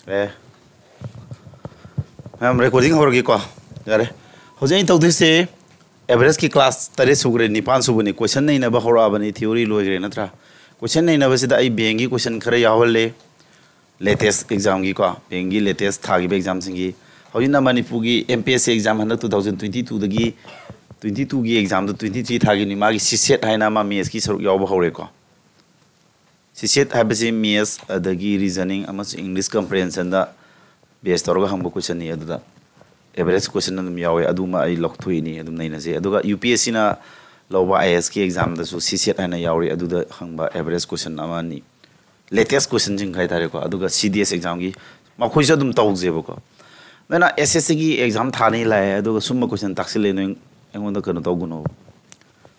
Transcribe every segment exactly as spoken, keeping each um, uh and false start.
ꯑꯦ, ꯃꯌꯥꯝ, recording ꯍꯧꯔꯒꯦꯀꯣ꯫ ꯌꯥꯔꯦ꯫ ꯍꯧꯖꯤꯛ ꯑꯩꯅ ꯇꯧꯗꯣꯏꯁꯦ, average ꯀꯤ class ꯇꯔꯦꯠ ꯁꯨꯈ꯭ꯔꯦ, ꯅꯤꯄꯥꯟ ꯁꯨꯕꯅꯤ꯫ Question ꯅꯩꯅꯕ ꯍꯧꯔꯛꯑꯕꯅꯤ, theory ꯂꯣꯏꯈ꯭ꯔꯦ, ꯅꯠꯇ꯭ꯔꯥ? Question ꯅꯩꯅꯕꯁꯤꯗ ꯑꯩ bank ꯀꯤ question ꯈꯔ ꯌꯥꯎꯍꯜꯂꯦ, latest exam ꯒꯤꯀꯣ, bank ꯀꯤ latest ꯊꯥꯈꯤꯕ exam ꯁꯤꯡꯒꯤ꯫ ꯍꯧꯖꯤꯛꯅ ꯃꯅꯤꯄꯨꯔꯒꯤ M P S C exam ꯍꯟꯗꯛ two thousand twenty two ꯗꯒꯤ, twenty two ꯒꯤ exam ꯗꯣ twenty three ꯊꯥꯈꯤꯕꯅꯤ꯫ ꯃꯥꯒꯤ CSAT ꯍꯥꯏꯅ ꯑꯃ maths ꯀꯤ ꯁꯔꯨꯛ ꯌꯥꯎꯕ ꯍꯧꯔꯦꯀꯣ꯫ CSAT ꯍꯥꯏꯕꯁꯤ maths, ꯑꯗꯒꯤ reasoning ꯑꯃꯁꯨꯡ English comprehension ꯗ base ꯇꯧꯔꯒ ꯍꯪꯕ question ꯅꯤ꯫ ꯑꯗꯨꯗ average question ꯑꯗꯨꯝ ꯌꯥꯎꯋꯦ, ꯑꯗꯨꯃ ꯑꯩ ꯂꯧꯊꯣꯛꯏꯅꯤ, ꯑꯗꯨꯝ ꯅꯩꯅꯁꯦ꯫ ꯑꯗꯨꯒ U P S C ꯅ ꯂꯧꯕ I A S ꯀꯤ exam ꯗꯁꯨ CSAT ꯍꯥꯏꯅ ꯌꯥꯎꯔꯤ, ꯑꯗꯨꯗ ꯍꯪꯕ average question ꯑꯃꯅꯤ꯫ Latest question ꯁꯤꯡ ꯍꯥꯏꯇꯥꯔꯦꯀꯣ꯫ ꯑꯗꯨꯒ C D S exam ꯒꯤ ꯃꯈꯣꯏꯁꯨ ꯑꯗꯨꯝ ꯇꯧꯁꯦꯕꯀꯣ꯫ ꯅꯣꯏꯅ S S C ꯒꯤ exam ꯊꯥꯅꯤ ꯂꯥꯛꯑꯦ, ꯑꯗꯨꯒ ꯁꯨꯝꯕ question ꯇꯥꯛꯁꯤꯜꯂꯦ, ꯅꯣꯏ ꯑꯩꯉꯣꯟꯗ ꯀꯩꯅꯣ ꯇꯧꯒꯅꯣꯕ꯫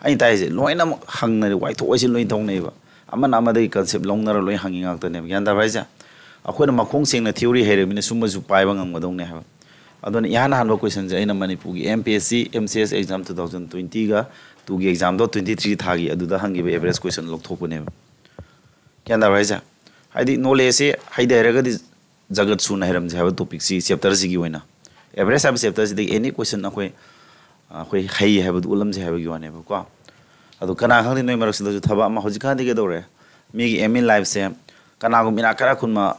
ꯑꯩꯅ ꯇꯥꯏꯁꯦ ꯂꯣꯏꯅꯃꯛ ꯍꯪꯅꯔꯦ, ꯋꯥꯏꯊꯣꯛ ꯋꯥꯏꯁꯤꯟ ꯂꯣꯏ ꯇꯧꯅꯩꯕ꯫ ꯑꯃꯅ ꯑꯃꯗꯒꯤ concept ꯂꯧꯅꯔ ꯂꯣꯏ ꯍꯪꯉꯤ ꯉꯥꯛꯇꯅꯦꯕ꯫ ꯒ꯭ꯌꯥꯟ ꯇꯥꯕ꯭ꯔꯥ ꯍꯥꯏꯁꯦ? ꯑꯩꯈꯣꯏꯅ ꯃꯈꯣꯡ ꯁꯦꯡꯅ theory ꯍꯩꯔꯕꯅꯤꯅ ꯁꯨꯝꯕꯁꯨ ꯄꯥꯏꯕ ꯉꯝꯒꯗꯧꯅꯦ ꯍꯥꯏꯕ꯫ ꯑꯗꯨꯅ ꯏꯍꯥꯟ ꯍꯥꯟꯕ question ꯁꯦ ꯑꯩꯅ ꯃꯅꯤꯄꯨꯔꯒꯤ M P S C, M C S exam two thousand twenty ꯒ two ꯒꯤ exam ꯗꯣ twenty three ꯊꯥꯒꯤ ꯑꯗꯨꯗ ꯍꯪꯈꯤꯕ average question ꯂꯧꯊꯣꯛꯄꯅꯦꯕ꯫ ꯒ꯭ꯌꯥꯟ ꯇꯥꯕ꯭ꯔꯥ ꯍꯥꯏꯁꯦ? ꯍꯥꯏꯗꯤ knowledge ꯁꯦ ꯍꯩꯗ ꯍꯩꯔꯒꯗꯤ ꯖꯒꯠ ꯁꯨꯅ ꯍꯩꯔꯝꯁꯦ ꯍꯥꯏꯕ topic ꯁꯤ, chapter ꯁꯤꯒꯤ ꯑꯣꯏꯅ꯫ Average ꯍꯥꯏꯕ chapter ꯁꯤꯗꯒꯤ any question ꯑꯩꯈꯣꯏ, ꯑꯩꯈꯣꯏ ꯍꯩ ꯍꯥꯏꯕꯗꯨ ꯎꯠꯂꯝꯁꯦ ꯍꯥꯏꯕꯒꯤ ꯋꯥꯅꯦꯕꯀꯣ꯫ ꯑꯗꯣ ꯀꯅꯥ ꯈꯪꯗꯦ, ꯅꯣꯏ ꯃꯔꯛꯁꯤꯗꯁꯨ ꯊꯕꯛ ꯑꯃ, ꯍꯧꯖꯤꯛꯀꯥꯟꯗꯤ ꯀꯩꯗꯧꯔꯦ, ꯃꯤꯒꯤ aim in life ꯁꯦ, ꯀꯅꯥꯒꯨꯝꯕ ꯏꯅꯥꯛ ꯈꯔ ꯈꯨꯟꯕ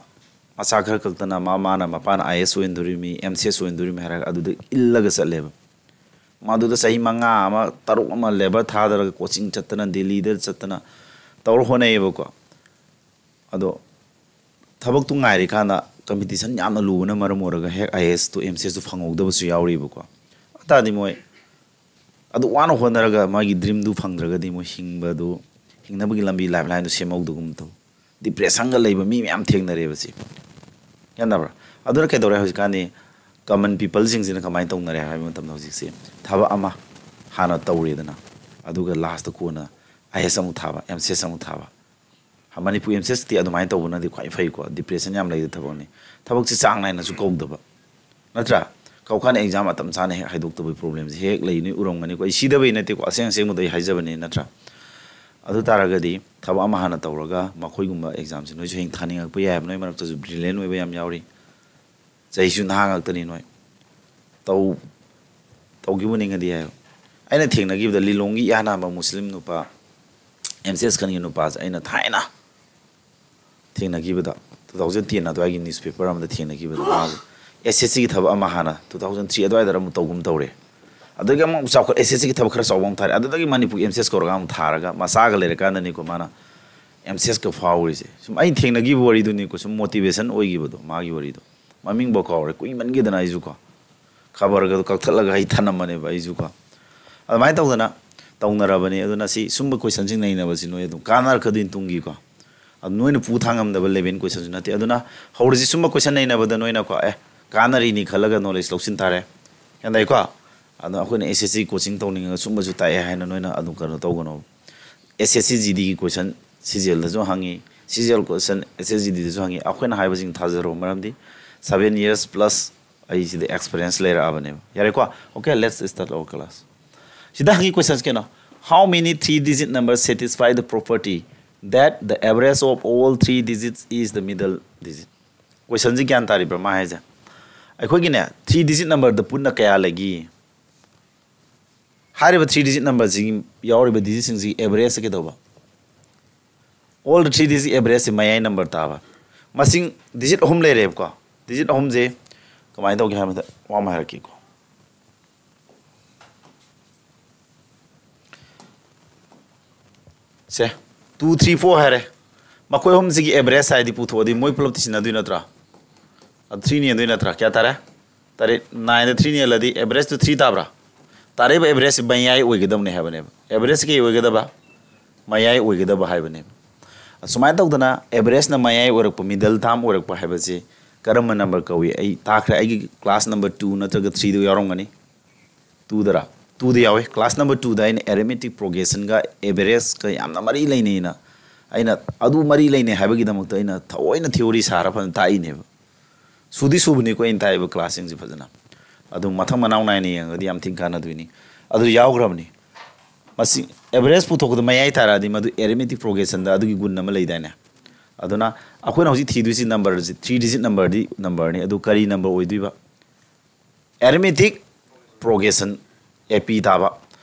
ꯃꯆꯥ ꯈꯔ ꯈꯛꯇꯅ ꯃꯃꯥꯅ ꯃꯄꯥꯅ I A S ꯑꯣꯏꯍꯟꯗꯣꯔꯤꯃꯤ, M C S ꯑꯣꯏꯍꯟꯗꯣꯔꯤꯃꯤ ꯍꯥꯏꯔꯒ ꯑꯗꯨꯗ ꯏꯜꯂꯒ ꯆꯠꯂꯦꯕ꯫ ꯃꯗꯨꯗ ꯆꯍꯤ ꯃꯉꯥ ꯑꯃ, ꯇꯔꯨꯛ ꯑꯃ labour ꯊꯥꯗꯔꯒ coaching ꯆꯠꯇꯅ, ꯗꯦꯜꯂꯤꯗ ꯆꯠꯇꯅ ꯇꯧꯔ ꯍꯣꯠꯅꯩꯌꯦꯕꯀꯣ꯫ ꯑꯗꯣ ꯊꯕꯛꯇꯨ ꯉꯥꯏꯔꯤꯀꯥꯟꯗ competition ꯌꯥꯝꯅ ꯂꯨꯕꯅ ꯃꯔꯝ ꯑꯣꯏꯔꯒ ꯍꯦꯛ I A S ꯇꯨ, M C S ꯇꯨ ꯐꯪꯍꯧꯗꯕꯁꯨ ꯌꯥꯎꯔꯤꯕꯀꯣ꯫ ꯑꯗꯨꯇꯥꯔꯗꯤ ꯃꯣꯏ ꯑꯗꯨ ꯋꯥꯅ ꯍꯣꯠꯅꯔꯒ ꯃꯥꯒꯤ dream ꯗꯨ ꯐꯪꯗ꯭ꯔꯒꯗꯤ ꯃꯣꯏ ꯍꯤꯡꯕꯗꯨ, ꯍꯤꯡꯅꯕꯒꯤ ꯂꯝꯕꯤ, lifeline ꯗꯨ ꯁꯦꯝꯍꯧꯗꯒꯨꯝ ꯇꯧ꯫ Depression ꯒ ꯂꯩꯕ ꯃꯤ ꯃꯌꯥꯝ ꯊꯦꯡꯅꯔꯦꯕ ꯁꯤ꯫ ꯒ꯭ꯌꯥꯟ ꯇꯥꯕ꯭ꯔꯥ? ꯑꯗꯨꯅ ꯀꯩꯗꯧꯔꯦ ꯍꯧꯖꯤꯛꯀꯥꯟꯗꯤ, common people ꯁꯤꯡꯁꯤꯅ ꯀꯃꯥꯏꯅ ꯇꯧꯅꯔꯦ ꯍꯥꯏꯕ ꯃꯇꯝꯗ, ꯍꯧꯖꯤꯛꯁꯦ ꯊꯕꯛ ꯑꯃ ꯍꯥꯟꯅ ꯇꯧꯔꯦꯗꯅ, ꯑꯗꯨꯒ last ꯀꯣꯟꯅ I A S ꯑꯃꯨꯛ ꯊꯥꯕ, M C S ꯑꯃꯨꯛ ꯊꯥꯕ꯫ Manipur M C S T ꯑꯗꯨꯃꯥꯏꯅ ꯇꯧꯕꯅꯗꯤ ꯈ꯭ꯋꯥꯏ ꯐꯩꯀꯣ꯫ Depression ꯌꯥꯝ ꯂꯩꯕ ꯊꯕꯛꯅꯤ꯫ ꯊꯕꯛꯁꯦ ꯆꯥꯡ ꯅꯥꯏꯅꯁꯨ ꯀꯧꯗꯕ, ꯅꯠꯇ꯭ꯔꯥ? ꯀꯧꯀꯥꯟꯗ exam ꯃꯇꯝ ꯆꯥꯅ ꯍꯦꯛ ꯍꯥꯏꯗꯣꯛꯇꯕꯒꯤ problem ꯁꯦ ꯍꯦꯛ ꯂꯩ, ꯅꯣꯏ ꯎꯔꯝꯒꯅꯤꯀꯣ꯫ ꯑꯩ ꯁꯤꯗꯕꯩ ꯅꯠꯇꯦꯀꯣ, ꯑꯁꯦꯡ ꯑꯁꯦꯡꯕꯗꯣ ꯑꯩ ꯍꯥꯏꯖꯕꯅꯤ, ꯅꯠꯇ꯭ꯔꯥ? ꯑꯗꯨ ꯇꯥꯔꯒꯗꯤ ꯊꯕꯛ ꯑꯃ ꯍꯥꯟꯅ ꯇꯧꯔꯒ ꯃꯈꯣꯏꯒꯨꯝꯕ examꯁꯦ ꯅꯣꯏꯁꯨ ꯍꯌꯦꯡ ꯊꯥꯅꯤꯡꯉꯛꯄ ꯌꯥꯏ ꯍꯥꯏꯕ꯫ ꯅꯣꯏ ꯃꯔꯛꯇꯁꯨ brilliant ꯑꯣꯏꯕ ꯌꯥꯝ ꯌꯥꯎꯔꯤ꯫ ꯆꯍꯤꯁꯨ ꯅꯍꯥ ꯉꯥꯛꯇꯅꯤ ꯅꯣꯏ꯫ ꯇꯧ-, ꯇꯧꯈꯤꯕ ꯅꯤꯡꯉꯗꯤ ꯍꯥꯏꯕ꯫ ꯑꯩꯅ ꯊꯦꯡꯅꯈꯤꯕꯗ ꯂꯤꯂꯣꯡꯒꯤ ꯏꯍꯥꯟ ꯍꯥꯟꯕ ꯃꯨꯁꯂꯤꯝ ꯅꯨꯄꯥ, ꯑꯦꯝ ꯁꯤ ꯑꯦꯁ ꯈꯟꯒꯤ ꯅꯨꯄꯥꯁꯦ ꯑꯩꯅ ꯊꯥꯏꯅ ꯊꯦꯡꯅꯈꯤꯕꯗ, two thousand ten ꯑꯗꯨꯋꯥꯏꯒꯤ newspaper ꯑꯃꯗ ꯊꯦꯡꯅꯈꯤꯕꯗ, ꯃꯥꯁꯦ ꯑꯦꯁ ꯑꯦꯁ ꯁꯤꯒꯤ ꯊꯕꯛ ꯑꯃ ꯍꯥꯟꯅ two thousand three ꯑꯗꯨꯋꯥꯏꯗꯔ ꯑꯃꯨꯛ ꯇꯧꯒꯨꯝ ꯇꯧꯔꯦ꯫ ꯑꯗꯨꯗꯒꯤ ꯑꯃꯨꯛ ꯆꯥꯎꯈꯠ, ꯑꯦꯁ ꯑꯦꯁ ꯁꯤꯒꯤ ꯊꯕꯛ ꯈꯔ ꯆꯥꯎꯕ ꯑꯃ ꯊꯥꯔꯦ꯫ ꯑꯗꯨꯗꯒꯤ ꯃꯅꯤꯄꯨꯔꯒꯤ ꯑꯦꯝ ꯁꯤ ꯑꯦꯁ ꯀꯧꯔꯒ ꯑꯃꯨꯛ ꯊꯥꯔꯒ ꯃꯆꯥꯒ ꯂꯩꯔꯀꯥꯟꯗꯅꯤꯀꯣ ꯃꯥꯅ ꯑꯦꯝ ꯁꯤ ꯑꯦꯁꯀ ꯐꯥꯎꯔꯤꯁꯦ꯫ ꯁꯨꯝ ꯑꯩꯅ ꯊꯦꯡꯅꯈꯤꯕ ꯋꯥꯔꯤꯗꯨꯅꯤꯀꯣ, ꯁꯨꯝ motivation ꯑꯣꯏꯈꯤꯕꯗꯣ ꯃꯥꯒꯤ ꯋꯥꯔꯤꯗꯣ꯫ ꯃꯃꯤꯡꯐꯥꯎ ꯀꯥꯎꯔꯦ, ꯀꯨꯏꯃꯟꯈꯤꯗꯅ ꯑꯩꯁꯨ ꯀꯣ꯫ ꯈꯕꯔꯒꯗꯣ ꯀꯛꯊꯠꯂꯒ ꯑꯩ ꯊꯅꯝꯕꯅꯦꯕ ꯑꯩꯁꯨ ꯀꯣ꯫ ꯑꯗꯨꯃꯥꯏꯅ ꯇꯧꯗꯅ ꯇꯧꯅꯔꯕꯅꯤ꯫ ꯑꯗꯨꯅ ꯁꯤ ꯁꯨꯝꯕ questionꯁꯤꯡ ꯅꯩꯅꯕꯁꯤ ꯅꯣꯏ ꯑꯗꯨꯝ ꯀꯥꯟꯅꯔꯛꯀꯗꯣꯏꯅꯤ ꯇꯨꯡꯒꯤ ꯀꯣ꯫ ꯑꯗꯨ ꯅꯣꯏꯅ ꯄꯨ ꯊꯥꯡꯉꯝꯗꯕ level question ꯅꯠꯇꯦ꯫ ꯑꯗꯨꯅ ꯍꯧꯔꯁꯤ ꯁꯨꯝꯕ question ꯅꯩꯅꯕꯗ ꯅꯣꯏꯅꯀꯣ, ꯑꯦ, ꯀꯥꯟꯅꯔꯤꯅꯤ ꯈꯜꯂꯒ knowledge ꯂꯧꯁꯤꯟ ꯇꯥꯔꯦ꯫ ꯒ꯭ꯌꯥꯟ ꯇꯥꯏꯀꯣ? ꯑꯗꯣ ꯑꯩꯈꯣꯏꯅ ꯑꯦꯁ ꯑꯦꯁ ꯁꯤ coaching ꯇꯧꯅꯤꯡꯉꯒ ꯁꯨꯝꯕꯁꯨ ꯇꯥꯛꯑꯦ ꯍꯥꯏꯅ ꯅꯣꯏꯅ ꯑꯗꯨꯝ ꯀꯩꯅꯣ ꯇꯧꯒꯅꯣ꯫ ꯑꯦꯁ ꯑꯦꯁ ꯁꯤ ꯖꯤ ꯗꯤꯒꯤ question ꯁꯤ ꯖꯤ ꯑꯦꯜꯗꯁꯨ ꯍꯪꯉꯤ, C G L question S S G ꯗꯤꯗꯁꯨ ꯍꯪꯉꯤ꯫ ꯑꯩꯈꯣꯏꯅ ꯍꯥꯏꯕꯁꯤꯡ ꯊꯥꯖꯔꯣ, ꯃꯔꯝꯗꯤ seven years plus ꯑꯩ ꯁꯤꯗ experience ꯂꯩꯔꯛꯑꯕꯅꯦꯕ꯫ ꯌꯥꯔꯦꯀꯣ? Okay, let's start our class. ꯁꯤꯗ ꯍꯪꯉꯤ questions ꯀꯩꯅꯣ? How many three digit numbers satisfy the property that the average of all three digits is the middle digit? Questionꯁꯤ ꯒ꯭ꯌꯥꯟ ꯇꯥꯔꯤꯕ꯭ꯔꯥ ꯃꯥ ꯍꯥꯏꯁꯦ? ꯑꯩꯈꯣꯏꯒꯤꯅꯦ, three digit numberꯗ ꯄꯨꯟꯅ ꯀꯌꯥ ꯂꯩꯒꯦ? ꯍꯥꯏꯔꯤꯕ three digit numberꯁꯤꯒꯤ ꯌꯥꯎꯔꯤꯕ digitꯁꯤꯡꯁꯤ average ꯀꯩꯗꯧꯕ? All the three digit averageꯁꯤ ꯃꯌꯥꯏ number ꯇꯥꯕ꯫ ꯃꯁꯤꯡ digit ꯑꯍꯨꯝ ꯂꯩꯔꯦꯕꯀꯣ꯫ Digit ꯑꯍꯨꯝꯁꯦ ꯀꯃꯥꯏꯅ ꯇꯧꯒꯦ ꯍꯥꯏꯕꯗ ꯋꯥ ꯑꯃ ꯍꯥꯏꯔꯛꯀꯦꯀꯣ꯫ ꯁꯦ, two, three, four ꯍꯥꯏꯔꯦ꯫ ꯃꯈꯣꯏ ꯑꯍꯨꯝꯁꯤꯒꯤ average ꯍꯥꯏꯗꯤ ꯄꯨꯊꯣꯛꯑꯗꯤ ꯃꯣꯏ ꯄꯨꯂꯞꯇꯤ ꯁꯤꯟꯅꯗꯣꯏ ꯅꯠꯇ꯭ꯔꯥ? ꯑꯗꯨ three ꯅꯦꯟꯗꯣꯏ ꯅꯠꯇ꯭ꯔꯥ? ꯀꯌꯥ ꯇꯥꯔꯦ? ꯇꯔꯦꯠ꯫ Nineꯗ three ꯅꯦꯜꯂꯗꯤ average ꯇꯨ three ꯇꯥꯕ꯭ꯔꯥ? ꯇꯥꯔꯛꯏꯕ average ꯁꯤ ꯃꯌꯥꯏ ꯑꯣꯏꯒꯗꯕꯅꯦ ꯍꯥꯏꯕꯅꯦꯕ꯫ Average ꯁꯤ ꯀꯩ ꯑꯣꯏꯒꯗꯕ? ꯃꯌꯥꯏ ꯑꯣꯏꯒꯗꯕ ꯍꯥꯏꯕꯅꯦꯕ꯫ ꯑꯁꯨꯃꯥꯏꯅ ꯇꯧꯗꯅ averageꯅ ꯃꯌꯥꯏ ꯑꯣꯏꯔꯛꯄ, middle term ꯑꯣꯏꯔꯛꯄ ꯍꯥꯏꯕꯁꯤ ꯀꯔꯝꯕ number ꯀꯧꯏ? ꯑꯩ ꯇꯥꯛꯈ꯭ꯔꯦ, ꯑꯩꯒꯤ class number two ꯅꯠꯇ꯭ꯔꯒ threeꯗ ꯌꯥꯎꯔꯝꯒꯅꯤ꯫ Twoꯗꯔ? Twoꯗ ꯌꯥꯎꯋꯦ꯫ Class number twoꯗ ꯑꯩꯅ arithmetic progressionꯒ averageꯀ ꯌꯥꯝꯅ ꯃꯔꯤ ꯂꯩꯅꯩꯅ, ꯑꯩꯅ ꯑꯗꯨ ꯃꯔꯤ ꯂꯩꯅꯩ ꯍꯥꯏꯕꯒꯤꯗꯃꯛꯇ ꯑꯩꯅ ꯊꯑꯣꯏꯅ theory ꯁꯥꯔ ꯐꯖꯅ ꯇꯥꯛꯏꯅꯦꯕ꯫ ꯁꯨꯗꯤ ꯁꯨꯕꯅꯤꯀꯣ ꯑꯩꯅ ꯇꯥꯛꯏꯕ classꯁꯤꯡꯁꯦ ꯐꯖꯅ꯫ ꯑꯗꯨ ꯃꯊꯪ ꯃꯅꯥꯎ ꯅꯥꯏꯅ ꯌꯦꯡꯉꯒꯗꯤ ꯌꯥꯝ ꯊꯤꯅ ꯀꯥꯟꯅꯗꯣꯏꯅꯤ꯫ ꯑꯗꯨ ꯌꯥꯎꯈ꯭ꯔꯕꯅꯤ꯫ ꯃꯁꯤ ꯑꯦꯚꯔꯦꯖ ꯄꯨꯊꯣꯛꯄꯗ ꯃꯌꯥꯏ ꯇꯥꯔꯛꯑꯗꯤ ꯃꯗꯨ ꯑꯦꯔꯤꯃꯦꯇꯤꯛ ꯄ꯭ꯔꯣꯒ꯭ꯔꯦꯁꯟꯗ ꯑꯗꯨꯒꯤ ꯒꯨꯟ ꯑꯃ ꯂꯩꯗꯥꯏꯅꯦ? ꯑꯗꯨꯅ ꯑꯩꯈꯣꯏꯅ ꯍꯧꯖꯤꯛ ꯊꯤꯗꯣꯏꯁꯤ ꯅꯝꯕꯔꯁꯤ, ꯊ꯭ꯔꯤ ꯗꯤꯖꯤꯠ ꯅꯝꯕꯔꯗꯤ ꯅꯝꯕꯔꯅꯤ꯫ ꯑꯗꯨ ꯀꯔꯤ ꯅꯝꯕꯔ ꯑꯣꯏꯗꯣꯏꯕ? ꯑꯦꯔꯤꯃꯦꯇꯤꯛ ꯄ꯭ꯔꯣꯒ꯭ꯔꯦꯁꯟ, ꯑꯦ ꯄꯤ ꯇꯥꯕ꯫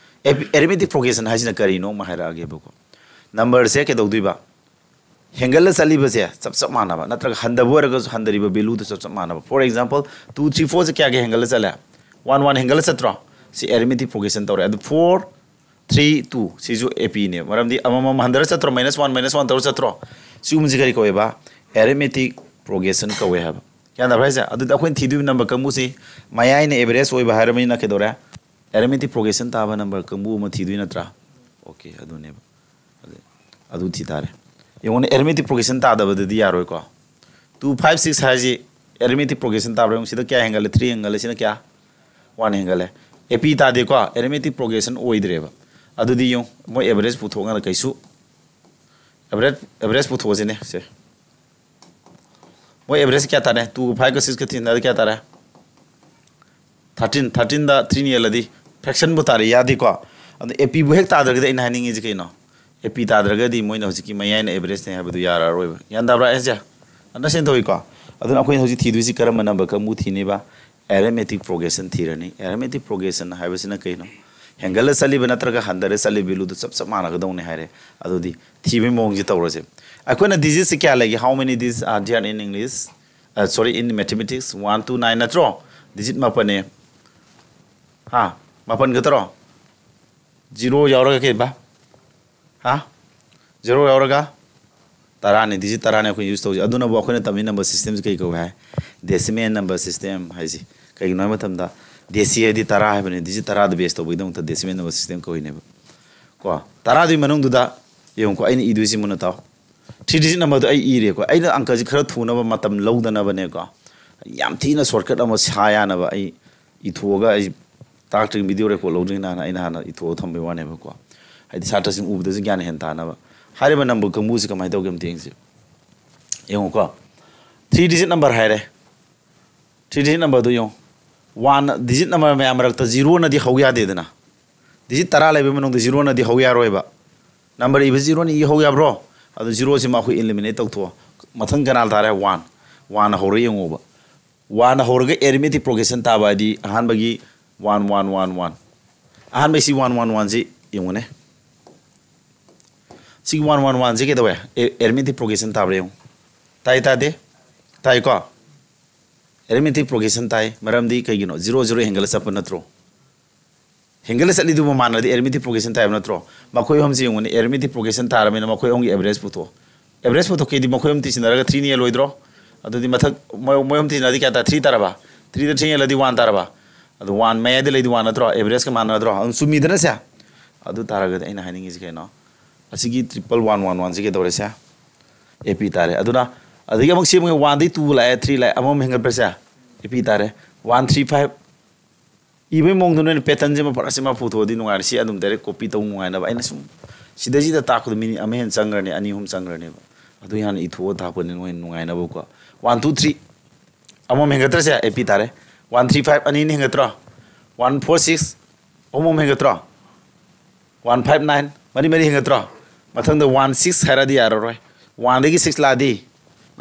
ꯑꯦꯔꯤꯃꯦꯇꯤꯛ ꯄ꯭ꯔꯣꯒ꯭ꯔꯦꯁꯟ ꯍꯥꯏꯁꯤꯅ ꯀꯔꯤꯅꯣ ꯑꯃ ꯍꯥꯏꯔꯛꯑꯒꯦꯕꯀꯣ꯫ ꯅꯝꯕꯔꯁꯦ ꯀꯩꯗꯧꯗꯣꯏꯕ? ꯍꯦꯟꯒꯠꯂ ꯆꯠꯂꯤꯕꯁꯦ ꯆꯞ ꯆꯞ ꯃꯥꯟꯅꯕ, ꯅꯠꯇ꯭ꯔꯒ ꯍꯟꯊꯕ ꯑꯣꯏꯔꯒꯁꯨ ꯍꯟꯊꯔꯤꯕ ꯚꯦꯂꯨꯗꯨ ꯆꯞ ꯆꯞ ꯃꯥꯟꯅꯕ꯫ ꯐꯣꯔ ꯑꯦꯛꯖꯥꯝꯄꯜ, ꯇꯨ ꯊ꯭ꯔꯤ ꯐꯣꯔꯁꯦ ꯀꯌꯥꯒꯤ ꯍꯦꯟꯒꯠꯂ ꯆꯠꯂꯦ? ꯋꯥꯟ ꯋꯥꯟ ꯍꯦꯟꯒꯠꯂ ꯆꯠꯇ꯭ꯔꯣ? ꯁꯤ ꯑꯦꯔꯤꯃꯦꯇꯤꯛ ꯄ꯭ꯔꯣꯒ꯭ꯔꯦꯁꯟ ꯇꯧꯔꯦ꯫ ꯑꯗꯨ ꯐꯣꯔ ꯊ꯭ꯔꯤ ꯇꯨ ꯁꯤꯁꯨ ꯑꯦ ꯄꯤꯅꯦꯕ꯫ ꯃꯔꯝꯗꯤ ꯑꯃꯃꯝ ꯍꯟꯊꯔ ꯆꯠꯇ꯭ꯔꯣ? ꯃꯥꯏꯅꯁ ꯋꯥꯟ ꯃꯥꯏꯅꯁ ꯋꯥꯟ ꯇꯧꯔ ꯆꯠꯇ꯭ꯔꯣ? ꯁꯤꯒꯨꯝꯕꯁꯤ ꯀꯔꯤ ꯀꯧꯋꯦꯕ? ꯑꯦꯔꯤꯃꯦꯇꯤꯛ ꯄ꯭ꯔꯣꯒ꯭ꯔꯦꯁꯟ ꯀꯧꯋꯦ ꯍꯥꯏꯕ꯫ ꯒ꯭ꯌꯥꯟ ꯇꯥꯕ꯭ꯔꯥ ꯍꯥꯏꯁꯦ? ꯑꯗꯨꯗꯤ ꯑꯩꯈꯣꯏꯅ ꯊꯤꯗꯣꯏꯕ ꯅꯝꯕꯔ ꯀꯥꯡꯕꯨꯁꯤ ꯃꯌꯥꯏꯅ ꯑꯦꯚꯔꯦꯖ ꯑꯣꯏꯕ ꯍꯥꯏꯔꯕꯅꯤꯅ ꯀꯩꯗꯧꯔꯦ? ꯑꯦꯔꯤꯃꯦꯇꯤꯛ ꯄ꯭ꯔꯣꯒ꯭ꯔꯦꯁꯟ ꯇꯥꯕ ꯅꯝꯕꯔ ꯀꯥꯡꯕꯨ ꯑꯃ ꯊꯤꯗꯣꯏ ꯅꯠꯇ꯭ꯔꯥ? ꯑꯣꯀꯦ, ꯑꯗꯨꯅꯦꯕ꯫ ꯑꯗꯨ, ꯑꯗꯨ ꯊꯤ ꯇꯥꯔꯦ꯫ ꯌꯦꯡꯉꯣꯅꯦ, ꯑꯦꯔꯤꯃꯦꯇꯤꯛ ꯄ꯭ꯔꯣꯒ꯭ꯔꯦꯁꯟ ꯇꯥꯗꯕꯗꯗꯤ ꯌꯥꯔꯣꯏꯀꯣ꯫ ꯇꯨ ꯐꯥꯏꯚ ꯁꯤꯛꯁ ꯍꯥꯏꯁꯤ ꯑꯦꯔꯤꯃꯦꯇꯤꯛ ꯄ꯭ꯔꯣꯒ꯭ꯔꯦꯁꯟ ꯇꯥꯕ꯭ꯔꯥ? ꯌꯦꯡꯉꯨ, ꯁꯤꯗ ꯀꯌꯥ ꯍꯦꯟꯒꯠꯂꯦ? ꯊ꯭ꯔꯤ ꯍꯦꯟꯒꯠꯂꯦ꯫ ꯁꯤꯅ ꯀꯌꯥ? ꯋꯥꯟ ꯍꯦꯟꯒꯠꯂꯦ꯫ ꯑꯦ ꯄꯤ ꯇꯥꯗꯦꯀꯣ, ꯑꯦꯔꯤꯃꯦꯇꯤꯛ ꯄ꯭ꯔꯣꯒ꯭ꯔꯦꯁꯟ ꯑꯣꯏꯗ꯭ꯔꯦꯕ꯫ ꯑꯗꯨꯗꯤ ꯌꯦꯡꯉꯨ, ꯃꯣꯏ ꯑꯦꯚꯔꯦꯖ ꯄꯨꯊꯣꯛꯅ ꯀꯩꯁꯨ, ꯑꯦꯚꯔꯦꯖ, ꯑꯦꯚꯔꯦꯖ ꯄꯨꯊꯣꯛꯑꯁꯤꯅꯦ ꯁꯦ꯫ ꯃꯣꯏ ꯑꯦꯚꯔꯦꯖ ꯀꯌꯥ ꯇꯥꯔꯦ? ꯇꯨꯒ ꯐꯥꯏꯚꯀ ꯁꯤꯛꯁꯀ ꯊꯤꯅꯔꯗꯤ ꯀꯌꯥ ꯇꯥꯔꯦ? ꯊꯥꯔꯇꯤꯟ, ꯊꯥꯔꯇꯤꯟꯗ ꯊ꯭ꯔꯤꯅ ꯌꯦꯜꯂꯗꯤ ꯐ꯭ꯔꯦꯛꯁꯟꯕꯨ ꯇꯥꯔꯦ, ꯌꯥꯗꯦꯀꯣ? ꯑꯗꯣ ꯑꯦ ꯄꯤꯕꯨ ꯍꯦꯛ ꯇꯥꯗ꯭ꯔꯒꯗꯤ ꯑꯩꯅ ꯍꯥꯏꯅꯤꯡꯉꯤꯁꯦ ꯀꯩꯅꯣ? ꯑꯦ ꯄꯤ ꯇꯥꯗ꯭ꯔꯒꯗꯤ ꯃꯣꯏꯅ ꯍꯧꯖꯤꯛꯀꯤ ꯃꯌꯥꯏꯅ ꯑꯦꯚꯔꯦꯖꯅꯦ ꯍꯥꯏꯕꯗꯨ ꯌꯥꯔꯔꯣꯏꯕ꯫ ꯒ꯭ꯌꯥꯟ ꯇꯥꯕ꯭ꯔꯥ ꯑꯩꯁꯦ? ꯑꯟꯗꯔꯁꯇꯦꯟ ꯇꯧꯏꯀꯣ? ꯑꯗꯨꯅ ꯑꯩꯈꯣꯏꯅ ꯍꯧꯖꯤꯛ ꯊꯤꯗꯣꯏꯁꯤ ꯀꯔꯝꯕ ꯅꯝꯕꯔ ꯀꯥꯡꯕꯨ ꯊꯤꯅꯤꯕ? ꯑꯦꯔꯤꯃꯦꯇꯤꯛ ꯄ꯭ꯔꯣꯒ꯭ꯔꯦꯁꯟ ꯊꯤꯔꯅꯤ꯫ ꯑꯦꯔꯤꯃꯦꯇꯤꯛ ꯄ꯭ꯔꯣꯒ꯭ꯔꯦꯁꯟ ꯍꯥꯏꯕꯁꯤꯅ ꯀꯩꯅꯣ? ꯍꯦꯟꯒꯠꯂ ꯆꯠꯂꯤꯕ ꯅꯠꯇ꯭ꯔꯒ ꯍꯟꯊꯔ ꯆꯠꯂꯤꯕ ꯚꯦꯂꯨꯗꯨ ꯆꯞ ꯆꯞ ꯃꯥꯟꯅꯒꯗꯧꯅꯦ ꯍꯥꯏꯔꯦ꯫ ꯑꯗꯨꯗꯤ ꯊꯤꯕꯒꯤ ꯃꯑꯣꯡꯁꯦ ꯇꯧꯔꯁꯦ꯫ ꯑꯩꯈꯣꯏꯅ ꯗꯤꯖꯤꯠꯁꯦ ꯀꯌꯥ ꯂꯩꯒꯦ? How many digits are there in English? Sorry, in mathematics, one to nine ꯅꯠꯇ꯭ꯔꯣ? ꯗꯤꯖꯤꯠ ꯃꯥꯄꯟꯅꯦ꯫ ꯍꯥ? ꯃꯥꯄꯟ ꯈꯛꯇꯔꯣ? ꯖꯤꯔꯣ ꯌꯥꯎꯔꯒ ꯀꯩꯕ? ꯍꯥ? ꯖꯤꯔꯣ ꯌꯥꯎꯔꯒ ꯇꯔꯥꯅꯤ, ꯗꯤꯖꯤꯠ ꯇꯔꯥꯅꯤ ꯑꯩꯈꯣꯏꯅ ꯌꯨꯁ ꯇꯧꯁꯦ꯫ ꯑꯗꯨꯅꯕꯨ ꯑꯩꯈꯣꯏꯅ ꯇꯝꯃꯤ ꯅꯝꯕꯔ ꯁꯤꯁꯇꯦꯝꯁꯦ ꯀꯩ ꯀꯧꯏ ꯍꯥꯏ? ꯗꯦꯁꯤꯃꯦꯜ ꯅꯝꯕꯔ ꯁꯤꯁꯇꯦꯝ ꯍꯥꯏꯁꯦ꯫ ꯀꯩꯒꯤꯅꯣ ꯍꯥꯏꯕ ꯃꯇꯝꯗ ꯗꯦꯁꯤ ꯍꯥꯏꯗꯤ ꯇꯔꯥ ꯍꯥꯏꯕꯅꯤ, ꯗꯤꯖꯤꯠ ꯇꯔꯥꯗ ꯕꯦꯁ ꯇꯧꯕꯒꯤꯗꯃꯛꯇ ꯗꯦꯁꯤꯃꯦꯜ ꯅꯝꯕꯔ ꯁꯤꯁꯇꯦꯝ ꯀꯧꯏꯅꯦꯕ꯫ ꯀꯣ, ꯇꯔꯥꯗꯨꯒꯤ ꯃꯅꯨꯡꯗꯨꯗ ꯌꯦꯡꯉꯨꯀꯣ, ꯑꯩꯅ ꯏꯗꯣꯏꯁꯤ ꯃꯨꯟꯅ ꯇꯥꯎ꯫ ꯊ꯭ꯔꯤ ꯗꯤꯖꯤꯠ ꯅꯝꯕꯔꯗꯣ ꯑꯩ ꯏꯔꯦꯀꯣ꯫ ꯑꯩꯅ ꯑꯪꯀꯁꯤ ꯈꯔ ꯊꯨꯅꯕ ꯃꯇꯝ ꯂꯧꯗꯅꯕꯅꯦꯀꯣ, ꯌꯥꯝ ꯊꯤꯅ ꯁꯣꯔꯠꯀꯠ ꯑꯃ ꯁꯥ ꯌꯥꯅꯕ ꯑꯩ ꯏꯊꯣꯛꯑꯒ, ꯑꯩ ꯇꯥꯛꯇ꯭ꯔꯤꯉꯩ ꯚꯤꯗꯤꯑꯣ ꯔꯦꯀꯣꯔꯗ ꯂꯧꯗ꯭ꯔꯤꯉꯩꯗ ꯍꯥꯟꯅ ꯑꯩꯅ ꯍꯥꯟꯅ ꯏꯊꯣꯛꯑ ꯊꯝꯕꯩ ꯋꯥꯅꯦꯕꯀꯣ꯫ ꯍꯥꯏꯗꯤ ꯁꯥꯇ꯭ꯔꯁꯤꯡ ꯎꯕꯗꯁꯨ ꯒ꯭ꯌꯥꯟ ꯍꯦꯟꯅ ꯇꯥꯅꯕ꯫ ꯍꯥꯏꯔꯤꯕ ꯅꯝꯕꯔ ꯀꯥꯡꯕꯨꯁꯤ ꯀꯃꯥꯏꯅ ꯇꯧꯒꯦ ꯑꯝꯇ ꯌꯦꯡꯁꯤ꯫ ꯌꯦꯡꯉꯨꯀꯣ, ꯊ꯭ꯔꯤ ꯗꯤꯖꯤꯠ ꯅꯝꯕꯔ ꯍꯥꯏꯔꯦ꯫ ꯊ꯭ꯔꯤ ꯗꯤꯖꯤꯠ ꯅꯝꯕꯔꯗꯨ ꯌꯦꯡꯉꯨ꯫ ꯋꯥꯟ ꯗꯤꯖꯤꯠ ꯅꯝꯕꯔ ꯃꯌꯥꯝ ꯃꯔꯛꯇ ꯖꯤꯔꯣꯅꯗꯤ ꯍꯧ ꯌꯥꯗꯦꯗꯅ꯫ ꯗꯤꯖꯤꯠ ꯇꯔꯥ ꯂꯩꯕ ꯃꯅꯨꯡꯗ ꯖꯤꯔꯣꯅꯗꯤ ꯍꯧ ꯌꯥꯔꯣꯏꯕ꯫ ꯅꯝꯕꯔ ꯏꯕ ꯖꯤꯔꯣꯅ ꯏ ꯍꯧ ꯌꯥꯕ꯭ꯔꯣ? ꯑꯗꯨ ꯖꯤꯔꯣꯁꯤꯃ ꯑꯩꯈꯣꯏ ꯏꯂꯤꯃꯤꯅꯦꯠ ꯇꯧꯊꯣꯛꯑꯣ꯫ ꯃꯊꯪ ꯀꯅꯥ ꯇꯥꯔꯦ? ꯋꯥꯟ꯫ ꯋꯥꯟꯅ ꯍꯧꯔ ꯌꯦꯡꯉꯣꯕ꯫ ꯋꯥꯟꯅ ꯍꯧꯔꯒ ꯑꯦꯔꯤꯃꯦꯇꯤꯛ ꯄ꯭ꯔꯣꯒ꯭ꯔꯦꯁꯟ ꯇꯥꯕ ꯍꯥꯏꯗꯤ ꯑꯍꯥꯟꯕꯒꯤ ꯋꯥꯟ ꯋꯥꯟ ꯋꯥꯟ ꯋꯥꯟ꯫ ꯑꯍꯥꯟꯕꯒꯤ ꯁꯤ ꯋꯥꯟ ꯋꯥꯟ ꯋꯥꯟꯁꯤ ꯌꯦꯡꯉꯨꯅꯦ꯫ ꯁꯤꯒꯤ ꯋꯥꯟ ꯋꯥꯟ ꯋꯥꯟꯁꯤ ꯀꯩꯗꯧꯋꯦ? ꯑꯦꯔꯤꯃꯦꯇꯤꯛ ꯄ꯭ꯔꯣꯒ꯭ꯔꯦꯁꯟ ꯇꯥꯕ꯭ꯔꯥ ꯌꯦꯡꯉꯨ꯫ ꯇꯥꯏ ꯇꯥꯗꯦ? ꯇꯥꯏꯀꯣ? ꯑꯦꯔꯤꯃꯦꯇꯤꯛ ꯄ꯭ꯔꯣꯒ꯭ꯔꯦꯁꯟ ꯇꯥꯏ꯫ ꯃꯔꯝꯗꯤ ꯀꯩꯒꯤꯅꯣ? ꯖꯤꯔꯣ ꯖꯤꯔꯣ ꯍꯦꯟꯒꯠꯂ ꯆꯠꯄ ꯅꯠꯇ꯭ꯔꯣ? ꯍꯦꯟꯒꯠꯂ ꯆꯠꯂꯤꯗꯨꯕꯨ ꯃꯥꯟꯅꯔꯗꯤ ꯑꯦꯔꯤꯃꯦꯇꯤꯛ ꯄ꯭ꯔꯣꯒ꯭ꯔꯦꯁꯟ ꯇꯥꯏꯕ ꯅꯠꯇ꯭ꯔꯣ? ꯃꯈꯣꯏ ꯑꯍꯨꯝꯁꯤ ꯌꯦꯡꯉꯨꯅꯦ, ꯑꯦꯔꯤꯃꯦꯇꯤꯛ ꯄ꯭ꯔꯣꯒ꯭ꯔꯦꯁꯟ ꯇꯥꯔꯕꯅꯤꯅ ꯃꯈꯣꯏ ꯑꯍꯨꯝꯒꯤ ꯑꯦꯚꯔꯦꯖ ꯄꯨꯊꯣꯛꯑꯣ꯫ ꯑꯦꯚꯔꯦꯖ ꯄꯨꯊꯣꯛꯀꯦꯗꯤ ꯃꯈꯣꯏ ꯑꯍꯨꯝ ꯇꯤꯁꯤꯟꯅꯔꯒ ꯊ꯭ꯔꯤꯅ ꯍꯦꯜꯂꯣꯏꯗ꯭ꯔꯣ? ꯑꯗꯨꯗꯤ ꯃꯊꯛ ꯃꯣꯏ ꯃꯣꯏ ꯑꯍꯨꯝ ꯇꯤꯁꯤꯟꯅꯔꯗꯤ ꯀꯌꯥ ꯇꯥ? ꯊ꯭ꯔꯤ ꯇꯥꯔꯕ? ꯊ꯭ꯔꯤꯗ ꯊ꯭ꯔꯤ ꯍꯦꯜꯂꯗꯤ ꯋꯥꯟ ꯇꯥꯔꯕ? ꯑꯗꯨ ꯋꯥꯟ ꯃꯌꯥꯏꯗ ꯂꯩꯗꯤ ꯋꯥꯟ ꯅꯠꯇ꯭ꯔꯣ? ꯑꯦꯚꯔꯦꯖꯀ ꯃꯥꯟꯅꯗ꯭ꯔꯣ? ꯑꯗꯨꯝ ꯆꯨꯝꯃꯤꯗꯅ ꯁꯦ? ꯑꯗꯨ ꯇꯥꯔꯒꯗꯤ ꯑꯩꯅ ꯍꯥꯏꯅꯤꯡꯉꯤꯁꯤ ꯀꯩꯅꯣ? ꯑꯁꯤꯒꯤ ꯇ꯭ꯔꯤꯄꯜ ꯋꯥꯟ ꯋꯥꯟ ꯋꯥꯟꯁꯤ ꯀꯩꯗꯧꯔꯦ ꯁꯦ? ꯑꯦ ꯄꯤ ꯇꯥꯔꯦ꯫ ꯑꯗꯨꯅ ꯑꯗꯒꯤ ꯑꯃꯨꯛ ꯁꯤ ꯑꯃꯨꯛ ꯋꯥꯟꯗꯒꯤ ꯇꯨ ꯂꯥꯛꯑꯦ, ꯊ꯭ꯔꯤ ꯂꯥꯛꯑꯦ, ꯑꯃꯃꯨꯛ ꯍꯦꯟꯒꯠꯄ꯭ꯔꯦ ꯁꯦ? ꯑꯦ ꯄꯤ ꯇꯥꯔꯦ꯫ One three five. ꯏꯕꯒꯤ ꯃꯑꯣꯡꯗꯣ ꯅꯣꯏꯅ ꯄꯦꯇꯔꯟꯁꯤꯃ ꯄꯨꯔꯥ ꯁꯤꯃ ꯄꯨꯊꯣꯛꯑꯗꯤ ꯅꯨꯡꯉꯥꯏꯔꯦ꯫ ꯁꯤ ꯑꯗꯨꯝ ꯗꯥꯏꯔꯦꯛ ꯀꯣꯄꯤ ꯇꯧ ꯅꯨꯡꯉꯥꯏꯅꯕ꯫ ꯑꯩꯅ ꯁꯨꯝ ꯁꯤꯗꯩꯁꯤꯗ ꯇꯥꯛꯄꯗ ꯃꯤꯅꯤꯠ ꯑꯃ ꯍꯦꯟꯅ ꯆꯪꯈ꯭ꯔꯅꯤ, ꯑꯅꯤ ꯑꯍꯨꯝ ꯆꯪꯈ꯭ꯔꯅꯦꯕ꯫ ꯑꯗꯨ ꯍꯥꯟꯅ ꯏꯊꯣꯛꯑ ꯇꯥꯛꯄꯅꯤ ꯅꯣꯏ ꯅꯨꯡꯉꯥꯏꯅꯕꯀꯣ꯫ One two three. ꯑꯃꯃꯝ ꯍꯦꯟꯒꯠꯇ꯭ꯔꯁꯦ? ꯑꯦ ꯄꯤ ꯇꯥꯔꯦ꯫ ꯋꯥꯟ ꯊ꯭ꯔꯤ ꯐꯥꯏꯚ ꯑꯅꯤꯅ ꯍꯦꯟꯒꯠꯇ꯭ꯔꯣ? ꯋꯥꯟ ꯐꯣꯔ ꯁꯤꯛꯁ ꯑꯍꯨꯝ ꯑꯃ ꯍꯦꯟꯒꯠꯇ꯭ꯔꯣ? ꯋꯥꯟ ꯐꯥꯏꯚ ꯅꯥꯏꯟ ꯃꯔꯤ ꯃꯔꯤ ꯍꯦꯟꯒꯠꯇ꯭ꯔꯣ? ꯃꯊꯪꯗ ꯋꯥꯟ ꯁꯤꯛꯁ ꯍꯥꯏꯔꯗꯤ ꯌꯥꯔꯔꯣꯏ꯫ ꯋꯥꯟꯗꯒꯤ ꯁꯤꯛꯁ ꯂꯥꯛꯑꯗꯤ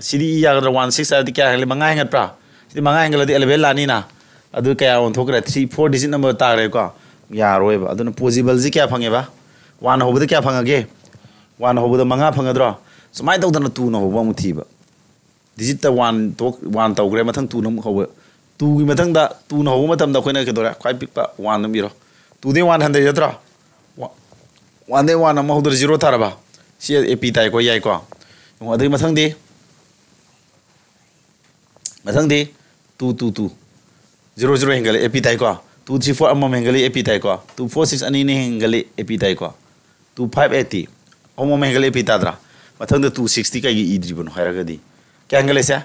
ꯁꯤꯗꯤ ꯏ ꯌꯥꯒꯗ꯭ꯔꯥ? ꯋꯥꯟ ꯁꯤꯛꯁ ꯍꯥꯏꯔꯗꯤ ꯀꯌꯥ ꯍꯦꯟꯒꯠꯂꯤ? ꯃꯉꯥ ꯍꯦꯟꯒꯠꯄ꯭ꯔꯥ? ꯁꯤꯗꯤ ꯃꯉꯥ ꯍꯦꯟꯒꯠꯂꯗꯤ ꯑꯦꯂꯚꯦꯟ ꯂꯥꯛꯑꯅꯤꯅ꯫ ꯑꯗꯨ ꯀꯌꯥ ꯑꯣꯟꯊꯣꯛꯈ꯭ꯔꯦ? ꯊ꯭ꯔꯤ ꯐꯣꯔ ꯗꯤꯖꯤꯠ ꯅꯝꯕꯔ ꯇꯥꯈ꯭ꯔꯦꯀꯣ꯫ ꯌꯥꯔꯣꯏꯕ꯫ ꯑꯗꯨꯅ ꯄꯣꯖꯤꯕꯜꯁꯤ ꯀꯌꯥ ꯐꯪꯉꯦꯕ? ꯋꯥꯟ ꯍꯧꯕꯗ ꯀꯌꯥ ꯐꯪꯉꯒꯦ? ꯋꯥꯟ ꯍꯧꯕꯗ ꯃꯉꯥ ꯐꯪꯒꯗ꯭ꯔꯣ? ꯁꯨꯃꯥꯏꯅ ꯇꯧꯗꯅ ꯇꯨꯅ ꯍꯧꯕ ꯑꯃꯨꯛ ꯊꯤꯕ꯫ ꯗꯤꯖꯤꯠꯇ ꯋꯥꯟ ꯇꯣꯛ ꯋꯥꯟ ꯇꯧꯈ꯭ꯔꯦ, ꯃꯊꯪ ꯇꯨꯅ ꯑꯃꯨꯛ ꯍꯧꯕ꯫ ꯇꯨꯒꯤ ꯃꯊꯪꯗ ꯇꯨꯅ ꯍꯧꯕ ꯃꯇꯝꯗ ꯑꯩꯈꯣꯏꯅ ꯀꯩꯗꯧꯔꯦ? ꯈ꯭ꯋꯥꯏ ꯄꯤꯛꯄ ꯋꯥꯟ ꯑꯗꯨꯝ ꯏꯔꯣ꯫ ꯇꯨꯗꯩ ꯋꯥꯟ ꯍꯟꯊꯩ ꯅꯠꯇ꯭ꯔꯣ? ꯋꯥꯟꯗꯩ ꯋꯥꯟ ꯑꯃ ꯍꯧꯗꯣꯔꯦ, ꯖꯤꯔꯣ ꯇꯥꯔꯕ? ꯁꯤ ꯑꯦ ꯄꯤ ꯇꯥꯏꯀꯣ, ꯌꯥꯏꯀꯣ? ꯌꯦꯡꯉꯣ, ꯑꯗꯨꯒꯤ ꯃꯊꯪꯗꯤ, ꯃꯊꯪꯗꯤ two two two. Zero zero ꯍꯦꯟꯒꯠꯂꯦ, ꯑꯦ ꯄꯤ ꯇꯥꯏꯀꯣ? ꯇꯨ ꯊ꯭ꯔꯤ ꯐꯣꯔ ꯑꯃꯃꯝ ꯍꯦꯟꯒꯠꯂꯤ, ꯑꯦ ꯄꯤ ꯇꯥꯏꯀꯣ? ꯇꯨ ꯐꯣꯔ ꯁꯤꯛꯁ ꯑꯅꯤꯅ ꯍꯦꯟꯒꯠꯂꯤ, ꯑꯦ ꯄꯤ ꯇꯥꯏꯀꯣ? Two five eighty. ꯑꯍꯨꯝ ꯑꯃ ꯍꯦꯟꯒꯠꯂꯤ, ꯑꯦ ꯄꯤ ꯇꯥꯗ꯭ꯔꯥ? ꯃꯊꯪꯗ ꯇꯨ ꯁꯤꯛꯁꯇꯤ ꯀꯩꯒꯤ ꯏꯗ꯭ꯔꯤꯕꯅꯣ ꯍꯥꯏꯔꯒꯗꯤ, ꯀꯌꯥ ꯍꯦꯟꯒꯠꯂꯦꯁꯦ?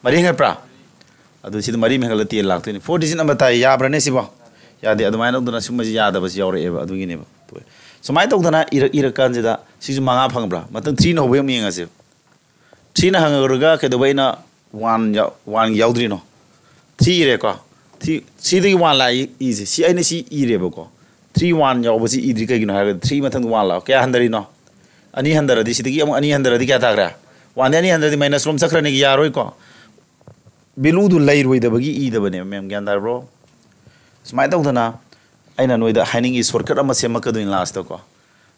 ꯃꯔꯤ ꯍꯦꯟꯒꯠꯄ꯭ꯔꯥ? ꯑꯗꯨ ꯁꯤꯗ ꯃꯔꯤ ꯑꯃ ꯍꯦꯟꯒꯠꯂ ꯇꯦꯟ ꯂꯥꯛꯇꯣꯏꯅꯤ꯫ ꯐꯣꯔ ꯗꯤꯖꯤꯠ ꯅꯝꯕꯔ ꯇꯥꯏ, ꯌꯥꯕ꯭ꯔꯥꯅꯦ ꯁꯤꯕꯣ? ꯌꯥꯗꯦ꯫ ꯑꯗꯨꯃꯥꯏꯅ ꯇꯧꯗꯅ ꯁꯨꯝꯕꯁꯤ ꯌꯥꯗꯕꯁꯤ ꯌꯥꯎꯔꯛꯑꯦꯕ, ꯑꯗꯨꯒꯤꯅꯦꯕ꯫ ꯁꯨꯃꯥꯏꯅ ꯇꯧꯗꯅ ꯏꯔꯛ ꯏꯔꯛꯀꯥꯟꯁꯤꯗ ꯁꯤꯁꯨ ꯃꯉꯥ ꯐꯪꯕ꯭ꯔꯥ? ꯃꯊꯪ ꯊ꯭ꯔꯤꯅ ꯍꯧꯕ ꯑꯃꯨꯛ ꯌꯦꯡꯉꯁꯦ꯫ ꯊ꯭ꯔꯤꯅ ꯍꯪꯉꯨꯔꯒ ꯀꯩꯗꯧꯕ ꯑꯩꯅ ꯋꯥꯟ ꯌꯥꯎ-, ꯋꯥꯟ ꯌꯥꯎꯗ꯭ꯔꯤꯅꯣ? ꯊ꯭ꯔꯤ ꯏꯔꯦꯀꯣ꯫ ꯊ꯭ꯔꯤ, ꯊ꯭ꯔꯤꯗꯒꯤ ꯋꯥꯟ ꯂꯥꯛꯏ, ꯏꯁꯦ꯫ ꯁꯤ ꯑꯩꯅ ꯁꯤ ꯏꯔꯦꯕꯀꯣ꯫ ꯊ꯭ꯔꯤ ꯋꯥꯟ ꯌꯥꯎꯕꯁꯤ ꯏꯗ꯭ꯔꯤ ꯀꯩꯒꯤꯅꯣ ꯍꯥꯏꯔꯒꯗꯤ ꯊ꯭ꯔꯤ ꯃꯊꯪꯗ ꯋꯥꯟ ꯂꯥꯛꯑꯣ꯫ ꯀꯌꯥ ꯍꯟꯊꯔꯤꯅꯣ? ꯑꯅꯤ ꯍꯟꯊꯔꯗꯤ, ꯁꯤꯗꯒꯤ ꯑꯃꯨꯛ ꯑꯅꯤ ꯍꯟꯊꯔꯗꯤ ꯀꯌꯥ ꯇꯥꯈ꯭ꯔꯦ? ꯋꯥꯟꯗꯤ ꯑꯅꯤ ꯍꯟꯊꯔꯗꯤ ꯃꯥꯏꯅꯁ ꯔꯣꯝ ꯆꯠꯈ꯭ꯔꯅꯤꯒꯤ ꯌꯥꯔꯣꯏꯀꯣ꯫ ꯚꯦꯂꯨꯗꯨ ꯂꯩꯔꯣꯏꯗꯕꯒꯤ ꯏꯗꯕꯅꯦꯕ, ꯃꯦꯝ, ꯒ꯭ꯌꯥꯟ ꯇꯥꯔꯕ꯭ꯔꯣ? ꯁꯨꯃꯥꯏꯅ ꯇꯧꯗꯅ ꯑꯩꯅ ꯅꯣꯏꯗ ꯍꯥꯏꯅꯤꯡꯉꯤ, ꯁꯣꯔꯠꯀꯠ ꯑꯃ ꯁꯦꯝꯃꯛꯀꯗꯣꯏꯅꯤ ꯂꯥꯁꯇꯀꯣ꯫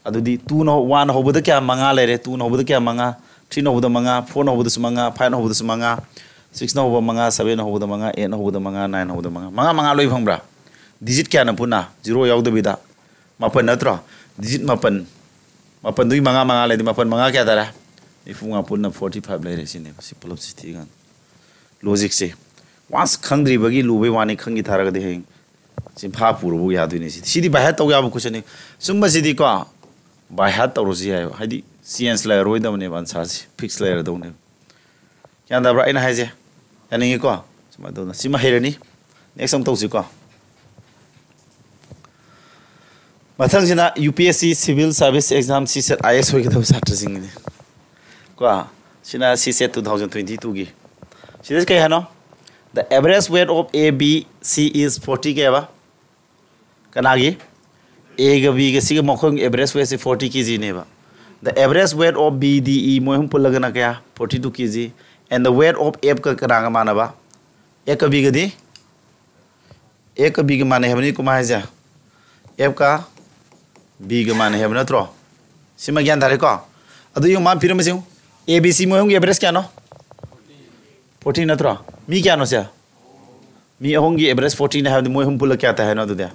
ꯑꯗꯨꯗꯤ ꯇꯨꯅ, ꯋꯥꯟ ꯍꯧꯕꯗ ꯀꯌꯥ? ꯃꯉꯥ ꯂꯩꯔꯦ꯫ ꯇꯨꯅ ꯍꯧꯕꯗ ꯀꯌꯥ? ꯃꯉꯥ꯫ ꯊ꯭ꯔꯤꯅ ꯍꯧꯕꯗ ꯃꯉꯥ, ꯐꯣꯔꯅ ꯍꯧꯕꯗꯁꯨ ꯃꯉꯥ, ꯐꯥꯏꯚꯅ ꯍꯧꯕꯗꯁꯨ ꯃꯉꯥ, ꯁꯤꯛꯁꯅ ꯍꯧꯕ ꯃꯉꯥ, ꯁꯚꯦꯟꯅ ꯍꯧꯕꯗ ꯃꯉꯥ, ꯑꯩꯠꯅ ꯍꯧꯕꯗ ꯃꯉꯥ, ꯅꯥꯏꯟꯅ ꯍꯧꯕꯗ ꯃꯉꯥ, ꯃꯉꯥ, ꯃꯉꯥ ꯂꯣꯏ ꯐꯪꯕ꯭ꯔꯥ? ꯗꯤꯖꯤꯠ ꯀꯌꯥꯅ ꯄꯨꯟꯅ? ꯖꯤꯔꯣ ꯌꯥꯎꯗꯕꯤꯗ ꯃꯥꯄꯟ ꯅꯠꯇ꯭ꯔꯣ? ꯗꯤꯖꯤꯠ ꯃꯥꯄꯟ꯫ ꯃꯥꯄꯟꯗꯨꯒꯤ ꯃꯉꯥ, ꯃꯉꯥ ꯂꯩꯔꯗꯤ ꯃꯥꯄꯟ ꯃꯉꯥ ꯀꯌꯥ ꯇꯥꯔꯦ? ꯅꯤꯐꯨ ꯃꯉꯥ ꯄꯨꯟꯅ ꯐꯣꯔꯇꯤ ꯐꯥꯏꯚ ꯂꯩꯔꯦ ꯁꯤꯅꯦꯕ꯫ ꯁꯤ ꯄꯨꯂꯞꯁꯤ ꯊꯤꯀꯥꯟꯗ ꯂꯣꯖꯤꯛꯁꯦ ꯋꯥꯟꯁ ꯈꯪꯗ꯭ꯔꯤꯕꯒꯤ ꯂꯨꯕꯩ ꯋꯥꯅꯤ, ꯈꯪꯈꯤ ꯇꯥꯔꯒꯗꯤ ꯍꯌꯦꯡ ꯆꯤꯟꯐꯥ ꯄꯨꯔꯕꯨ ꯌꯥꯗꯣꯏꯅꯤ꯫ ꯁꯤꯗꯤ, ꯁꯤꯗꯤ ꯕꯥꯏ ꯍꯥꯔꯠ ꯇꯧ ꯌꯥꯕ ꯀꯣꯏꯁꯟꯅꯤ꯫ ꯁꯨꯝꯕꯁꯤꯗꯤꯀꯣ ꯕꯥꯏ ꯍꯥꯔꯠ ꯇꯧꯔꯁꯨ ꯌꯥꯏꯑꯕ, ꯍꯥꯏꯗꯤ ꯆꯦꯟꯖ ꯂꯩꯔꯔꯣꯏꯗꯕꯅꯦꯕ, ꯑꯟꯁꯥꯔꯁꯤ ꯐꯤꯛꯁ ꯂꯩꯔꯗꯧꯅꯦꯕ꯫ ꯒ꯭ꯌꯥꯟ ꯇꯥꯕ꯭ꯔꯥ ꯑꯩꯅ ꯍꯥꯏꯁꯦ? ꯌꯥꯅꯤꯡꯉꯤꯀꯣ? ꯁꯨꯃꯥꯏꯅ ꯇꯧꯗꯅ ꯁꯤꯃ ꯍꯩꯔꯅꯤ꯫ ꯅꯦꯛꯁ ꯑꯃꯨꯛ ꯇꯧꯁꯤꯀꯣ꯫ ꯃꯊꯪꯁꯤꯅ U P S C civil service exam CSAT I S ꯑꯣꯏꯒꯗꯕ ꯁꯥꯇ꯭ꯔꯁꯤꯡꯒꯤꯅꯤ ꯀꯣ꯫ ꯁꯤꯅ ꯁꯤ ꯁꯦꯠ ꯇꯨ ꯊꯥꯎꯖꯟ ꯇ꯭ꯋꯦꯟꯇꯤ ꯇꯨꯒꯤ꯫ ꯁꯤꯗ ꯀꯩ ꯍꯥꯏꯅꯣ? The average weight of A B C is forty ꯀꯩ ꯍꯥꯏꯕ? ꯀꯅꯥꯒꯤ? ꯑꯦꯒ ꯕꯤꯒ ꯁꯤꯒ ꯃꯈꯣꯏꯒꯤ ꯑꯦꯚꯔꯦꯖ ꯋꯦꯠꯁꯤ ꯐꯣꯔꯇꯤ ꯀꯦ ꯖꯤꯅꯦꯕ꯫ The average weight of B D E, ꯃꯣꯏ ꯑꯍꯨꯝ ꯄꯨꯜꯂꯒꯅ ꯀꯌꯥ? Forty two K G. And the weight of Fꯀ ꯀꯅꯥꯒ ꯃꯥꯟꯅꯕ? ꯑꯦꯒ ꯕꯤꯒꯗꯤ? ꯑꯦꯒ ꯕꯤꯒ ꯃꯥꯟꯅꯩ ꯍꯥꯏꯕꯅꯤ ꯀꯃꯥꯏ ꯍꯥꯏꯁꯦ? ꯑꯦꯐꯀ ꯕꯤꯒ ꯃꯥꯟꯅꯩ ꯍꯥꯏꯕ ꯅꯠꯇ꯭ꯔꯣ? ꯁꯤꯃ ꯒ꯭ꯌꯥꯟ ꯇꯥꯔꯦꯀꯣ? ꯑꯗꯨ ꯌꯦꯡꯉꯨ, ꯃꯥꯅ ꯄꯤꯔꯝꯕꯁꯤ ꯌꯦꯡꯉꯨ꯫ ꯑꯦ ꯕꯤ ꯁꯤ ꯃꯣꯏ ꯑꯍꯨꯝꯒꯤ ꯑꯦꯚꯔꯦꯖ ꯀꯌꯥꯅꯣ? ꯐꯣꯔꯇꯤ ꯅꯠꯇ꯭ꯔꯣ? ꯃꯤ ꯀꯌꯥꯅꯣ ꯁꯦ? ꯃꯤ ꯑꯍꯨꯝꯒꯤ ꯑꯦꯚꯔꯦꯖ ꯐꯣꯔꯇꯤꯅꯦ ꯍꯥꯏꯕꯗꯤ ꯃꯣꯏ ꯑꯍꯨꯝ ꯄꯨꯜꯂ ꯀꯌꯥ ꯇꯥꯏ ꯍꯥꯏꯅꯣ ꯑꯗꯨꯗꯤ?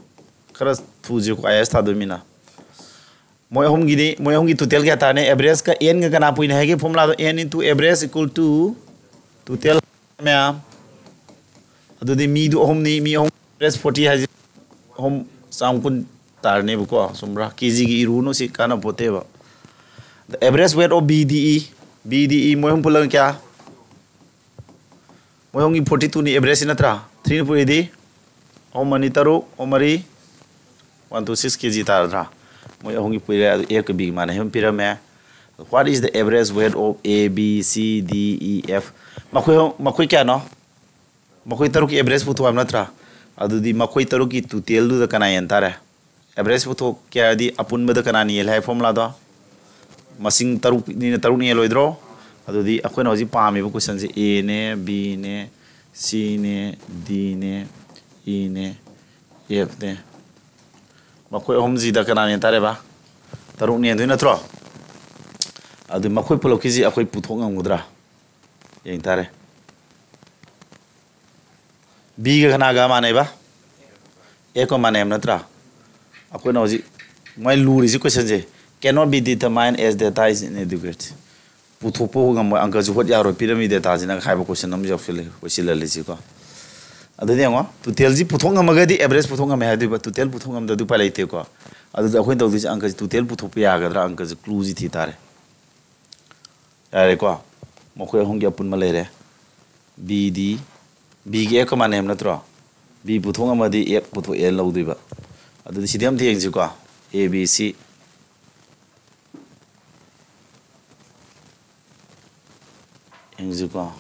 ꯈꯔ ꯊꯨꯁꯤꯀꯣ, ꯑꯥꯏ ꯑꯦꯁ ꯊꯥꯗꯣꯏ ꯃꯤꯅ꯫ ꯃꯣꯏ ꯑꯍꯨꯝꯒꯤꯗꯤ, ꯃꯣꯏ ꯑꯍꯨꯝꯒꯤ ꯇꯣꯇꯦꯜ ꯀꯌꯥ ꯇꯥꯔꯅꯤ? ꯑꯦꯚꯔꯦꯖꯀ ꯑꯦꯟꯒ ꯀꯅꯥ ꯄꯨꯏꯅ ꯍꯥꯏꯒꯦ ꯐꯣꯔꯃꯨꯂꯥꯗꯣ? N into average equal to total ꯃꯌꯥꯝ꯫ ꯑꯗꯨꯗꯤ ꯃꯤꯗꯨ ꯑꯍꯨꯝꯅꯤ, ꯃꯤ ꯑꯍꯨꯝ ꯑꯦꯚꯔꯦꯖ ꯐꯣꯔꯇꯤ ꯍꯥꯏꯁꯦ ꯑꯍꯨꯝ ꯆꯥꯝ ꯀꯨꯟ ꯇꯥꯔꯅꯦꯕꯀꯣ, ꯆꯨꯝꯕ꯭ꯔꯥ? ꯀꯦ ꯖꯤꯒꯤ ꯏꯔꯨꯅꯨ, ꯁꯤ ꯀꯥꯟꯅꯕ ꯄꯣꯠꯇꯦꯕ꯫ The average weight of B D E, B D E ꯃꯣꯏ ꯑꯍꯨꯝ ꯄꯨꯜꯂꯒ ꯀꯌꯥ? ꯃꯣꯏ ꯑꯍꯨꯝꯒꯤ ꯐꯣꯔꯇꯤ ꯇꯨꯅꯤ ꯑꯦꯚꯔꯦꯖꯁꯤ ꯅꯠꯇ꯭ꯔꯥ? ꯊ꯭ꯔꯤꯅ ꯄꯨꯔꯤꯗꯤ ꯑꯍꯨꯝ ꯑꯅꯤ ꯇꯔꯨꯛ, ꯑꯍꯨꯝ ꯃꯔꯤ, ꯋꯥꯟ ꯇꯨ ꯁꯤꯛꯁ ꯀꯦ ꯖꯤ ꯇꯥꯔꯗ꯭ꯔꯥ? ꯃꯣꯏ ꯑꯍꯨꯝꯒꯤ ꯄꯨꯏꯔꯦ, ꯑꯗꯨ ꯑꯦꯐꯀ ꯕꯤꯒꯤ ꯃꯥꯟꯅꯩ ꯍꯥꯏꯕ ꯄꯤꯔꯝꯃꯦ꯫ What is the average weight of A, B, C, D, E, F? ꯃꯈꯣꯏ ꯑꯍꯨꯝ, ꯃꯈꯣꯏ ꯀꯌꯥꯅꯣ? ꯃꯈꯣꯏ ꯇꯔꯨꯛꯀꯤ ꯑꯦꯚꯔꯦꯖ ꯄꯨꯊꯣꯛꯑꯕ ꯅꯠꯇ꯭ꯔꯥ? ꯑꯗꯨꯗꯤ ꯃꯈꯣꯏ ꯇꯔꯨꯛꯀꯤ ꯇꯣꯇꯦꯜꯗꯨꯗ ꯀꯅꯥ ꯌꯦꯟ ꯇꯥꯔꯦ? ꯑꯦꯚꯔꯦꯖ ꯄꯨꯊꯣꯛꯀꯦ ꯍꯥꯏꯔꯗꯤ ꯑꯄꯨꯟꯕꯗ ꯀꯅꯥꯅ ꯍꯦꯜꯂꯦ ꯍꯥꯏ ꯐꯣꯔꯃꯨꯂꯥꯗꯣ? ꯃꯁꯤꯡ ꯇꯔꯨꯛꯅꯤꯅ ꯇꯔꯨꯛꯅ ꯍꯦꯜꯂꯣꯏꯗ꯭ꯔꯣ? ꯑꯗꯨꯗꯤ ꯑꯩꯈꯣꯏꯅ ꯍꯧꯖꯤꯛ ꯄꯥꯝꯃꯤꯕ ꯀꯣꯏꯁꯟꯁꯦ ꯑꯦꯅꯦ, ꯕꯤꯅꯦ, ꯁꯤꯅꯦ, ꯗꯤꯅꯦ, ꯏꯅꯦ, ꯑꯦꯐꯅꯦ꯫ ꯃꯈꯣꯏ ꯑꯍꯨꯝꯁꯤꯗ ꯀꯅꯥꯅ ꯍꯦꯟ ꯇꯥꯔꯦꯕ? ꯇꯔꯨꯛꯅ ꯍꯦꯟꯗꯣꯏ ꯅꯠꯇ꯭ꯔꯣ? ꯑꯗꯨ ꯃꯈꯣꯏ ꯄꯨꯂꯞꯀꯤꯁꯤ ꯑꯩꯈꯣꯏ ꯄꯨꯊꯣꯛ ꯉꯝꯒꯗ꯭ꯔꯥ? ꯌꯦꯡ ꯇꯥꯔꯦ꯫ ꯕꯤꯒ ꯀꯅꯥꯒ ꯃꯥꯟꯅꯩꯕ? ꯑꯦꯐꯀ ꯃꯥꯟꯅꯩ ꯍꯥꯏꯕ ꯅꯠꯇ꯭ꯔꯥ? ꯑꯩꯈꯣꯏꯅ ꯍꯧꯖꯤꯛ ꯃꯣꯏ ꯂꯨꯔꯤꯁꯤ ꯀꯣꯏꯁꯟꯁꯦ, "Cannot be determined as data is inadequate"꯫ ꯄꯨꯊꯣꯛꯄ ꯉꯝꯃꯣꯏ, ꯑꯪꯀꯁꯨ ꯍꯣꯠ ꯌꯥꯔꯣꯏ, ꯄꯤꯔꯝꯃꯤ ꯗꯦꯇꯥꯁꯤꯅ ꯍꯥꯏꯕ ꯀꯣꯏꯁꯟ ꯑꯃꯁꯨ ꯌꯥꯎꯁꯜꯂꯦ꯫ ꯀꯣꯏꯁꯤꯜꯍꯜꯂꯤꯁꯤꯀꯣ꯫ ꯑꯗꯨꯗꯤ ꯌꯦꯡꯉꯣ, ꯇꯣꯇꯦꯜꯁꯤ ꯄꯨꯊꯣꯛ ꯉꯝꯃꯒꯗꯤ ꯑꯦꯚꯔꯦꯖ ꯄꯨꯊꯣꯛ ꯉꯝꯃꯦ ꯍꯥꯏꯗꯣꯏꯕ, ꯇꯣꯇꯦꯜ ꯄꯨꯊꯣꯛ ꯉꯝꯗ꯭ꯔꯗꯤ ꯎꯄꯥꯏ ꯂꯩꯇꯦꯀꯣ꯫ ꯑꯗꯨꯗ ꯑꯩꯈꯣꯏꯅ ꯇꯧꯗꯣꯏꯁꯦ ꯑꯪꯀꯁꯤ ꯇꯣꯇꯦꯜ ꯄꯨꯊꯣꯛꯄ ꯌꯥꯒꯗ꯭ꯔꯥ, ꯑꯪꯀꯁꯤ ꯀ꯭ꯂꯨꯁꯤ ꯊꯤ ꯇꯥꯔꯦ꯫ ꯌꯥꯔꯦꯀꯣ? ꯃꯈꯣꯏ ꯑꯍꯨꯝꯒꯤ ꯑꯄꯨꯟꯕ ꯂꯩꯔꯦ꯫ ꯕꯤ ꯗꯤ, ꯕꯤꯒꯤ ꯑꯦꯐꯀ ꯃꯥꯟꯅꯩ ꯍꯥꯏꯕ ꯅꯠꯇ꯭ꯔꯣ? ꯕꯤ ꯄꯨꯊꯣꯛ ꯉꯝꯃꯗꯤ ꯑꯦꯐ ꯄꯨꯊꯣꯛꯑꯦꯅ ꯂꯧꯗꯣꯏꯕ꯫ ꯑꯗꯨꯗꯤ ꯁꯤꯗꯤ ꯑꯝꯇ ꯌꯦꯡꯁꯤꯀꯣ꯫ A B C ꯌꯦꯡꯁꯤꯀꯣ꯫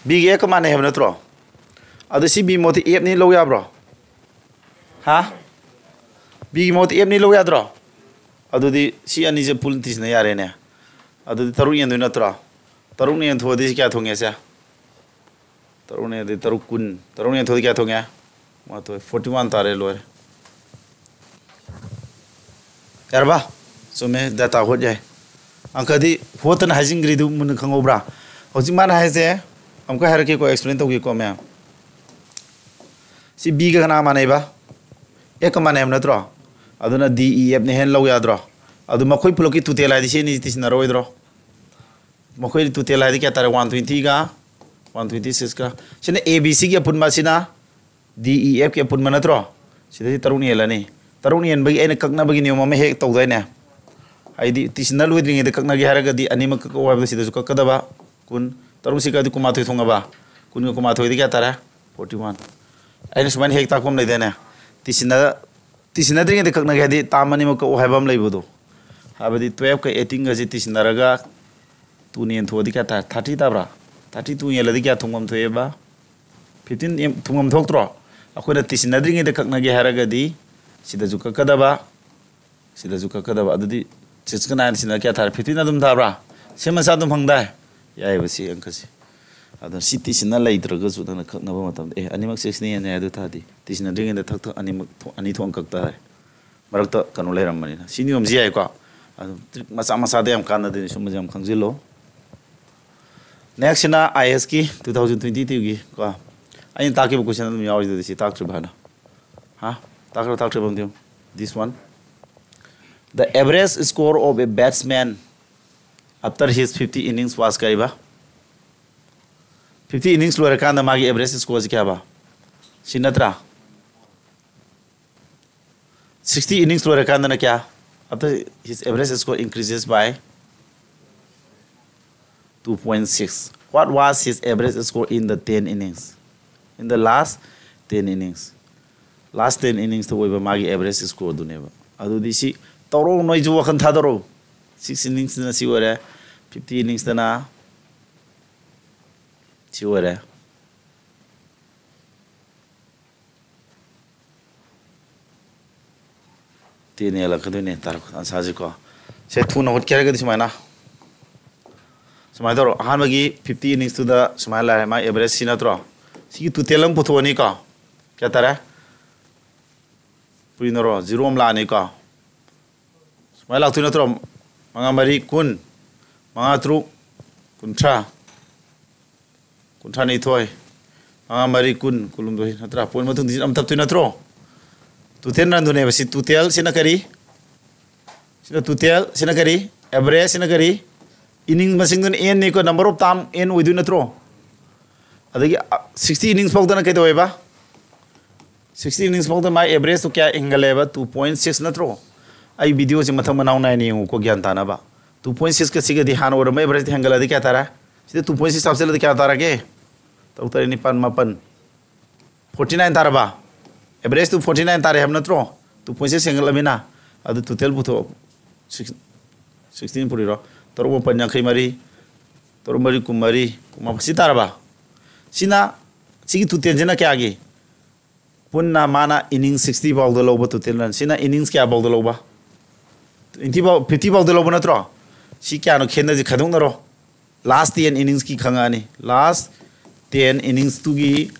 ꯕꯤꯒꯤ ꯑꯦꯐꯀ ꯃꯥꯟꯅꯩ ꯍꯥꯏꯕ ꯅꯠꯇ꯭ꯔꯣ? ꯑꯗꯨ ꯁꯤ ꯕꯤ ꯃꯍꯨꯠꯇ ꯑꯦꯐꯅꯤ ꯂꯧ ꯌꯥꯕ꯭ꯔꯣ? ꯍꯥ? ꯕꯤꯒꯤ ꯃꯍꯨꯠꯇ ꯑꯦꯐꯅꯤ ꯂꯧ ꯌꯥꯗ꯭ꯔꯣ? ꯑꯗꯨꯗꯤ ꯁꯤ ꯑꯅꯤꯁꯦ ꯄꯨꯟ ꯇꯤꯁꯤꯟꯅ ꯌꯥꯔꯦꯅꯦ꯫ ꯑꯗꯨꯗꯤ ꯇꯔꯨꯛ ꯌꯦꯟꯗꯣꯏ ꯅꯠꯇ꯭ꯔꯣ? ꯇꯔꯨꯛꯅ ꯌꯦꯟꯊꯣꯛꯑꯗꯤ ꯁꯤ ꯀꯌꯥ ꯊꯣꯡꯉꯦ ꯁꯦ? ꯇꯔꯨꯛꯅꯦ ꯑꯗꯩ ꯇꯔꯨꯛ ꯀꯨꯟ꯫ ꯇꯔꯨꯛꯅꯦ ꯊꯣꯛꯑꯗꯤ ꯀꯌꯥ ꯊꯣꯛꯉꯦ? ꯃꯉꯥ ꯊꯣꯛꯑꯦ, ꯐꯣꯔꯇꯤ ꯋꯥꯟ ꯇꯥꯔꯦ, ꯂꯣꯏꯔꯦ꯫ ꯌꯥꯔꯕ? ꯆꯨꯝꯃꯦ, ꯗꯥꯇꯥ ꯍꯣꯠ ꯌꯥꯏ꯫ ꯑꯪꯀꯗꯤ ꯍꯣꯠꯇꯅ ꯍꯥꯏꯖꯤꯟꯈ꯭ꯔꯤꯗꯨ ꯃꯨꯟꯅ ꯈꯪꯍꯧꯕ꯭ꯔꯥ? ꯍꯧꯖꯤꯛ ꯃꯥꯅ ꯍꯥꯏꯁꯦ ꯑꯃꯨꯛꯀ ꯍꯥꯏꯔꯛꯀꯦꯀꯣ, ꯑꯦꯛꯁꯄ꯭ꯂꯦꯟ ꯇꯧꯒꯦꯀꯣ ꯃꯌꯥꯝ꯫ ꯁꯤ ꯕꯤꯒ ꯀꯅꯥ ꯃꯥꯟꯅꯩꯕ? ꯑꯦꯐꯀ ꯃꯥꯟꯅꯩ ꯍꯥꯏꯕ ꯅꯠꯇ꯭ꯔꯣ? ꯑꯗꯨꯅ ꯗꯤ ꯏ ꯑꯦꯐꯅ ꯍꯦꯟꯅ ꯂꯧ ꯌꯥꯗ꯭ꯔꯣ? ꯑꯗꯨ ꯃꯈꯣꯏ ꯄꯨꯂꯞꯀꯤ ꯇꯣꯇꯦꯜ ꯍꯥꯏꯗꯤ ꯁꯤ ꯑꯅꯤꯁꯤ ꯇꯤꯁꯤꯟꯅꯔꯣꯏꯗ꯭ꯔꯣ? ꯃꯈꯣꯏ ꯇꯣꯇꯦꯜ ꯍꯥꯏꯗꯤ ꯀꯌꯥ ꯇꯥꯔꯦ? ꯋꯥꯟ ꯇ꯭ꯋꯦꯟꯇꯤꯒ ꯋꯥꯟ ꯇ꯭ꯋꯦꯟꯇꯤ ꯁꯤꯛꯁꯀ꯫ ꯁꯤꯅ ꯑꯦ ꯕꯤ ꯁꯤꯒꯤ ꯑꯄꯨꯟꯕ, ꯁꯤꯅ ꯗꯤ ꯏ ꯑꯦꯐꯀꯤ ꯑꯄꯨꯟꯕ ꯅꯠꯇ꯭ꯔꯣ? ꯁꯤꯗꯩꯗꯤ ꯇꯔꯨꯛꯅ ꯍꯦꯜꯂꯅꯤ꯫ ꯇꯔꯨꯛꯅ ꯍꯦꯟꯕꯒꯤ ꯑꯩꯅ ꯀꯛꯅꯕꯒꯤ ꯅꯤꯌꯣꯝ ꯑꯃ ꯍꯦꯛ ꯇꯧꯗꯥꯏꯅꯦ? ꯍꯥꯏꯗꯤ ꯇꯤꯁꯤꯟꯅ ꯂꯣꯏꯗ꯭ꯔꯤꯉꯩꯗ ꯀꯛꯅꯒꯦ ꯍꯥꯏꯔꯒꯗꯤ ꯑꯅꯤꯃꯛ ꯀꯛꯑꯣ ꯍꯥꯏꯕꯗ ꯁꯤꯗꯁꯨ ꯀꯛꯀꯗꯕ꯫ ꯀꯨꯟ, ꯇꯔꯨꯛꯁꯤ ꯀꯛꯑꯗꯤ ꯀꯨꯟꯃꯥꯊꯣꯏ ꯊꯣꯡꯉꯕ? ꯀꯨꯟꯒ ꯀꯨꯟꯃꯥꯊꯣꯏꯗꯤ ꯀꯌꯥ ꯇꯥꯔꯦ? Forty one. ꯑꯩꯅ ꯁꯨꯃꯥꯏꯅ ꯍꯦꯛ ꯇꯥꯛꯄ ꯑꯃ ꯂꯩꯗꯥꯏꯅꯦ, ꯇꯤꯁꯤꯟꯅ ꯇꯤꯁꯤꯟꯅꯗ꯭ꯔꯤꯉꯩꯗ ꯀꯛꯅꯒꯦ ꯍꯥꯏꯗꯤ ꯇꯥꯝ ꯑꯅꯤꯃꯛ ꯀꯛꯎ ꯍꯥꯏꯕ ꯑꯃ ꯂꯩꯕꯗꯣ꯫ ꯍꯥꯏꯕꯗꯤ twelve ꯀ eighteen ꯒꯁꯤ ꯇꯤꯁꯤꯟꯅꯔꯒ ꯇꯨꯅ ꯌꯦꯟꯊꯣꯛꯑꯗꯤ ꯀꯌꯥ ꯇꯥꯏ? Thirty ꯇꯥꯕ꯭ꯔꯥ? Thirty two ꯌꯦꯜꯂꯗꯤ ꯀꯌꯥ ꯊꯨꯡꯐꯝ ꯊꯣꯛꯑꯦꯕ? Fifteen ꯊꯨꯡꯐꯝ ꯊꯣꯛꯇ꯭ꯔꯣ? ꯑꯩꯈꯣꯏꯅ ꯇꯤꯁꯤꯟꯅꯗ꯭ꯔꯤꯉꯩꯗ ꯀꯛꯅꯒꯦ ꯍꯥꯏꯔꯒꯗꯤ ꯁꯤꯗꯁꯨ ꯀꯛꯀꯗꯕ, ꯁꯤꯗꯁꯨ ꯀꯛꯀꯗꯕ꯫ ꯑꯗꯨꯗꯤ six ꯀ nine ꯁꯤꯅ ꯀꯌꯥ ꯊꯥꯔꯦ? Fifteen ꯑꯗꯨꯝ ꯊꯥꯕ꯭ꯔꯥ? ꯁꯦꯝ ꯃꯆꯥ ꯑꯗꯨꯝ ꯐꯪꯗꯥꯏ? ꯌꯥꯏꯑꯕ ꯁꯤ ꯑꯪꯀꯁꯦ꯫ ꯑꯗꯨꯅ ꯁꯤ ꯇꯤꯁꯤꯟꯅ ꯂꯩꯇ꯭ꯔꯒꯁꯨ ꯅꯪꯅ ꯀꯛꯅꯕ ꯃꯇꯝꯗ, ꯑꯦ, ꯑꯅꯤꯃꯛ six ꯅ ꯍꯦꯟꯅ ꯌꯥꯏ, ꯑꯗꯨ ꯇꯥꯔꯗꯤ ꯇꯤꯁꯤꯟꯅꯗ꯭ꯔꯤꯉꯩꯗ ꯊꯛ ꯊꯛ ꯑꯅꯤꯃꯛ ꯊꯣꯛ-, ꯑꯅꯤ ꯊꯣꯛꯅ ꯀꯛ ꯇꯥꯔꯦ꯫ ꯃꯔꯛꯇ ꯀꯩꯅꯣ ꯂꯩꯔꯝꯕꯅꯤꯅ꯫ ꯁꯤ ꯅꯤꯌꯣꯝꯁꯤ ꯌꯥꯏꯀꯣ꯫ ꯑꯗꯨ trick ꯃꯆꯥ ꯃꯆꯥꯗ ꯌꯥꯝ ꯀꯥꯟꯅꯗꯣꯏꯅꯤ, ꯁꯨꯝꯕꯁꯦ ꯌꯥꯝ ꯈꯪꯖꯤꯜꯂꯣ꯫ Next ꯁꯤꯅ IAS ꯀꯤ two thousand twenty two ꯒꯤ ꯀꯣ꯫ ꯑꯩꯅ ꯇꯥꯛꯈꯤꯕ question ꯑꯗꯨꯝ ꯌꯥꯎꯔꯤꯗꯨꯗꯤ, ꯁꯤ ꯇꯥꯛꯇ꯭ꯔꯤꯕ ꯍꯥꯏꯅ꯫ ꯍꯥ? ꯇꯥꯛꯈ꯭ꯔꯕ ꯇꯥꯛꯇ꯭ꯔꯤꯕ ꯑꯝꯇ ꯌꯦꯡꯉꯨ꯫ This one. The average score of a batsman after his fifty innings was ꯀꯔꯤꯕ? Fifty innings ꯂꯣꯏꯔꯀꯥꯟꯗ ꯃꯥꯒꯤ average score ꯁꯤ ꯀꯌꯥꯕ? ꯁꯤ ꯅꯠꯇ꯭ꯔꯥ? Sixty innings ꯂꯣꯏꯔꯀꯥꯟꯗꯅ ꯀꯌꯥ? After his average score increases by two point six. What was his average score in the ten innings? In the last ten innings. Last ten innings ꯇ ꯑꯣꯏꯕ ꯃꯥꯒꯤ average score ꯗꯨꯅꯦꯕ꯫ ꯑꯗꯨꯗꯤ ꯁꯤ ꯇꯧꯔꯣ, ꯅꯣꯏꯁꯨ ꯋꯥꯈꯜ ꯊꯥꯗꯧꯔꯣ꯫ Six innings ꯇꯅ ꯁꯤ ꯑꯣꯏꯔꯦ, fifty innings ꯇꯅ ꯁꯤ ꯑꯣꯏꯔꯦ꯫ Ten ꯍꯦꯜꯂꯛꯀꯗꯣꯏꯅꯦ ꯇꯥꯔꯛꯄ ꯑꯟꯁꯥꯔꯁꯤꯀꯣ꯫ ꯁꯦ ꯊꯨꯅ ꯍꯣꯠꯀꯦ ꯍꯥꯏꯔꯒꯗꯤ ꯁꯨꯃꯥꯏꯅ, ꯁꯨꯃꯥꯏꯅ ꯇꯧꯔꯣ꯫ ꯑꯍꯥꯟꯕꯒꯤ fifty innings ꯇꯨꯗ ꯁꯨꯃꯥꯏꯅ ꯂꯥꯛꯑꯦ, ꯃꯥꯒꯤ average ꯁꯤ ꯅꯠꯇ꯭ꯔꯣ? ꯁꯤꯒꯤ total ꯑꯃ ꯄꯨꯊꯣꯛꯑꯅꯤꯀꯣ꯫ ꯀꯌꯥ ꯇꯥꯔꯦ? ꯄꯨꯔꯤꯅꯔꯣ? Zero ꯑꯃ ꯂꯥꯛꯑꯅꯤꯀꯣ꯫ ꯁꯨꯃꯥꯏꯅ ꯂꯥꯛꯇꯣꯏ ꯅꯠꯇ꯭ꯔꯣ? ꯃꯉꯥ ꯃꯔꯤ ꯀꯨꯟ, ꯃꯉꯥ ꯇꯔꯨꯛ ꯀꯨꯟꯊ꯭ꯔꯥ, ꯀꯨꯟꯊ꯭ꯔꯥ ꯅꯤꯊꯣꯏ, ꯃꯉꯥ ꯃꯔꯤ ꯀꯨꯟ, ꯀꯨꯟꯍꯨꯝꯗꯣꯏ ꯅꯠꯇ꯭ꯔꯥ? Point ꯃꯇꯨꯡꯗ digit ꯑꯃ ꯇꯞꯇꯣꯏ ꯅꯠꯇ꯭ꯔꯣ? Total runꯗꯨꯅꯦꯕ ꯁꯤ꯫ Total ꯁꯤꯅ ꯀꯔꯤ? ꯁꯤꯅ total, ꯁꯤꯅ ꯀꯔꯤ? Average ꯁꯤꯅ ꯀꯔꯤ? Innings ꯃꯁꯤꯡꯗꯨꯅ N ꯅꯤꯀꯣ, number of term N ꯑꯣꯏꯗꯣꯏ ꯅꯠꯇ꯭ꯔꯣ? ꯑꯗꯒꯤ, ꯑ, sixty innings ꯐꯥꯎꯗꯅ ꯀꯩꯗꯧꯋꯦꯕ? Sixty innings ꯐꯥꯎꯗ ꯃꯥꯏ average ꯇꯨ ꯀꯌꯥ ꯍꯦꯟꯒꯠꯂꯦꯕ? Two point six ꯅꯠꯇ꯭ꯔꯣ? ꯑꯩ video ꯁꯦ ꯃꯊꯪ ꯃꯅꯥꯎ ꯅꯥꯏꯅ ꯌꯦꯡꯉꯨꯀꯣ, ꯒ꯭ꯌꯥꯟ ꯇꯥꯅꯕ꯫ Two point six ꯀ ꯁꯤꯒꯗꯤ ꯍꯥꯟꯅ ꯑꯣꯏꯔꯝꯕ average ꯇ ꯍꯦꯟꯒꯠꯂꯗꯤ ꯀꯌꯥ ꯇꯥꯔꯦ? ꯁꯤꯗ two point six ꯍꯥꯞꯆꯤꯜꯂꯗꯤ ꯀꯌꯥ ꯇꯥꯔꯒꯦ? ꯇꯔꯨꯛ ꯇꯔꯦꯠ ꯅꯤꯄꯥꯟ ꯃꯥꯄꯟ꯫ ꯐꯣꯔꯇꯤ ꯅꯥꯏꯟ ꯇꯥꯔꯕ? ꯑꯦꯚꯔꯦꯖꯇꯨ ꯐꯣꯔꯇꯤ ꯅꯥꯏꯟ ꯇꯥꯔꯦ ꯍꯥꯏꯕ ꯅꯠꯇ꯭ꯔꯣ? ꯇꯨ ꯄꯣꯏꯟꯁꯦ ꯁꯦꯡꯒꯠꯂꯃꯤꯅ꯫ ꯑꯗꯨ ꯇꯣꯇꯦꯜ ꯄꯨꯊꯣꯛ, ꯁꯤꯛꯁ, ꯁꯤꯛꯁꯇꯤꯟ ꯄꯨꯔꯤꯔꯣ? ꯇꯔꯨꯛ ꯃꯥꯄꯟ ꯌꯥꯡꯈꯩ ꯃꯔꯤ, ꯇꯔꯨꯛ ꯃꯔꯤ ꯀꯨꯟꯃꯔꯤ, ꯀꯨꯟꯃꯥꯄꯟ, ꯁꯤ ꯇꯥꯔꯕ? ꯁꯤꯅ, ꯁꯤꯒꯤ ꯇꯣꯇꯦꯜꯁꯤꯅ ꯀꯌꯥꯒꯤ? ꯄꯨꯟꯅ ꯃꯥꯅ ꯏꯅꯤꯡꯁ ꯁꯤꯛꯁꯇꯤ ꯐꯥꯎꯗ ꯂꯧꯕ ꯇꯣꯇꯦꯜ ꯔꯟ꯫ ꯁꯤꯅ ꯏꯅꯤꯡꯁ ꯀꯌꯥ ꯐꯥꯎꯗ ꯂꯧꯕ? ꯇ꯭ꯋꯦꯟꯇꯤ ꯐꯥꯎ, ꯐꯤꯐꯇꯤ ꯐꯥꯎꯗ ꯂꯧꯕ ꯅꯠꯇ꯭ꯔꯣ? ꯁꯤ ꯀꯌꯥꯅꯣ ꯈꯦꯠꯅꯁꯤ ꯈꯥꯏꯗꯣꯛꯅꯔꯣ꯫ ꯂꯥꯁ ꯇꯦꯟ ꯏꯅꯤꯡꯁꯀꯤ ꯈꯪꯉꯛꯑꯅꯤ꯫ ꯂꯥꯁ ꯇꯦꯟ ꯏꯅꯤꯡꯁꯇꯨꯒꯤ,